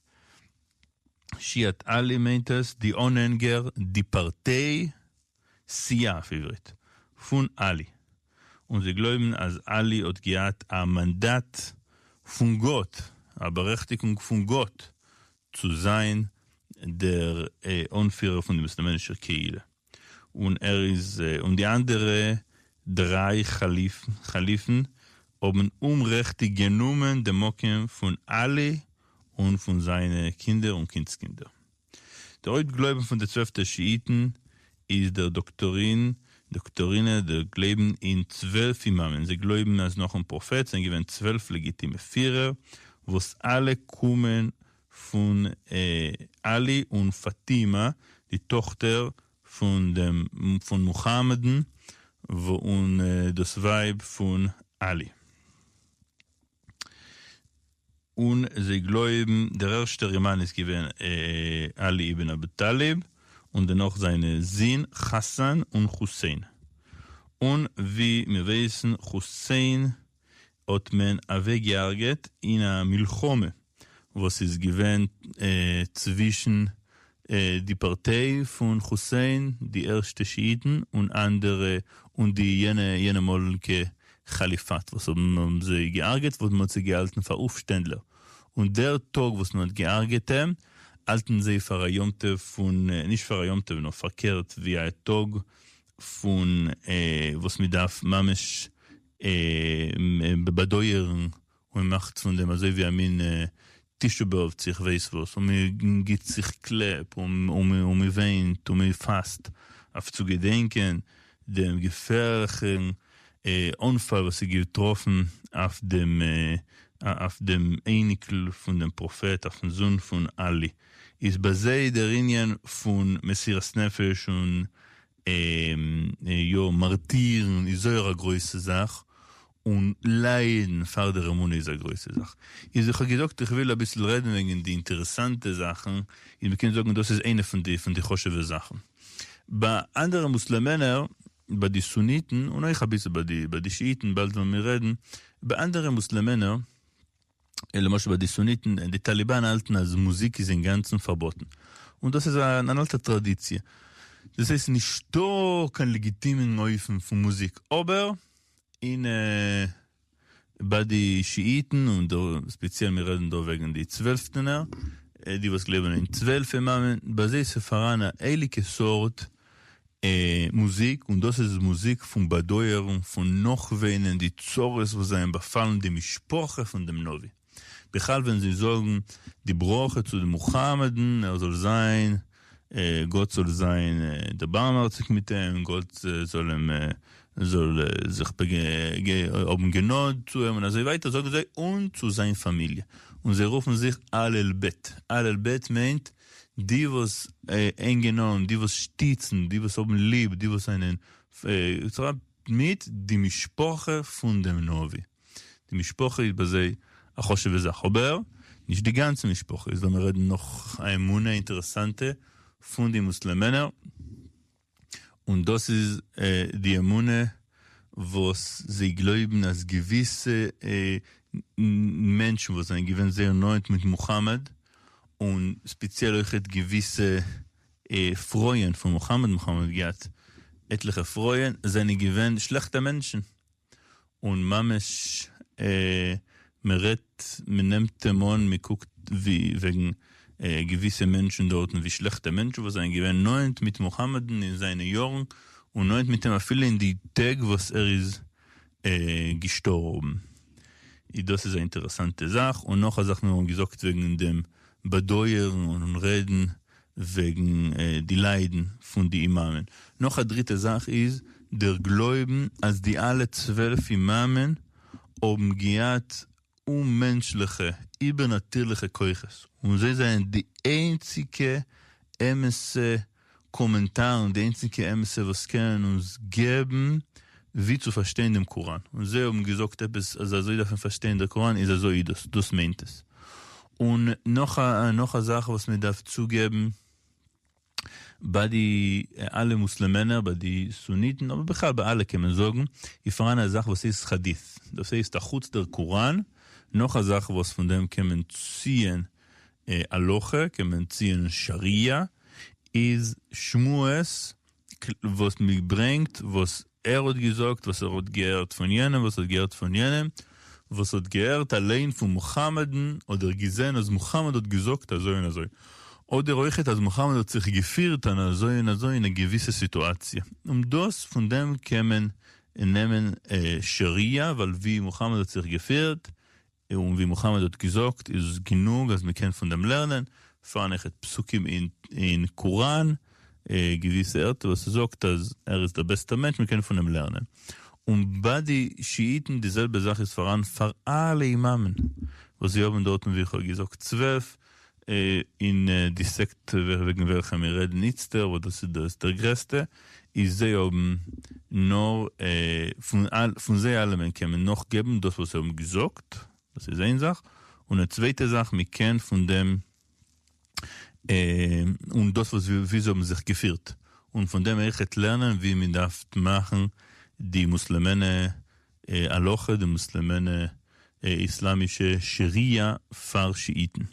שיעת עלי מיינט עס די אנהענגער, די פארטיי, סיעה אויף עברית, פון עלי. און זיי גלויבן אז עלי האט געהאט א מאנדאט פון גאט, א בארעכטיגונג פון גאט, צו זיין דער אנפירער פון די מוסלעמענישער קהילה. און ער איז און די אנדערע דריי כאליפן האבן אומרעכטיג גענומען דעם מקום פון עלי און פון זיינע קינדער און קינדס קינדער. דער הויפט גלויבן פון די צוועלפטע שיאיטן איז דער דאקטארין, דאקטארינע, דער גלייבן אין 12 אימאמען. זיי גלויבן אז נאכן פראפעט זענען געווען 12 לעגיטימע פירער וואס אלע קומען פון עלי און פאטימא, די טאכטער פון דעם פון מוחאמד'ן און דאס ווייב פון עלי. און זיי גלויבן, דער ערשטער אימאם איז געווען עלי איבן אבו טאליב, און דערנאך זיינע זין חאסאן און חוסיין. און ווי מיר ווייסן חוסיין האט מען אוועקגעהרגעט אין א מלחמה וואס איז געווען צווישן די פארטיי פון חוסיין, די ערשטע שיאיטן, און אנדערע, און די יענע יענע-מאליקע כאליפאט וואס האבן זיי געהרגעט וואס מען האט זיי געהאלטן פאר אויפשטענדלער, און דער טאג וואס מען האט געהרגעט אים האלטן זיי פאר א יום טוב פון, נישט פאר א יום טוב נאר פארקערט ווי א טאג פון וואס מען דארף ממש באדויערן און מען מאכט פון דעם אזוי ווי א מין תשעה באב צו איך ווייס וואס, און מען גיט זיך קלעפ און מען וויינט און מען פאסט אויף צו געדענקען דעם געפערליכן אנפאל וואס איז געטראפן אויף דעם אויף דעם אייניקל פון דעם פראפעט, אויפן זון פון עלי, איז ביי זיי דער ענין פון מסירת נפש און יא מארטירן איז זייער א גרויסע זאך, און ליידן פאר דער אמונה איז א גרויסע זאך. איז איך האב געזאגט איך וויל אביסל רעדן וועגן די אינטערעסאנטע זאכן, איז מ'קען זאגן דאס איז איינע פון די פון די חשוב'ע זאכן. ביי אנדערע מוסלעמענער, ביי די סוניטן, און אויך אביסל ביי די ביי די שיאיטן, באלד וועלן מיר רעדן, ביי אנדערע מוסלעמענער, למשל ביי די סוניטן, די טאליבאן האלטן אז מוזיק איז אינגאנצן פארבאטן. און דאס איז אן אלטע טראדיציע. דאס הייסט נישטא קיין לעגיטימען אופן פון מוזיק, אבער אין ביי די שיאיטן, און דא ספעציעל מיר רעדן דא וועגן די צוועלפטענער, די וואס גלייבן אין 12 אימאמען, ביי זיי איז פאראן א הייליגע סארט מוזיק, און דאס איז מוזיק פון באדויערן, פון נאכוויינען די צרות וואס זענען באפאלן די משפחה פון דעם נביא. בכלל ווען זיי זאגן די ברכה צו דעם מוחאמד'ן, ער זאל זיין, גאט זאל זיין דערבארמהארציג מיט אים, גאט זאל אים, זאל זיך האבן גענאד צו אים און אזוי ווייטער, זאגן זיי, און צו זיין פאמיליע. און זיי רופן זיך אל אל-בית. אל אל-בית מיינט די וואס הענגען אן, די וואס שטיצן, די וואס האבן ליב, די וואס זענען מיט די משפחה פון דעם נביא. די משפחה איז ביי זיי א חשוב'ע זאך, אבער נישט די גאנצע משפחה. איז לאמיר רעדן נאך א אמונה אינטערעסאנטע פון די מוסלעמענער, און דאס איז די אמונה וואס זיי גלויבן אז געוויסע מענטשן וואס זענען געווען זייער נאענט מיט מוחאמאד, און ספעציעל אויכעט געוויסע פרויען פון מוחאמאד, מוחאמאד האט געהאט עטליכע פרויען, זענען געווען שלעכטע מענטשן, און ממש מען רעדט, מען נעמט אים אן, מען קוקט ווי וועגן געוויסע מענטשן דארטן ווי שלעכטע מענטשן וואס זענען געווען נאענט מיט מוחאמאד'ן אין זיינע יארן, און נאענט מיט אים אפילו אין די טעג וואס ער איז געשטארבן. איז דאס איז א אינטערעסאנטע זאך, און נאך א זאך מיר האבן געזאגט וועגן דעם באדויערן און רעדן וועגן די ליידן פון די אימאמען. נאך א דריטע זאך איז דער גלויבן אז די אלע 12 אימאמען האבן געהאט אוממענטשליכע איבערנאטירליכע כוחות, און זיי זענען די איינציגע אמת'ע קאמענטארן, די איינציגע אמת'ע וואס קענען אונז געבן ווי צו פארשטיין דעם קוראן, און זיי האבן געזאגט עפעס אז אזוי דארף מען פארשטיין דער קוראן, איז אזוי איז דאס, דאס מיינט עס. און נאך א נאך א זאך וואס מען דארף צוגעבן, ביי די אלע מוסלעמענער, ביי די סוניטן, אבער בכלל ביי אלע קען מען זאגן, איז פאראן א זאך וואס הייסט חדית', דאס הייסט אחוץ דער קוראן, נאך א זאך וואס פון דעם קען מען ציען הלכה, קען מען ציען שאריא, איז שמועות וואס מען ברענגט וואס ער האט געזאגט, וואס ער האט געהערט פון יענעם, וואס האט געהערט פון יענעם, וואס האט געהערט אליין פון מוחמד'ן, אדער געזען אז מוחמד האט געזאגט אזוי און אזוי. אדער אויכעט אז מוחמד האט זיך געפירט אן אזוי און אזוי אין א געוויסע סיטואציע, און דאס פון דעם קען מען נעמען שאריא, ווייל ווי מוחמד האט זיך געפירט און ווי מוחמד האט געזאגט איז גענוג אז מען קען פון דעם לערנען, פאראן אויכעט פסוקים אין קוראן געוויסע ערטער וואס ס'זאגט אז ער איז דער בעסטער מענטש מען קען פון אים לערנען. און ביי די שיאיטן די זעלבע זאך איז פאראן פאר אלע אימאמען וואס זיי האבן דארטן ווי איך האב געזאגט 12 אין די סעקט וועגן וועלכע מיר רעדן איצטער וואס דאס איז דאס דער גרעסטע איז זיי האבן נאר פון זיי אלעמען קען מען נאכגעבן דאס וואס זיי האבן געזאגט דאס איז איין זאך און א צווייטע זאך מען קען פון דעם און דאס וואס ווי זיי האבן זיך געפירט, און פון דעם אויכעט לערנען ווי מען דארף מאכן די מוסלעמענע הלכה, די מוסלעמענע איסלאמישע שאריא פאר שיאיטן.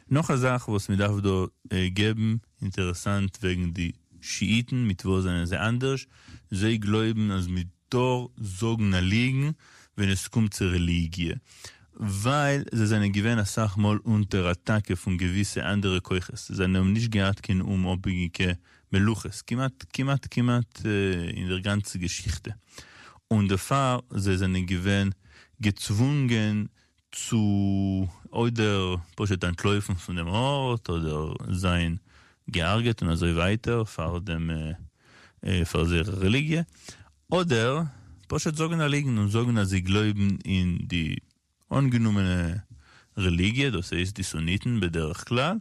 נאך א זאך וואס מען דארף דא געבן, אינטערעסאנט וועגן די שיאיטן, מיט וואס זענען זיי אנדערש, זיי גלויבן אז מען טאר זאגן א ליגן ווען עס קומט צו רעליגיע, ווייל זיי זענען געווען אסאך מאל אונטער אטאקע פון געוויסע אנדערע כוחות, זיי האבן נישט געהאט קיין אומאפהענגיקע מלוכות, כמעט כמעט כמעט אין דער גאנצע געשיכטע, און דערפאר זיי זענען געווען געצוואונגען צו אדער פשוט אנטלויפן פון דעם ארט, אדער זיין געהארגעט און אזוי ווייטער פאר דעם פאר זייער רעליגיע, אדער פשוט זאגן א ליגן און זאגן אז זיי גלויבן אין די אנגענומענע רעליגיע, דאס הייסט די סוניטן בדרך כלל,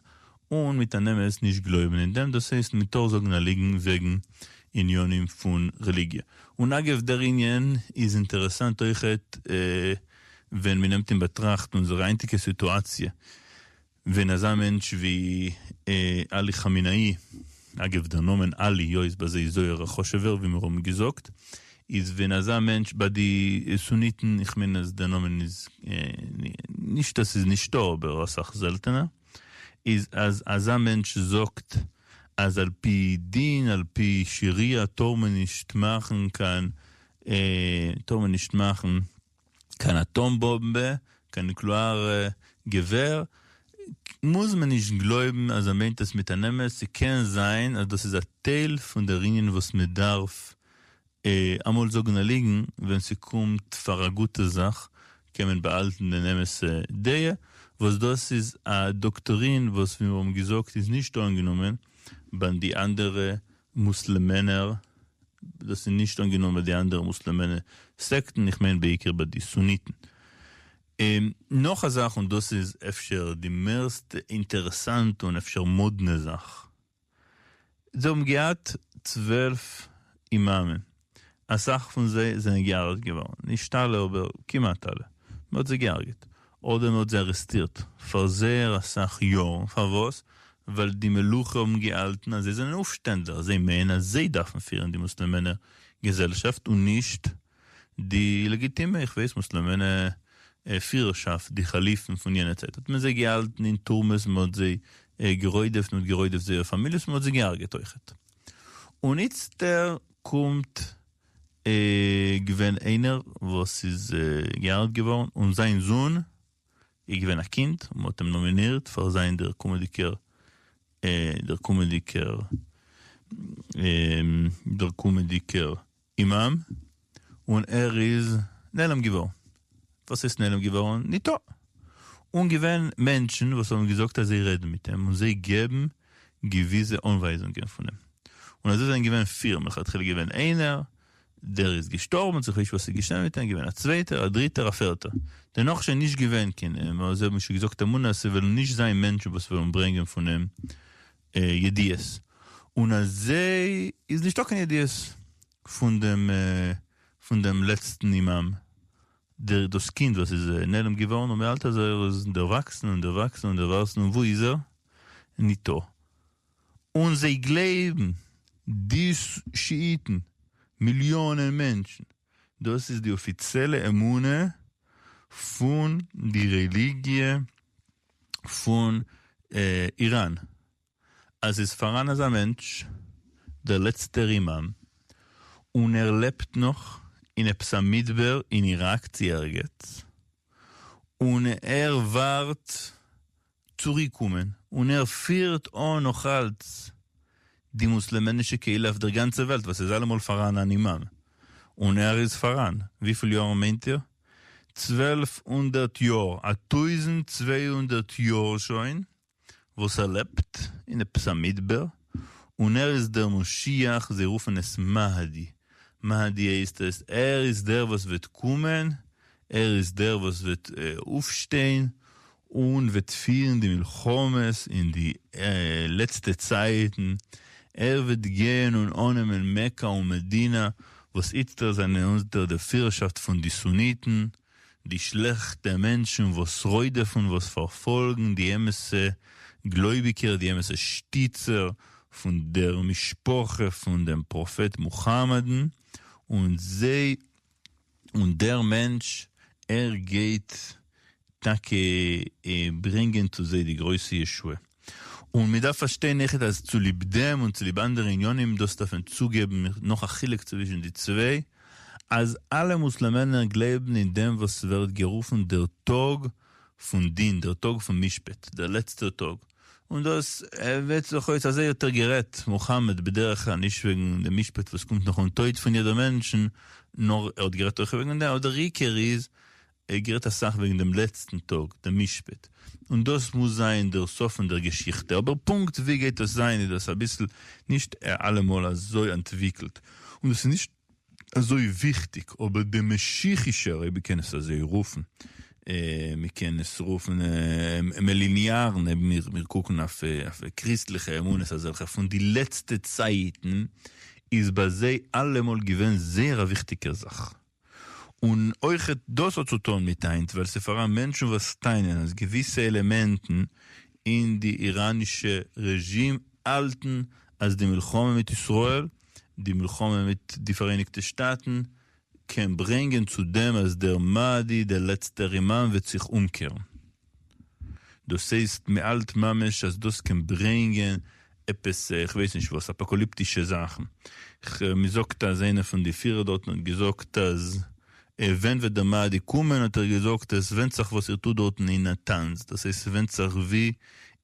און מיט אן אמת נישט גלויבן אין דעם, דאס הייסט מען טאר זאגן א ליגן וועגן עניינים פון רעליגיע. און אגב דער ענין איז אינטערעסאנט אויכעט ווען מען נעמט אין באטראכט אונזער היינטיגע סיטואציע, ווען אזא מענטש ווי אלי חמינאי, אגב דער נאמען אלי יא איז ביי זיי זייער א חשוב'ער ווי מיר האבן געזאגט, איז ווען אזא מענטש ביי די סוניטן, איך מיין אז דער נאמען איז נישט אז ס'איז נישטא אבער אסאך זעלטענער, איז אז אזא מענטש זאגט אז על פי דין על פי שאריא טאר מען נישט מאכן קיין טאר מען נישט מאכן קיין אטאם באמבע, קיין נוקלעארע געווער, מוז מען נישט גלויבן אז ער מיינט עס מיט אן אמת, ס'קען זיין אז דאס איז א טייל פון דער ענין וואס מ'דארף אמאל זאגן א ליגן, ווען ס'קומט פאר א גוטע זאך קען מען באהאלטן דעם אמת'ע דעה, וואס דאס איז א דאקטרין וואס ווי מיר האבן געזאגט איז נישט אנגענומען ביי די אנדערע מוסלעמענער, דאס איז נישט אנגענומען ביי די אנדערע מוסלעמענע סעקטן, איך מיין בעיקר ביי די סוניטן. נאך א זאך, און דאס איז אפשר די מערסט אינטערעסאנטע און אפשר מאדנע זאך, זיי האבן געהאט 12 אימאמען, אסאך פון זיי זענען געהארגעט געווארן, נישט אלע אבער כמעט אלע, מען האט זיי געהארגעט, אדער מען האט זיי ארעסטירט פאר זייער אסאך יארן, פארוואס? ווייל די מלוכה האבן געהאלטן אז זיי זענען אויפשטענדלער, זיי מיינען אז זיי דארפן פירן די מוסלעמענער געזעלשאפט און נישט די לעגיטימע, איך ווייס, מוסלעמענע פירערשאפט, די כאליפן פון יענע צייט, האט מען זיי געהאלטן אין טורמעס, מען האט זיי גערודפ'ט, מען האט גערודפ'ט זייער פאמיליעס, מען האט זיי געהארגעט אויכעט. און איצטער קומט געווען איינער וואס איז געהארגעט געווארן און זיין זון איז געווען א קינד און מ'האט אים נאמינירט פאר זיין דער קומענדיגער דער קומענדיגער דער קומענדיגער אימאם און ער איז נעלם געווארן. וואס הייסט נעלם געווארן? ניטא. און געווען מענטשן וואס האבן געזאגט אז זיי רעדן מיט אים און זיי געבן געוויסע אנווייזונגען פון אים. און אזוי זענען געווען פיר, מלכתחילה געווען איינער, דער איז געשטארבן, צו כ'ווייס וואס איז געשען מיט אים, געווען א צווייטער, א דריטער, א פערטער. דערנאך שוין נישט געווען קיין, זיי האבן שוין געזאגט אמונה אז ס'וועלן נישט זיין מענטשן וואס וועלן ברענגען פון אים ידיעות. און אזוי איז נישטא קיין ידיעות פון דעם פון דעם לעצטן אימאם, דער דאס קינד וואס איז נעלם געווארן און מ'האלט אז ער איז דערוואקסן און דערוואקסן און דערוואקסן און וואו איז ער? ניטא. און זיי גלייבן די שיאיטן, מיליאנען מענטשן, דאס איז די אפיציעלע אמונה פון די רעליגיע פון איראן, אז ס'איז פאראן אזא מענטש, דער לעצטער אימאם, און ער לעבט נאך אין עפעס א מדבר אין איראק צי ערגעץ, און ער ווארט צוריקקומען. און ער פירט אן נאכאלץ די מוסלעמענישע קהילה אויף דער גאנצער וועלט, וואס איז אלעמאל פאראן אן אימאם, און ער איז פאראן, וויפיל יארן מיינט איר? 1200 יאר, א 1200 יאר שוין, וואס ער לעבט אין עפעס א מדבר, און ער איז דער משיח, זיי רופן עס מהדי, מהדי הייסט עס, ער איז דער וואס וועט קומען, ער איז דער וואס וועט אויפשטיין און וועט פירן די מלחמות אין די לעצטע צייטן, ער וועט גיין און אננעמען מעקא און מדינה, וואס איצטער זענען אונטער דער פירערשאפט פון די סוניטן, די שלעכטע מענטשן וואס רודפ'ן, וואס פארפאלגן די אמת'ע גלויביקער, די אמת'ע שטיצער פון דער משפחה פון דעם פראפעט מוכאמאד'ן, און זיי, און דער מענטש, ער גייט טאקע ברענגען צו זיי די גרויסע ישועה. און מען דארף פארשטיין אויכעט אז צוליב דעם און צוליב אנדערע עניינים, דאס דארף מען צוגעבן נאך א חילוק צווישן די צוויי, אז אלע מוסלעמענער גלייבן אין דעם וואס ווערט גערופן דער טאג פון דין, דער טאג פון משפט, דער לעצטער טאג, און דאס וועט זיך אויס אזוי האט ער גערעדט, מוחמד, בדרך כלל נישט וועגן דעם משפט וואס קומט נאכן טויט פון יעדער מענטשן, נאר ער האט גערעדט אויך וועגן דעם, אבער דער עיקר איז, ער האט גערעדט אסאך וועגן דעם לעצטן טאג, דעם משפט, און דאס מוז זיין דער סוף פון דער געשיכטע, אבער פונקט ווי גייט דאס זיין איז דאס אביסל נישט אלעמאל אזוי אנטוויקלט, און דאס איז נישט אזוי וויכטיג, אבער דער משיחישער, אויב מ'קען עס אזוי רופן, מ'קען עס רופן מיליניארן, אויב מיר קוקן אויף קריסטליכע אמונות אזעלכע פון די לעצטע צייטן, איז ביי זיי אלעמאל געווען זייער א וויכטיגער זאך. און אויכעט דאס האט צו טון מיט היינט, ווייל ס'פאראן מענטשן וואס טענה'ן אז געוויסע עלעמענטן אין די איראנישע רעזשים האלטן אז די מלחמה מיט ישראל, די מלחמה מיט די פאראייניגטע שטאטן, קען ברענגען צו דעם אז דער מאהדי, דער לעצטער אימאם, וועט זיך אומקערן. דאס הייסט מ'האלט ממש אז דאס קען ברענגען עפעס כ'ווייס נישט וואס אפאקאליפטישע זאכן. מ'זאגט אז איינער פון די פירער דארטן האט געזאגט אז ווען וועט דער מאהדי קומען האט ער געזאגט עס ווענדט זיך וואס איר טוט דארטן אין נאטאנז דאס הייסט ס'ווענדט זיך ווי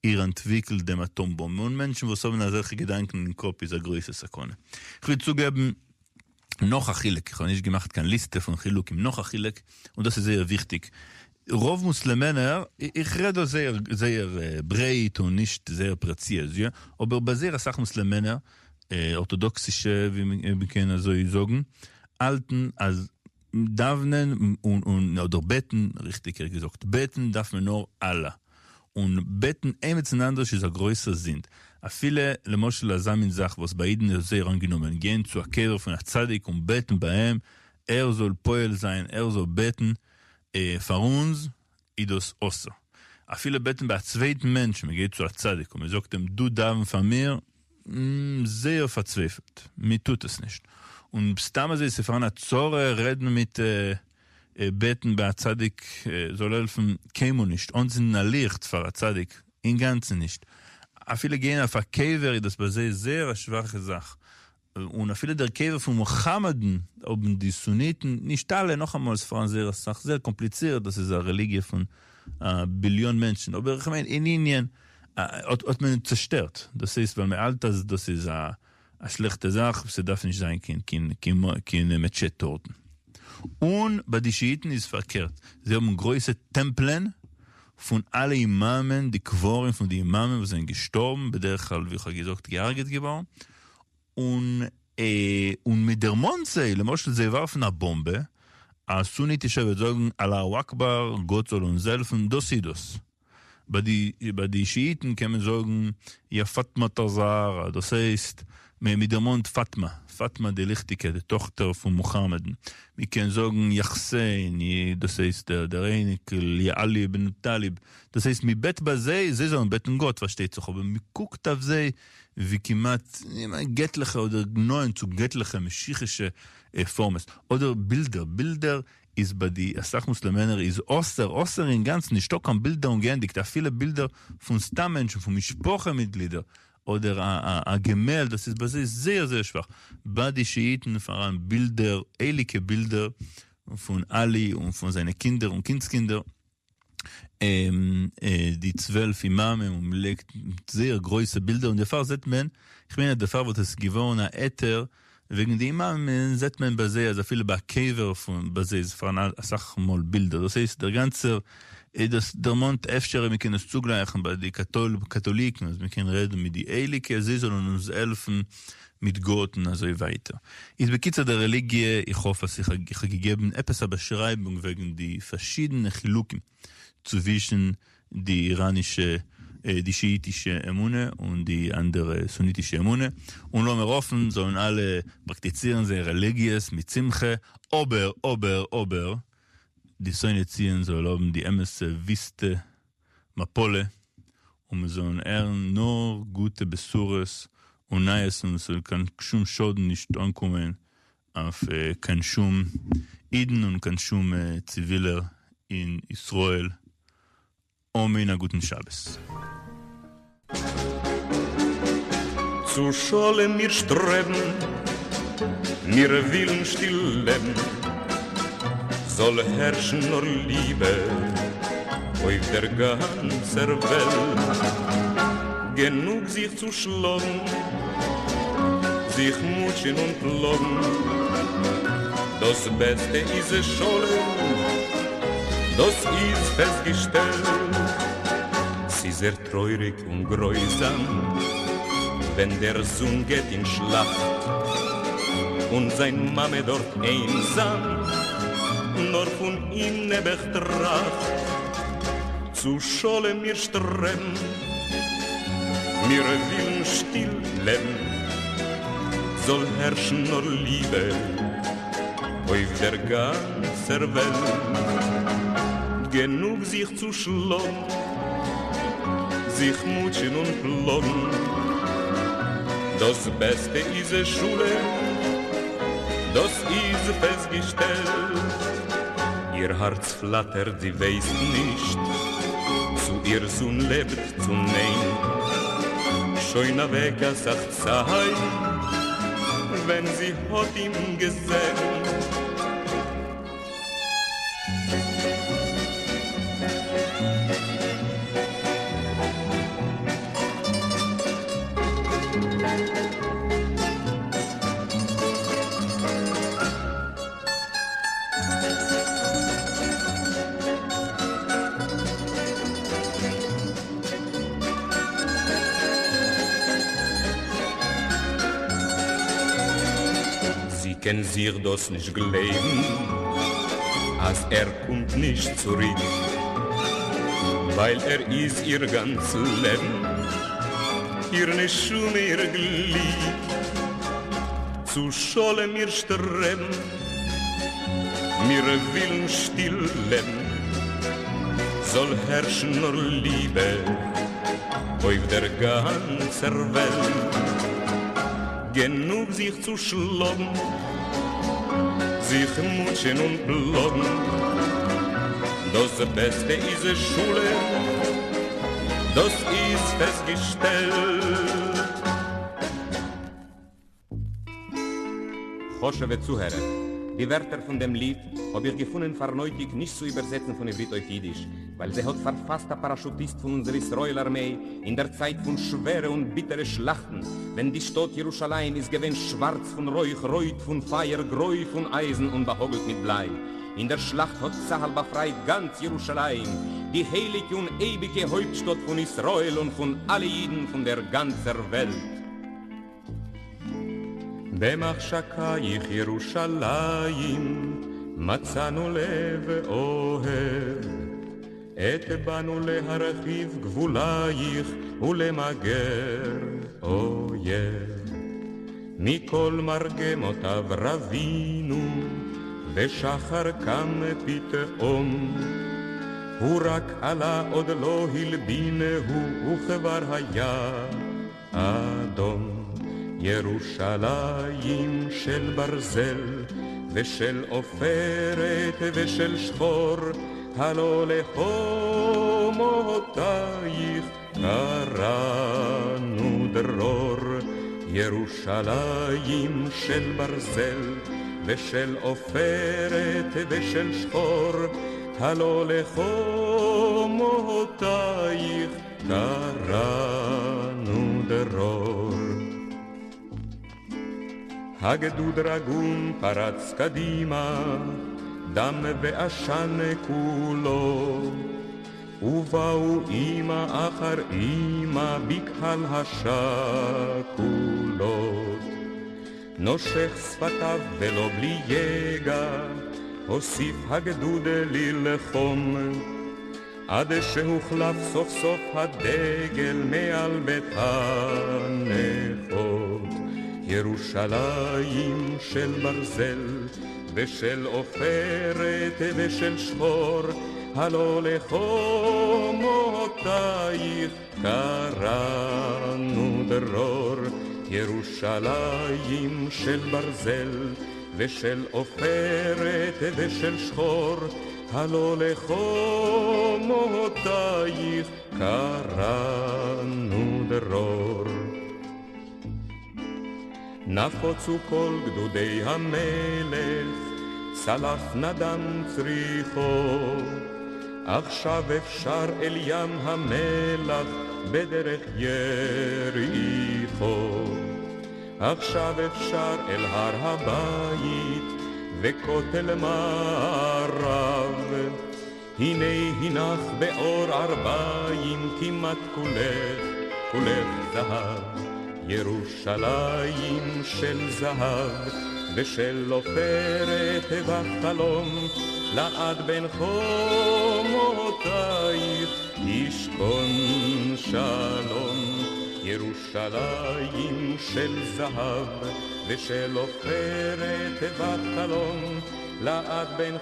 איר אנטוויקלט דעם אטאם באמבע און מענטשן וואס האבן אזעלכע געדאנקען אין קאפ איז א גרויסע סכנה. כ'וויל צוגעבן נאך א חילוק, איך האב נישט געמאכט קיין ליסטע פון חילוקים, נאך א חילוק, און דאס איז זייער וויכטיג, רוב מוסלעמענער, איך רעד דא זייער זייער ברייט און נישט זייער פרעציז, יא, אבער ביי זייער אסאך מוסלעמענער, ארטאדאקסישע ווי מען קען אזוי זאגן, האלטן אז דאוונען און אדער בעטן, ריכטיגער געזאגט בעטן דארף מען נאר אללה, און בעטן עימיצן אנדערש איז א גרויסער זינד, אפילו למשל אזא מין זאך וואס ביי אידן איז זייער אנגענומען, גיין צו א קבר פון א צדיק און בעטן ביי אים ער זאל פועל זיין, ער זאל בעטן פאר אונז, איז דאס אסור. אפילו בעטן ביי א צווייטן מענטש, מען גייט צו א צדיק און מען זאגט אים דו דאווען פאר מיר, זייער פארצווייפלט, מען טוט עס נישט. און סתם אזוי ס'פארהאן א צרה רעדן מיט בעטן ביי א צדיק זאל העלפן, קיינמאל נישט, אנצינדן א ליכט פאר א צדיק, אינגאנצן נישט. אפילו גיין אויף א קבר איז דאס ביי זיי זייער א שוואכע זאך. און אפילו דער קבר פון מוחמד'ן האבן די סוניטן, נישט אלע, נאכאמאל ס'פארהאן זייער אסאך, זייער קאמפליצירט, דאס איז א רעליגיע פון א ביליאן מענטשן, אבער איך מיין אין ענין האט מען צעשטערט, דאס הייסט ווייל מ'האלט אז דאס איז א שלעכטע זאך, ס'דארף נישט זיין קיין מעטשעט דארטן. און ביי די שיאיטן איז פארקערט, זיי האבן גרויסע טעמפלען פון אלע אימאמען, די קברים פון די אימאמען וואס זענען געשטארבן, בדרך כלל ווי איך האב געזאגט געהארגעט געווארן, און און מען דערמאנט זיי, למשל זיי ווארפן א באמבע, א סוניטישער וועט זאגן אללאהו אקבאר, גאט זאל אונז העלפן, דאס איז דאס. ביי די ביי די שיאיטן קען מען זאגן יא פאטמא טאזארא, דאס הייסט מען דערמאנט פאטמא, פאטמא די ליכטיגע, די טאכטער פון מוחמד'ן, מען קען זאגן יא חוסיין, דאס הייסט דער אייניקל, יא עלי אבן טאליב, דאס הייסט מען בעט ביי זיי, זיי זאלן בעטן גאט פארשטייט זיך, אבער מען קוקט אויף זיי ווי כמעט געטליכע אדער נאענט צו געטליכע משיחישע פארמעס, אדער בילדער, בילדער איז ביי די אסאך מוסלעמענער איז אסור, אסור אינגאנצן, נישטא קיין בילדער און געענדיגט, אפילו בילדער פון סתם מענטשן, פון משפחה מיטגלידער, אדער א געמעלד, דאס איז ביי זיי זייער זייער שוואך, ביי די שיאיטן פאראן בילדער, הייליגע בילדער פון עלי און פון זיינע קינדער און קינדס קינדער. די 12 אימאמים און מ'לייגט זייער גרויסע בילדער און דערפאר זעט מען, איך מיין אז דערפאר וואלט עס געווארן א היתר וועגן די אימאמים זעט מען ביי זיי אז אפילו ביי א קבר פון ביי זיי איז פארהאן אסאך מאל בילדער דאס הייסט דער גאנצער דאס דערמאנט אפשר אויב מ'קען עס צוגלייכן ביי די קאטאליקן אז מ'קען רעדן מיט די הייליגע זיי זאלן אונז העלפן מיט גאט און אזוי ווייטער. איז בקיצור די רעליגיע, איך האף אז איך האב געגעבן עפעס א באשרייבונג וועגן די פארשידענע חילוקים צווישן די איראנישע די שיאיטישע אמונה און די אנדערע סוניטישע אמונה, און לאמיר האפן זאלן אלע פראקטיצירן זייער רעליגיעס מיט שמחה, אבער אבער אבער די שונאי ציון זאל האבן די אמת'ע וויסטע מפלה, און מיר זאלן הערן נאר גוטע בשורות און נייעס און עס זאל קיין שום שאדן נישט אנקומען אויף קיין שום אידן און קיין שום ציווילער אין ישראל, אמן א גוטן שבת. צו שלום מיר שטרעבן, מיר ווילן שטיל לעבן, זאל הערשן נאר ליבע אויף דער גאנצער וועלט. גענוג זיך צו שלאגן, זיך מוטשען און פלאגן, דאס בעסטע איז שלום, דאס איז פעסטגעשטעלט. ס'איז זייער טרויעריג און גרויזאם ווען דער זון גייט אין שלאכט און זיין מאמע דארט איינזאם נאר פון אים נעבעך טראכט. צו שלום מיר שטרעבן, מיר ווילן שטיל לעבן, זאל הערשן נאר ליבע אויף דער גאנצער וועלט. גענוג זיך צו שלאגן, זיך מוטשען און פלאגן, דאס בעסטע איז שלום, דאס איז פעסטגעשטעלט. איר הארץ פלאטערט זי ווייסט נישט צו איר זון לעבט צו ניין, שוין אוועק אסאך צייט ווען זי האט אים געזען. זי קען זיך דאס נישט גלייבן אז ער קומט נישט צוריק, ווייל ער איז איר גאנץ לעבן, איר נשמה איר גליק. צו שלום מיר שטרעבן, מיר ווילן שטיל לעבן, זאל הערשן נאר ליבע אויף דער גאנצער וועלט. גענוג זיך צו שלאגן, זיך מוטשען און פלאגן, דאס בעסטע איז שלום, דאס איז פעסטגעשטעלט. חשוב'ע צוהערער, די ווערטער פון דעם ליד האב איך געפונען פאר נויטיג נישט צו איבערזעצן פון עברית אויף אידיש, ווייל זיי האט פארפאסט א פאראשוטיסט פון אונזער ישראל ארמעי אין דער צייט פון שווערע און ביטערע שלאכטן, ווען די שטאט ירושלים איז געווען שווארץ פון רויך, רויט פון פייער, גרוי פון אייזן און באהאגלט מיט בליי. אין דער שלאכט האט צהל באפרייט גאנץ ירושלים, די הייליגע און אייביגע הויפטשטאט פון ישראל און פון אלע אידן פון דער גאנצער וועלט. במחשכיך ירושלים מצאנו לב אוהב עת באנו להרחיב גבולייך ולמגר אויב מכל מרגמותיו רווינו ושחר קם פתאום הוא רק עלה עוד לא הלבינהו וכבר היה אדום ירושלים של ברזל ושל עופרת ושל שחור הלא לחומותייך קראנו דרור ירושלים של ברזל ושל עופרת ושל שחור הלא לחומותייך. חומותייך קראנו דרור. הגדוד רגום פרץ קדימה, דם ועשן כולו, ובאו אמא אחר אמא בקהל השכולות. נושך שפתיו ולא בלי יגע, הוסיף הגדוד ללחום, עד שהוחלף סוף סוף הדגל מעל בית הנכות. ירושלים של ברזל ושל עופרת ושל שחור, הלא לחומותייך קראנו דרור. ירושלים של ברזל ושל עופרת ושל שחור, הלא לחומותייך קראנו דרור. נפוצו כל גדודי המלך, צלף נדם צריחו. עכשיו אפשר אל ים המלח בדרך יריחו. עכשיו אפשר אל הר הבית וכותל מערב. הנה הנך באור ערביים כמעט כולך, כולך זהב. ירושלים של זהב ושל עופרת וחלום, לעד בין חומותייך ישכון שלום. ירושלים של זהב ושל עופרת וחלום, לעד בין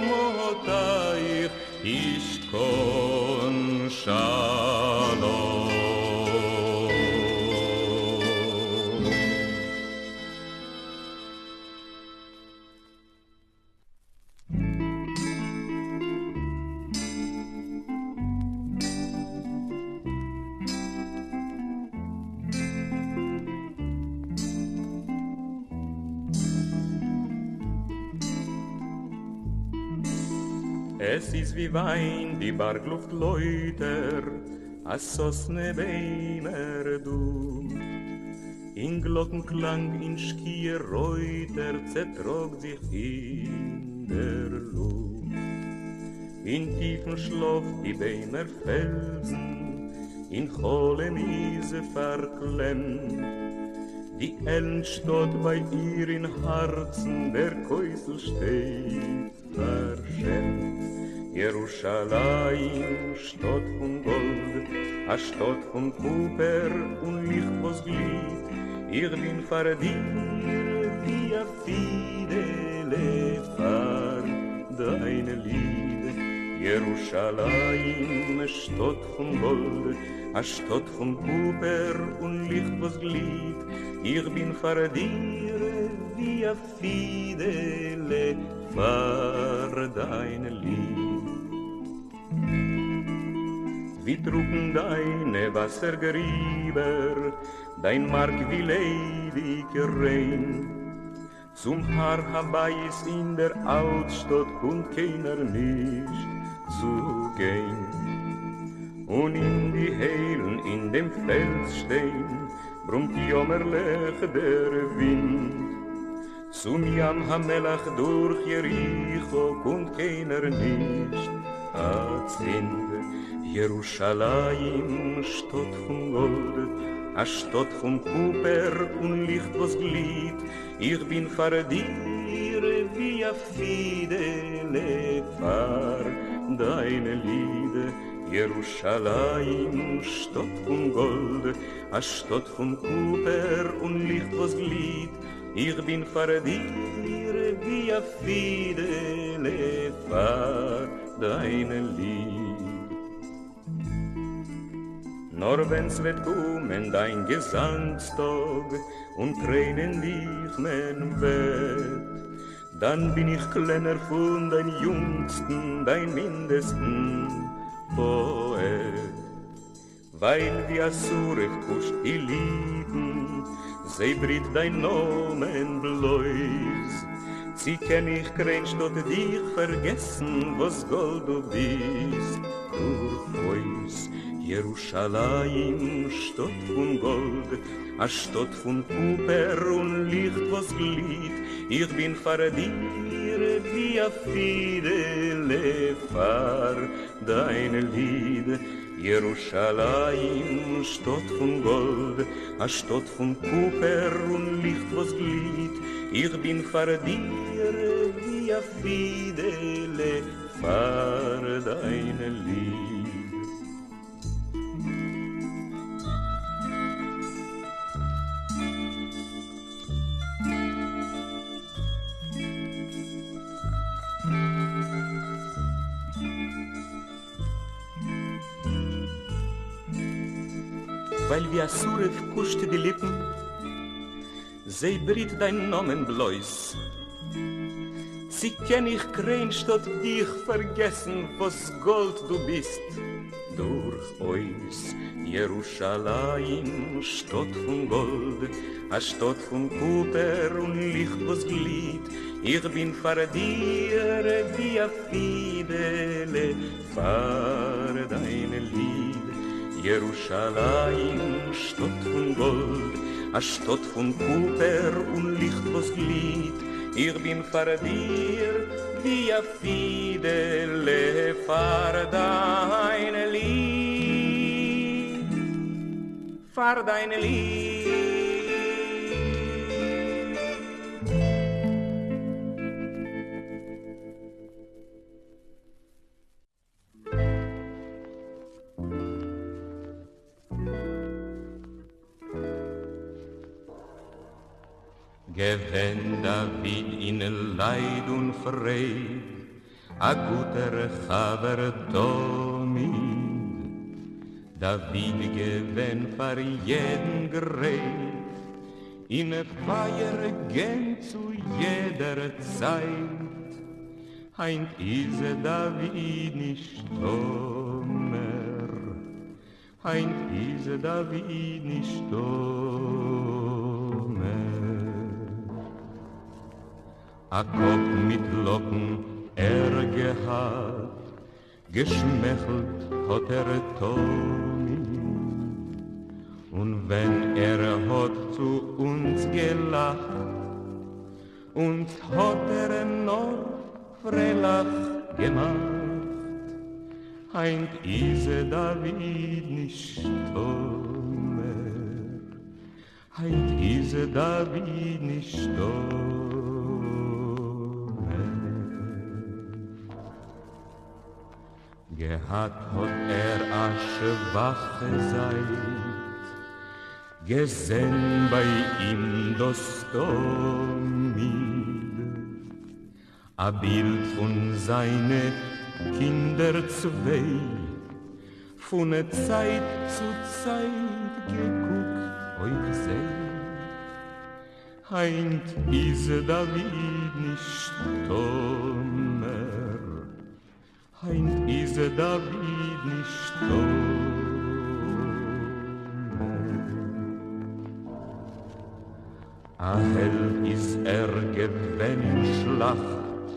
חומותייך ישכון שלום. עס איז ווי וויין די בארג-לופט לויטער, א סאסנע ביימער דופט. אין גלאקן-קלאנג אין שקיעה רויטער צעטראגט זיך אין דער לופט. אין טיפן שלאף די ביימער פעלזן, אין חלום איז פארקלעמט. די עלנט שטאט ביי איר אין הארצן דער כותל שטייט פארשעמט. ירושלים, שטאט פון גאלד, א שטאט פון קופער און ליכט וואס גליט, איך בין פאר דיר ווי א פידעלע פאר דיין ליד. ירושלים, שטאט פון גאלד, א שטאט פון קופער און ליכט וואס גליט, איך בין פאר דיר ווי א פידעלע פאר דיין ליד. ווי טרוקן דיינע וואסער גריבער, דיין מארק ווי ליידיג ריין. צום הר הבית אין דער אלטשטאט קומט קיינער נישט צו גיין. און אין די היילן אין דעם פעלזשטיין ברומט יאמערלעך דער ווינט. צום ים המלח דורך יריחו קומט קיינער נישט אצינד. ירושלים, שטאט פון גאלד, א שטאט פון קופער און ליכט וואס גליט, איך בין פאר דיר ווי א פידעלע פאר דיין ליד. ירושלים, שטאט פון גאלד, א שטאט פון קופער און ליכט וואס גליט, איך בין פאר דיר ווי א פידעלע פאר דיין ליד. נאר ווען ס'וועט קומען דיין געזאנגסטאג און קרוינען דיך מען וועט, דאן בין איך קלענער פון דיין יונגסטן, דיין מינדעסטן פאעט. ווייל ווי א שרף קושט די ליפן, זיי בריט דיין נאמען בלויז. צי קען איך קריין שטאט דיך פארגעסן וואס גאלד דו ביסט דורכאויס ירושלים שטאט פון גאלד א שטאט פון קופער און ליכט וואס גליט איך בין פאר דיר ווי א פידעלע פאר דיין ליד ירושלים שטאט פון גאלד א שטאט פון קופער און ליכט וואס גליט איך בין פאר דיר ווי א פידעלע פאר דיין ליד. ווייל ווי א שרף קושט די ליפן, זיי בריט דיין נאמען בלויז. צי קען איך קריין שטאט דיך פארגעסן וואס גאלד דו ביסט דורכאויס ירושלים שטאט פון גאלד א שטאט פון קופער און ליכט וואס גליט איך בין פאר דיר ווי א פידעלע פאר דיין ליד ירושלים שטאט פון גאלד א שטאט פון קופער און ליכט וואס גליט איך בין פאר דיר ווי א פידעלע פאר דיין ליד פאר דיין ליד. געווען דוד אין לייד און פרייד, א גוטער חבר תמיד. דוד געווען פאר יעדן גרייט, אין פייער גיין צו יעדער צייט. היינט איז דוד נישטא מער, היינט איז דוד נישטא מער. א קאפ מיט לאקן ער געהאט, געשמעכלט האט ער תמיד, און ווען ער האט צו אונז געלאכט, אונז האט ער נאר פריילאך געמאכט. היינט איז דוד נישטא מער, היינט איז דוד נישטא מער. געהאט האט ער א שוואכע זייט, געזען ביי אים דאס תמיד. א בילד פון זיינע קינדער צוויי, פון צייט צו צייט געקוקט אויף זיי. היינט איז דוד נישטא מער, היינט איז דוד נישטא מער. א העלד איז ער געווען אין שלאכט,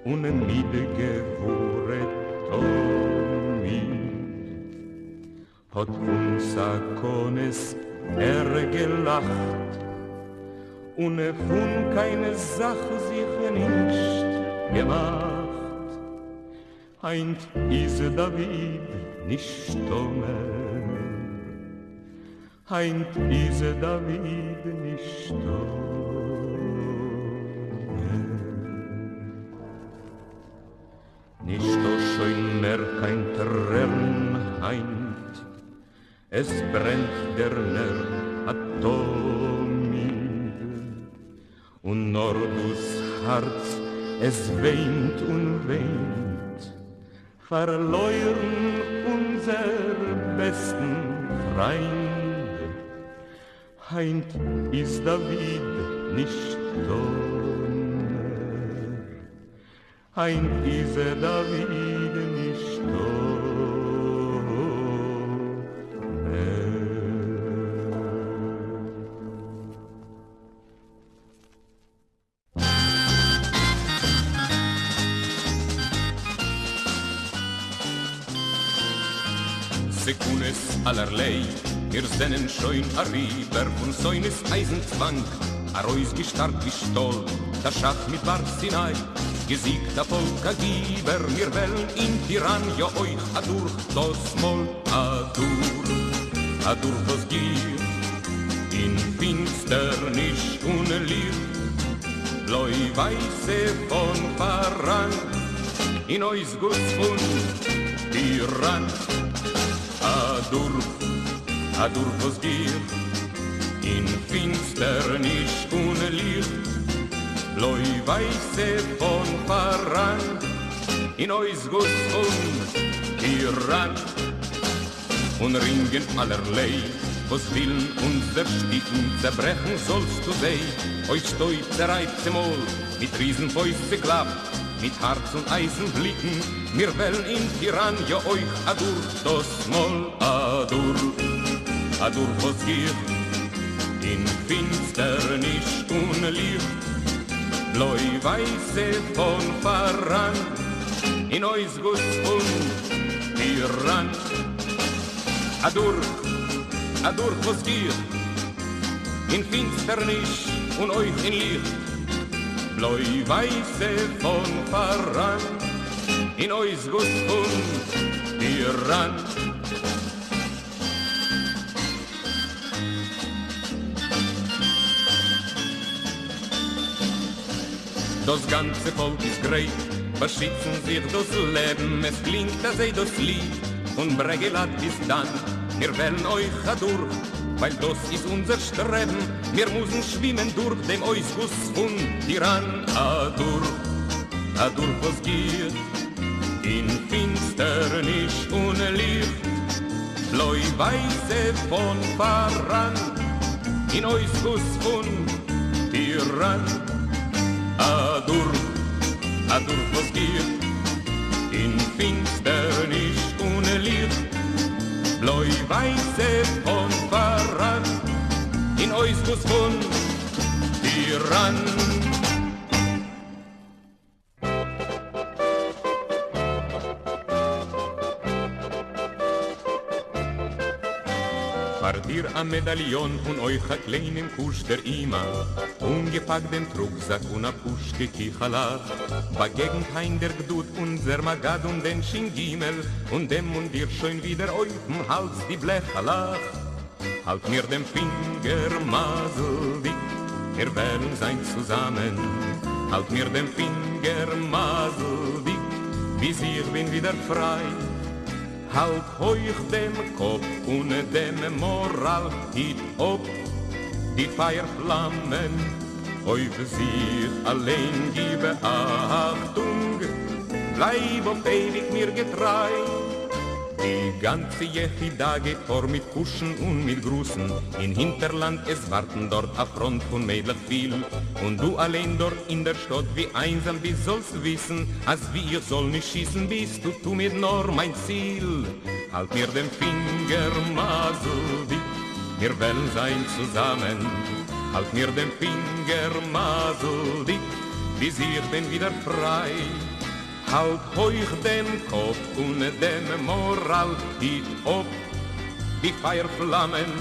און מיט גבורה תמיד. האט פון סכנות ער געלאכט, און פון קיין זאך זיך נישט געמאכט. היינט איז דוד נישטא מער, היינט איז דוד נישטא מער. נישטא שוין מער קיין טרערן היינט, עס ברענט דער נר התמיד, און נאר דאס הארץ עס וויינט און וויינט, פארלוירן אונזער בעסטן פריינד, היינט איז דוד נישטא מער, היינט איז דוד נישטא מער. מהומות אלערליי, מיר זענען שוין אריבער פון שונא'ס אייזן צוואנג, ארויסגעשטארקט ווי שטאל, תש"ח מדבר סיני, געזיגט א פאלק א גיבור, מיר וועלן אין טיראן יא אויך אדורך דאס מאל אדורך, אדורך וואס גיך אין פינסטערניש און ליכט, בלוי ווייסע פאן פאראן אין אויסגוס פון טיראן. אדורך, אדורך וואס גיך אין פינסטערניש און ליכט, בלוי ווייסע פאן פאראן אין אויסגוס פון טיראן. און רינגען אלערליי וואס ווילן אונז דערשטיקן, צעברעכן זאלסטו זיי אויף שטויב צערייב צעמאל, מיט ריזן פויסט צעקלאפ, מיט הארץ און אייזן בליקן, מיר וועלן אין טיראן יא אויך אדורך דאס מאל אדורך, אדורך וואס גיך אין פינסטערניש און ליכט, בלוי ווייסע פאן פאראן אין אויסגוס פון טיראן. אדורך, אדורך וואס גיך אין פינסטערניש און אויך אין ליכט, בלוי ווייסע פאן פאראן אין אויסגוס פון טיראן. דאס גאנצע פאלק איז גרייט באשיצן זיך דאס לעבן, עס קלינגט אזוי דאס ליד פון ברעג אילת ביז דן, מיר וועלן אויך אדורך ווייל דאס איז אונזער שטרעבן, מיר מוזן שווימען דורך דעם אויסגוס פון טיראן, אדורך, אדורך וואס גיך אין פינסטערניש און ליכט, בלוי ווייסע פאן פאראן אין אויסגוס פון טיראן. אדורך, אדורך וואס גיך אין פינסטערניש און ליכט, בלוי ווייסע פאן פאראן אין אויסגוס פון טיראן. פאר דיר א מעדאליאן און אויך א קליינעם קוש דער אמא, אנגעפאקט דעם טראגזאק און א פושקע קיכעלעך, באגעגנט היינט דער גדוד אונזער מגד און דעם שין גימל, און דעם מונדיר שוין ווידער אויפן האלז די בלעכעלעך. האלט מיר דעם פינגער מזל'דיג, מיר וועלן זיין צוזאמען, האלט מיר דעם פינגער מזל'דיג, ביז איך בין ווידער פריי. האלט הויך דעם קאפ און דעם מאראל, היט אפ די פייער פלאמען, אויף זיך אליין גיב אכטונג, בלייב אויף אייביג מיר געטריי. די גאנצע יחידה גייט פאר מיט קושן און מיט גרוסן, אין הינטערלאנד עס ווארטן דארט א פראנט פון מיידלעך פיל, און דו אליין דארט אין דער שטאט ווי איינזאם ביסט זאלסט וויסן, אז ווי איך זאל נישט שיסן ביסטו תמיד נאר מיין ציל. האלט מיר דעם פינגער מזל'דיג, מיר וועלן זיין צוזאמען, האלט מיר דעם פינגער מזל'דיג, ביז איך בין ווידער פריי. האלט הויך דעם קאפ און דעם מאראל, היט אפ די פייער פלאמען,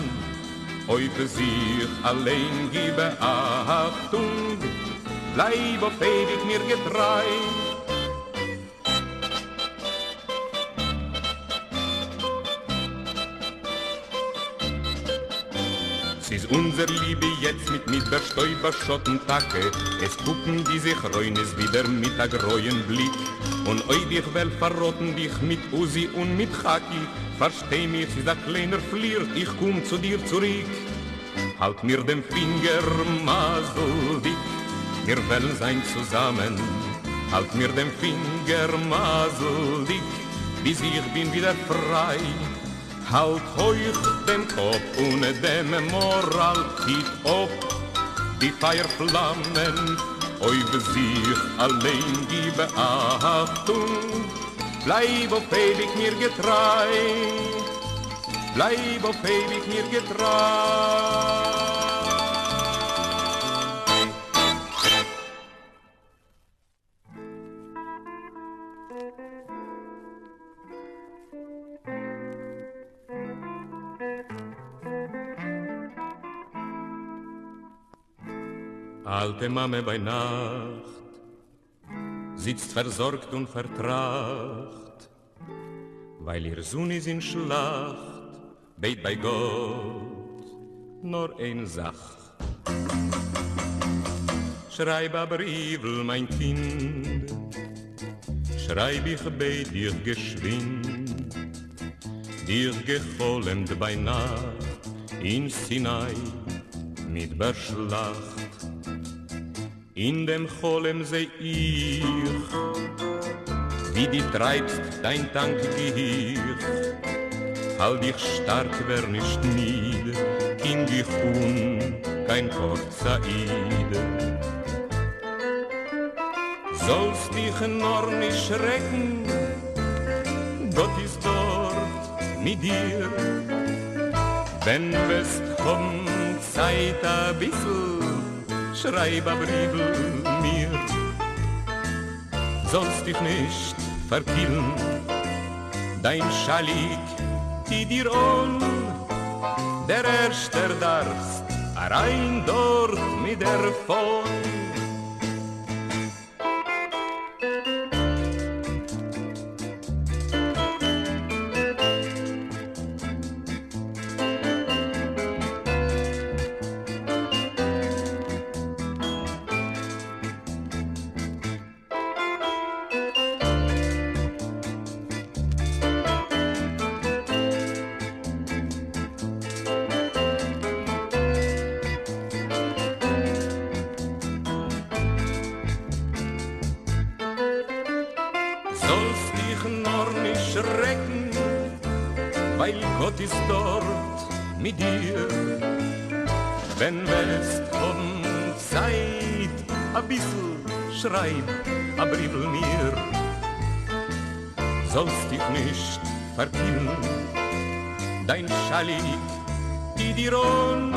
אויף זיך אליין גיב אכטונג, בלייב אויף אייביג מיר געטריי. ס'איז אונזער ליבע יעצט מיט מדבר שטויב באשאטן טאקע, עס קוקן די זכרונות ווידער מיט א גרויען בליק, און אויב איך וועל פארראטן דיך מיט עוזי און מיט חאקי, פארשטיי מיך ס'איז א קליינער פלירט, איך קום צו דיר צוריק. האלט מיר דעם פינגער מזל'דיג, מיר וועלן זיין צוזאמען, האלט מיר דעם פינגער מזל'דיג, ביז איך בין ווידער פריי. האלט הויך דעם קאפ און דעם מאראל, היט אפ די פייער פלאמען, אויף זיך אליין גיב אכטונג, בלייב אויף אייביג מיר געטריי, בלייב אויף אייביג מיר געטריי. אלטע מאמע ביינאכט זיצט פארזארגט און פארטראכט, ווייל איר זון איז אין שלאכט, בעט ביי גאט נאר איין זאך. שרייב א בריוול מיין קינד, שרייב איך בעט דיך געשווינד, דיך געחלומט ביינאכט אין סיני מדבר שלאכט, אין דעם חלום זע איך ווי דו טרייבסט דיין טאנק גיך, האלט דיך שטארק ווער נישט מיד, קום גיך אן קיין פארט סאאיד. זאלסט דיך נאר נישט שרעקן, גאט איז דארט מיט דיר, ווען וועסט האבן צייט אביסל, שרייב א בריוול מיר, זאלסט דיך נישט פארקילן, דיין שאליק טו דיר אן, דער ערשטער דארפסט אריין דארט מיט דער פאן. זאלסט דיך נאר נישט שרעקן, ווייל גאט איז דארט מיט דיר. ווען וועסט האבן צייט אביסל, שרייב א בריוול מיר. זאלסט דיך נישט פארקילן, דיין שאליק טו דיר אן,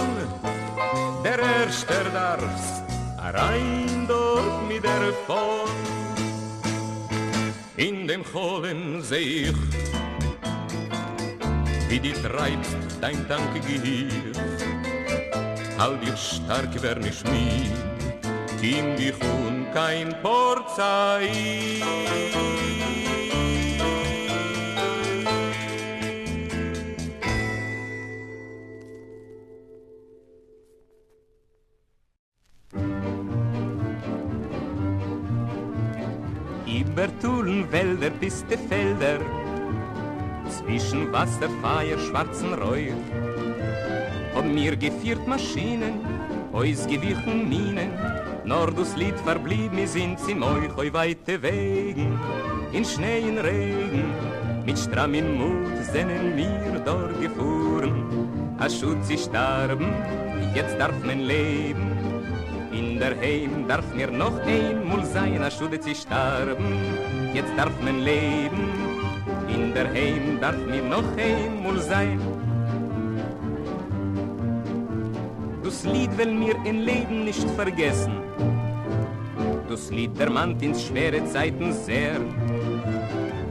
דער ערשטער דארפסט אריין דארט מיט דער פאן. אין דעם חלום זע איך ווי דו טרייבסט דיין טאנק גיך, האלט דיך שטארק ווער נישט מיד, קום גיך אן קיין פארט סאאיד. איבער טאָלן, וועלדער, פּוסטע פֿעלדער, צווישן וואַסער, פֿײַער, שוואַרצן רויך, האָבן מיר געפֿירט מאַשינען, אויסגעוויכן מינען, נאָר דאָס ליד פֿאַרבליבן איז אונדז אין מוח אויף ווײַטע וועגן, אין שניי און רעגן, מיט שטראָם און מוט זענען מיר דאָרט געפֿאָרן. אַ שאָד צו שטאַרבן, יעצט דאַרף מען לעבן. אין דער היים דאַרף מיר נאָך איין מאָל זײַן. אַ שאָד צו שטאַרבן, יעצט דאַרף מען לעבן. אין דער היים דאַרף מיר נאָך איין מאָל זײַן. דאָס ליד וועלן מיר אין לעבן נישט פֿאַרגעסן. דאָס ליד דערמאַנט אונדז שווערע צײַטן זעהר.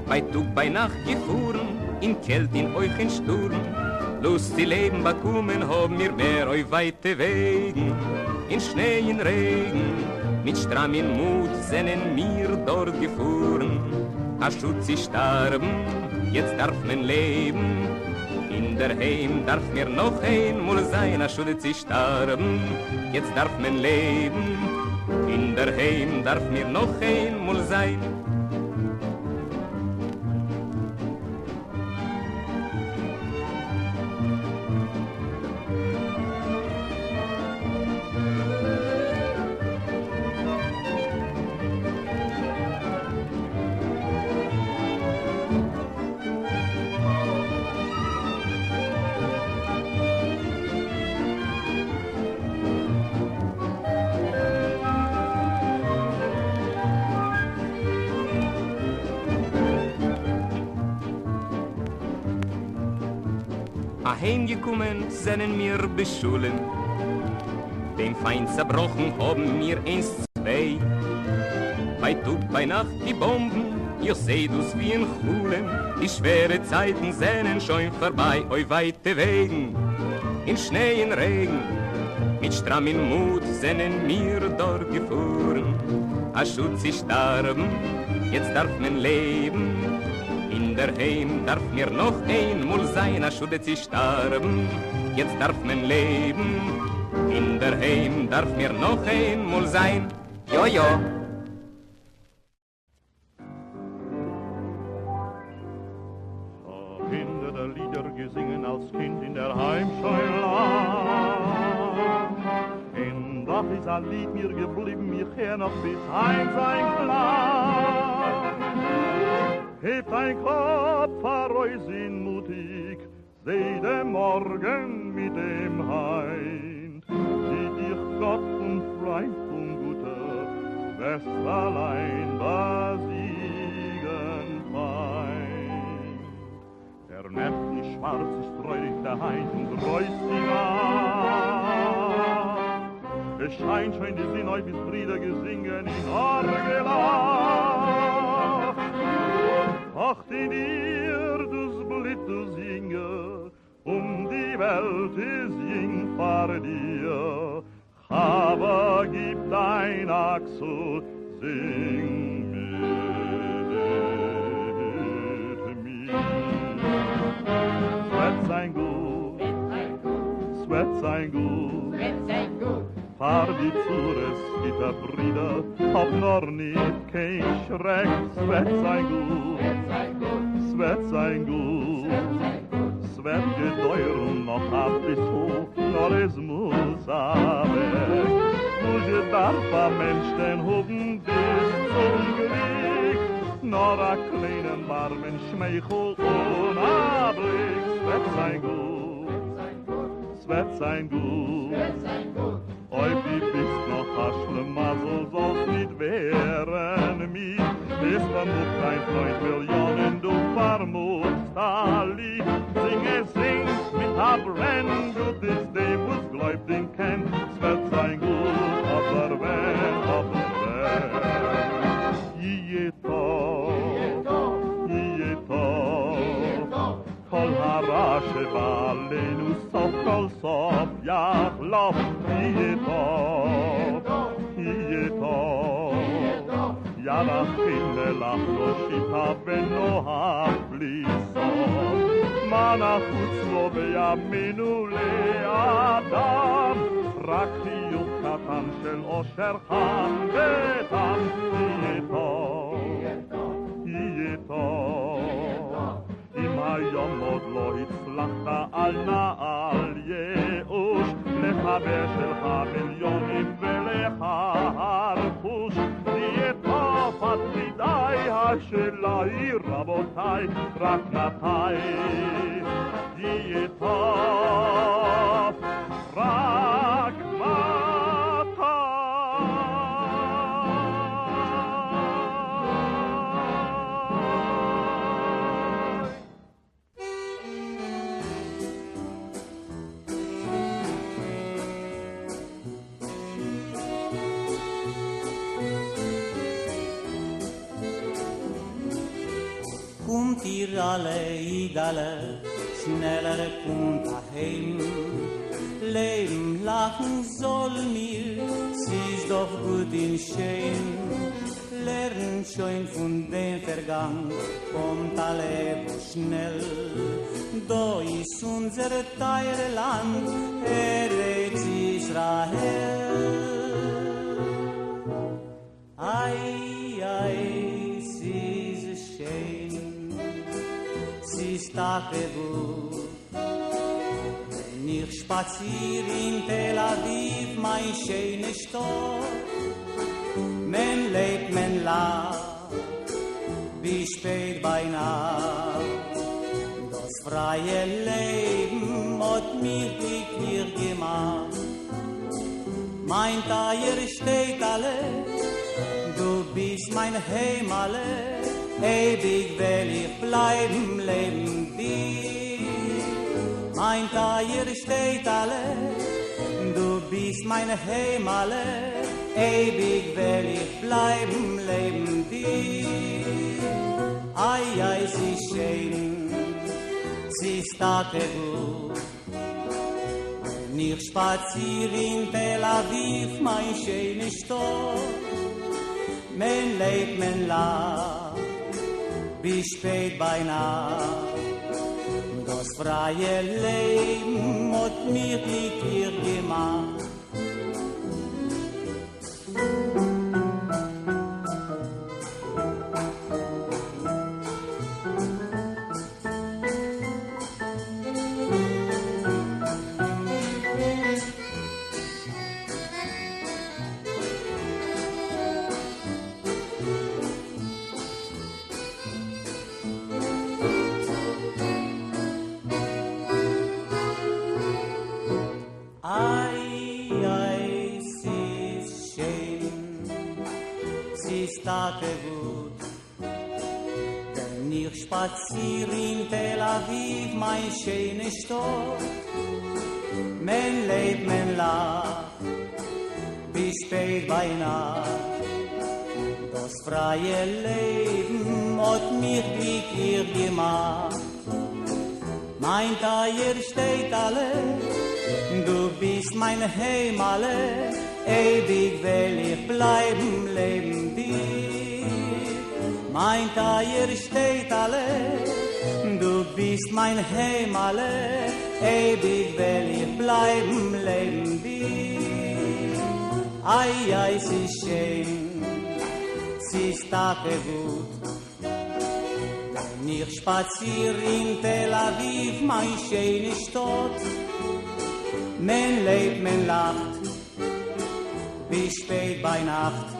בײַ טאָג, בײַ נאַכט געפֿאָרן, אין קעלט און אויך אין שטורם. לוסט צו לעבן באַקומען האָבן מיר מער אויף ווײַטע וועגן, אין שניי און רעגן. מיט שטראָם און מוט זענען מיר דאָרט געפֿאָרן. אַ שאָד צו שטאַרבן, יעצט דאַרף מען לעבן. אין דער היים דאַרף מיר נאָך איין מאָל זײַן. אַ שאָד צו שטאַרבן, יעצט דאַרף מען לעבן. אין דער היים דאַרף מיר נאָך איין מאָל זײַן. אַהיימגעקומען זענען מיר בשלום, דעם פֿיינט צעבראָכן האָבן מיר איינס צוויי. ביי טאָג ביי נאַכט די באָמבן, איך זע דאָס ווי אין חלום, די שווערע צייטן זענען שוין פֿאַרביי אויף ווייטע וועגן, אין שניי און רעגן. מיט שטראַמען מוט זענען מיר דאָרט געפֿאָרן. אַ שאָד צו שטאַרבן, יעצט דאַרף מען לעבן. אין דער היים דאַרף מיר נאָך איין מאָל זײַן. אַ שאָד צו שטאַרבן, יעצט דאַרף מען לעבן. אין דער היים דאַרף מיר נאָך איין מאָל זײַן. יאָ, יאָ. האָב הונדערטער לידער געזונגען אַלס קינד אין דער היים שוין לאַנג. און דאָך איז אַ ליד מיר געבליבן, איך הער נאָך ביז הײַנט זײַן קלאַנג. הייב דײַן קאָפּ פֿאָרויס און מוטיק, זע דעם מאָרגן מיט דעם הײַנט. היט דיך גאָט פֿון פֿרײַנד פֿון גוטע, וועסט אַליין באַזיגן פֿײַנט. דער נעכטן איז שוואַרץ, איז טרויעריק דער הײַנט און גרויס די נאַכט. עס שיינט שוין די זון אויב איז ברידער געזונגען אין אָרגעלאָך. אָך אין דיר דאָס בלוט דאָס יונגע, און די וועלט איז יונג פֿאַר דיר. חבֿר, גיב דײַן אַקסל, זינג מיט מיר. ס'וועט זײַן גוט, ס'וועט זײַן גוט, פֿאַר די צרות, גוטער ברודער, האָב נאָר ניט קיין שרעק. ס'וועט זײַן גוט, ס'וועט זײַן גוט, ס'וועט געדויערן נאָך אַ ביסל, נאָר עס מוז אַוועק. וואָס זשע דאַרף אַ מענטש דען האָבן ביז צום גליק? נאָר אַ קליינעם וואַרעמען שמייכל און אַ בליק. ס'וועט זײַן גוט, ס'וועט זײַן גוט. אויב דו ביסט נאָך אַ שלימזל, זאָלסט ניט ווערן מיד. עס פֿאַרמאָגט דײַן פֿרײַנד מיליאָנען, דו פֿאַרמאָגסט אַ ליד. זינג עס, זינג מיט אַ ברען, גוט איז דעם, וואָס גלויבט און קען. ס'וועט זײַן גוט, אָבער ווען, אָבער ווען. יהיה טוב, יהיה טוב, כל הרע שבא עלינו סוף כל סוף יחלוף. יהיה טוב, יהיה טוב, יד אחים לך נושיטה ונאהב בלי סוף. מה נחוץ לו בימינו לאדם? רק חיוך קטן של אושר חם ותם. יהיה טוב, יהיה טוב. אם היום עוד לא הצלחת, אל נא אל ייאוש. לחבר שלך מיליונים ולך הרכוש. יהיה טוב עד בלי די, השאלה היא רבותיי, רק מתי יהיה טוב, רק מתי. קומט איר אַלע, ייִדעלע, שנעלער קומט אַהיים. לעבן, לאַכן זאָלן מיר, ס'איז דאָך גוט און שיין. לערנט שוין פֿון דעם פֿאַרגאַנג, קומט אַלע וואָס שנעל. דאָ איז אונדזער טײַער לאַנד, ארץ ישראל. איי איי ס'איז שיין, ס'איז טאקע גוט, ווען איך שפאציר אין תל אביב מיין שיינע שטאט, מען לעבט מען לאכט ביז שפעט ביינאכט, דאס פרייע לעבן האט מיך גליקליך געמאכט. מיין טייער שטעטעלע, דו ביסט מיין היימעלע, אייביג וועל איך בלייבן לעבן דיר. מיין טייער שטעטעלע, דו ביסט מיין היימעלע, אייביג וועל איך בלייבן לעבן דיר. איי איי ס'איז שיין, ס'איז טאקע גוט. ווען ווען איך שפאציר אין תל אביב מיין שיינע שטאט, מען לעבט מען לאכט ביז שפעט ביינאכט, דאס פרייע לעבן האט מיך גליקליך געמאכט. איי איי ס'איז שיין, ס'איז טאקע גוט, ווען איך שפאציר אין תל אביב מיין שיינע שטאט, מען לעבט מען לאכט ביז שפעט ביינאכט, דאס פרייע לעבן האט מיך גליקליך געמאכט. מיין טייער שטעטעלע, דו ביסט מיין היימעלע, אייביג וועל איך בלייבן לעבן דיר. מיין טייער שטעטעלע, דו ביסט מיין היימעלע, אייביג וועל איך בלייבן לעבן דיר. איי איי ס'איז שיין, ס'איז טאקע גוט, ווען איך שפאציר אין תל אביב מיין שיינע שטאט, מען לעבט מען לאכט ביז שפעט ביינאכט,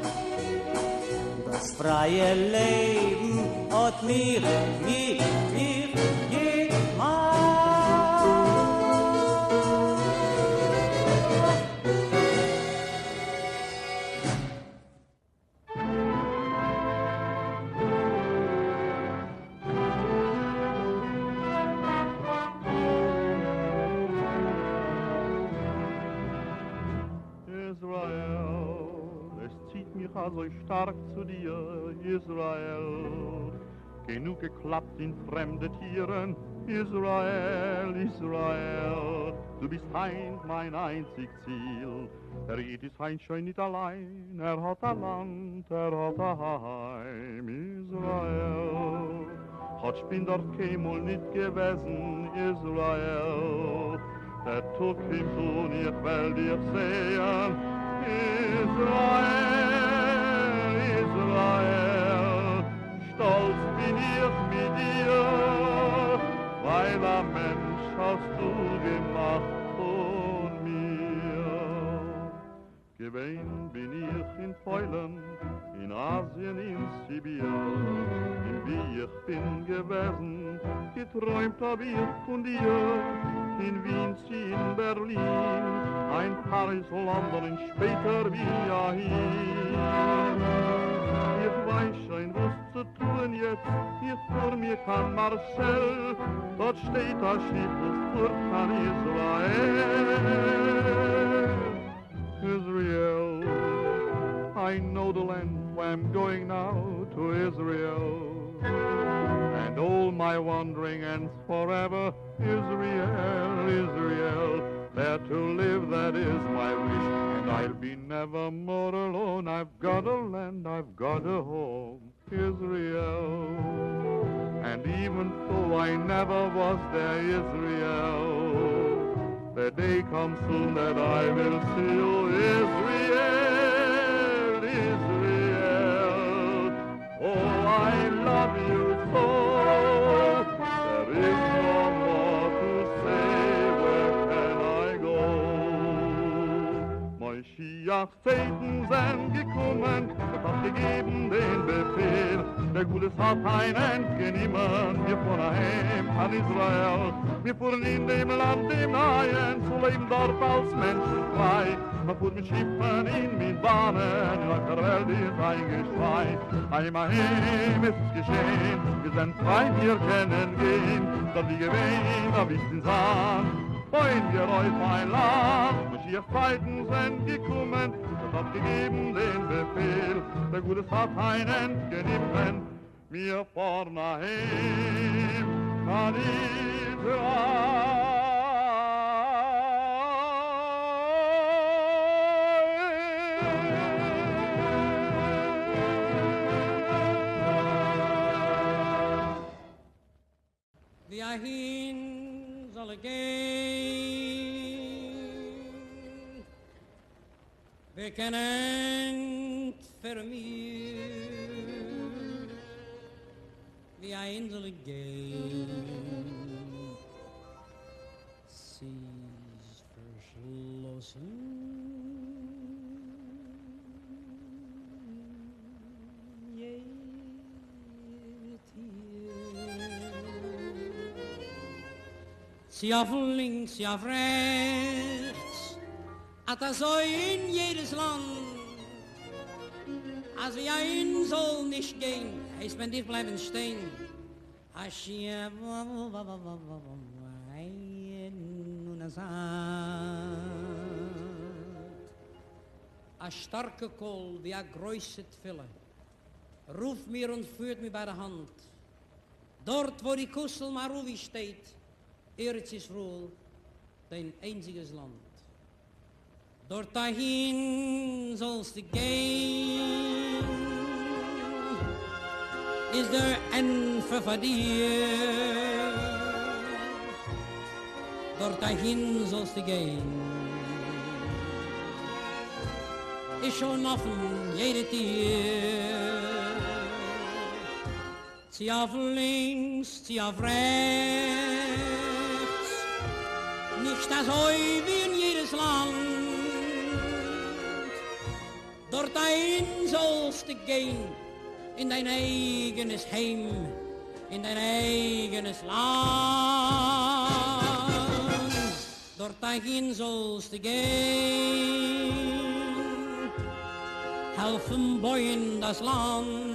דאס פרייע לעבן האט מיך גליקליך געמאכט. ישראל, עס ציט מיך אזוי שטארק צו דיר, ישראל. גענוג געקלאפט אין פרעמדע טירן, ישראל, ישראל, דו ביסט היינט מיין איינציג ציל. דער איד איז היינט שוין ניט אליין, ער האט א לאנד, ער האט א היים, ישראל. כאטש כ'בין דארט קיינמאל ניט געוועזן, ישראל. דער טאג קומט און איך וועל דיך זעהן, ישראל, ישראל. שטאלץ בין איך מיט דיר, ווייל א מענטש האסטו געמאכט פון מיר. געווען בין איך אין פוילן, אין אזיען אין סיביר, און וואו איך בין געוועזן, געטרוימט האב איך פון דיר, אין ווין צי אין בערלין, אין פאריז, לאנדאן און שפעטער ווי אהין. איך ווייס שוין וואס צו טוען יעצט, איך פאר מיר קיין מארסעל, דארט שטייט א שיף וואס פארט קיין איזראעל. Israel, I know the land where I'm going now to Israel. And all my wandering ends forever, Israel, Israel. There to live, that is my wish, and I'll be never more alone. I've got a land, I've got a home, Israel. And even though I never was there, Israel, the day comes soon that I will see you, Israel, Israel. Oh, I love you so. There is no more to say. Where can I go? משיח צייטן זענען געקומען, גאט האט געגעבן דעם באפעל, דער גלות האט אן ענד גענומען, מיר פארן אהיים קיין ישראל, מיר פארן אין דעם לאנד דעם נייען, צו לעבן דארט אלס מענטשן פריי, מען פארט מיט שיפן און מיט באנען, און אויף דער וועלט איז איין געשריי, היים אהיים, עס איז געשען, מיר זענען פריי, מיר קענען גיין, דארט ווי געווען, א וויסט אין זאמד, בויען מיר אויף איין לאנד, משיח צייטן זענען געקומען, גאט האט געגעבן דעם באפעל, דער גלות האט אן ענד גענומען, מיר פארן אהיים קיין ישראל. ווער קען ענטפערן מיר ווי אהין זאל איך גיין? ס'איז פארשלאסן יעדע טיר. צי אויף לינקס צי אויף רעכטס, אט אזוי אין יעדעס לאנד, אז ווי אהין זאל נישט גיין, הייסט מען דיך בלייבן שטיין. א שטארקע קול ווי א גרויסע תפילה רופט מיר און פירט מיר ביי דער האנט דארט וואו די כותל מערבי שטייט, ארץ ישראל דיין איינציגעס לאנד. דארט אהין זאלסטו גיין, איז דער ענטפער פאר דיר, דארט אהין זאלסטו גיין, איז שוין אפן יעדע טיר. צי אויף לינקס צי אויף רעכטס, נישט אזוי ווי אין יעדעס לאנד, דארט אהין זאלסטו גיין, אין דיין אייגענעס היים, אין דיין אייגענעס לאנד, דארט אהין זאלסטו גיין, העלפן בויען דאס לאנד,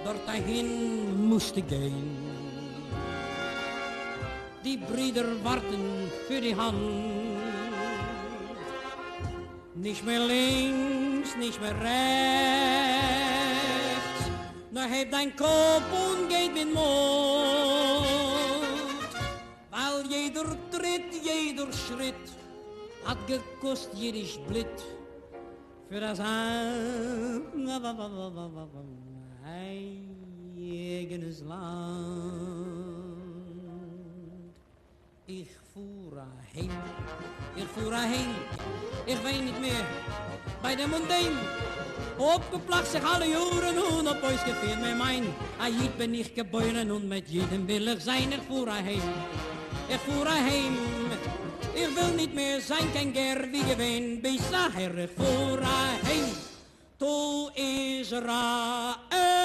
דארט אהין מוזטו גיין, די ברידער ווארטן פאר די האנט, נישט מער לינקס נישט מער רעכטס, נאר הייב דיין קאפ און גיי מיט מוט, ווייל יעדער טריט יעדער שריט האט געקאסט אידיש בלוט פאר דאס אייגענעס לאנד. איך פאר אהיים, איך פאר אהיים, איך וויין ניט מער ביי דעם און דעם. אפגעפלאגט זיך אלע יארן און האב אויסגעפירט מיר מיין, א איד בין איך געבוירן און מיט אידן וויל איך זיין. איך פאר אהיים, איך פאר אהיים, איך וויל ניט מער זיין קיין גר ווי געווען ביז אהער. איך פאר אהיים טו איזראעל.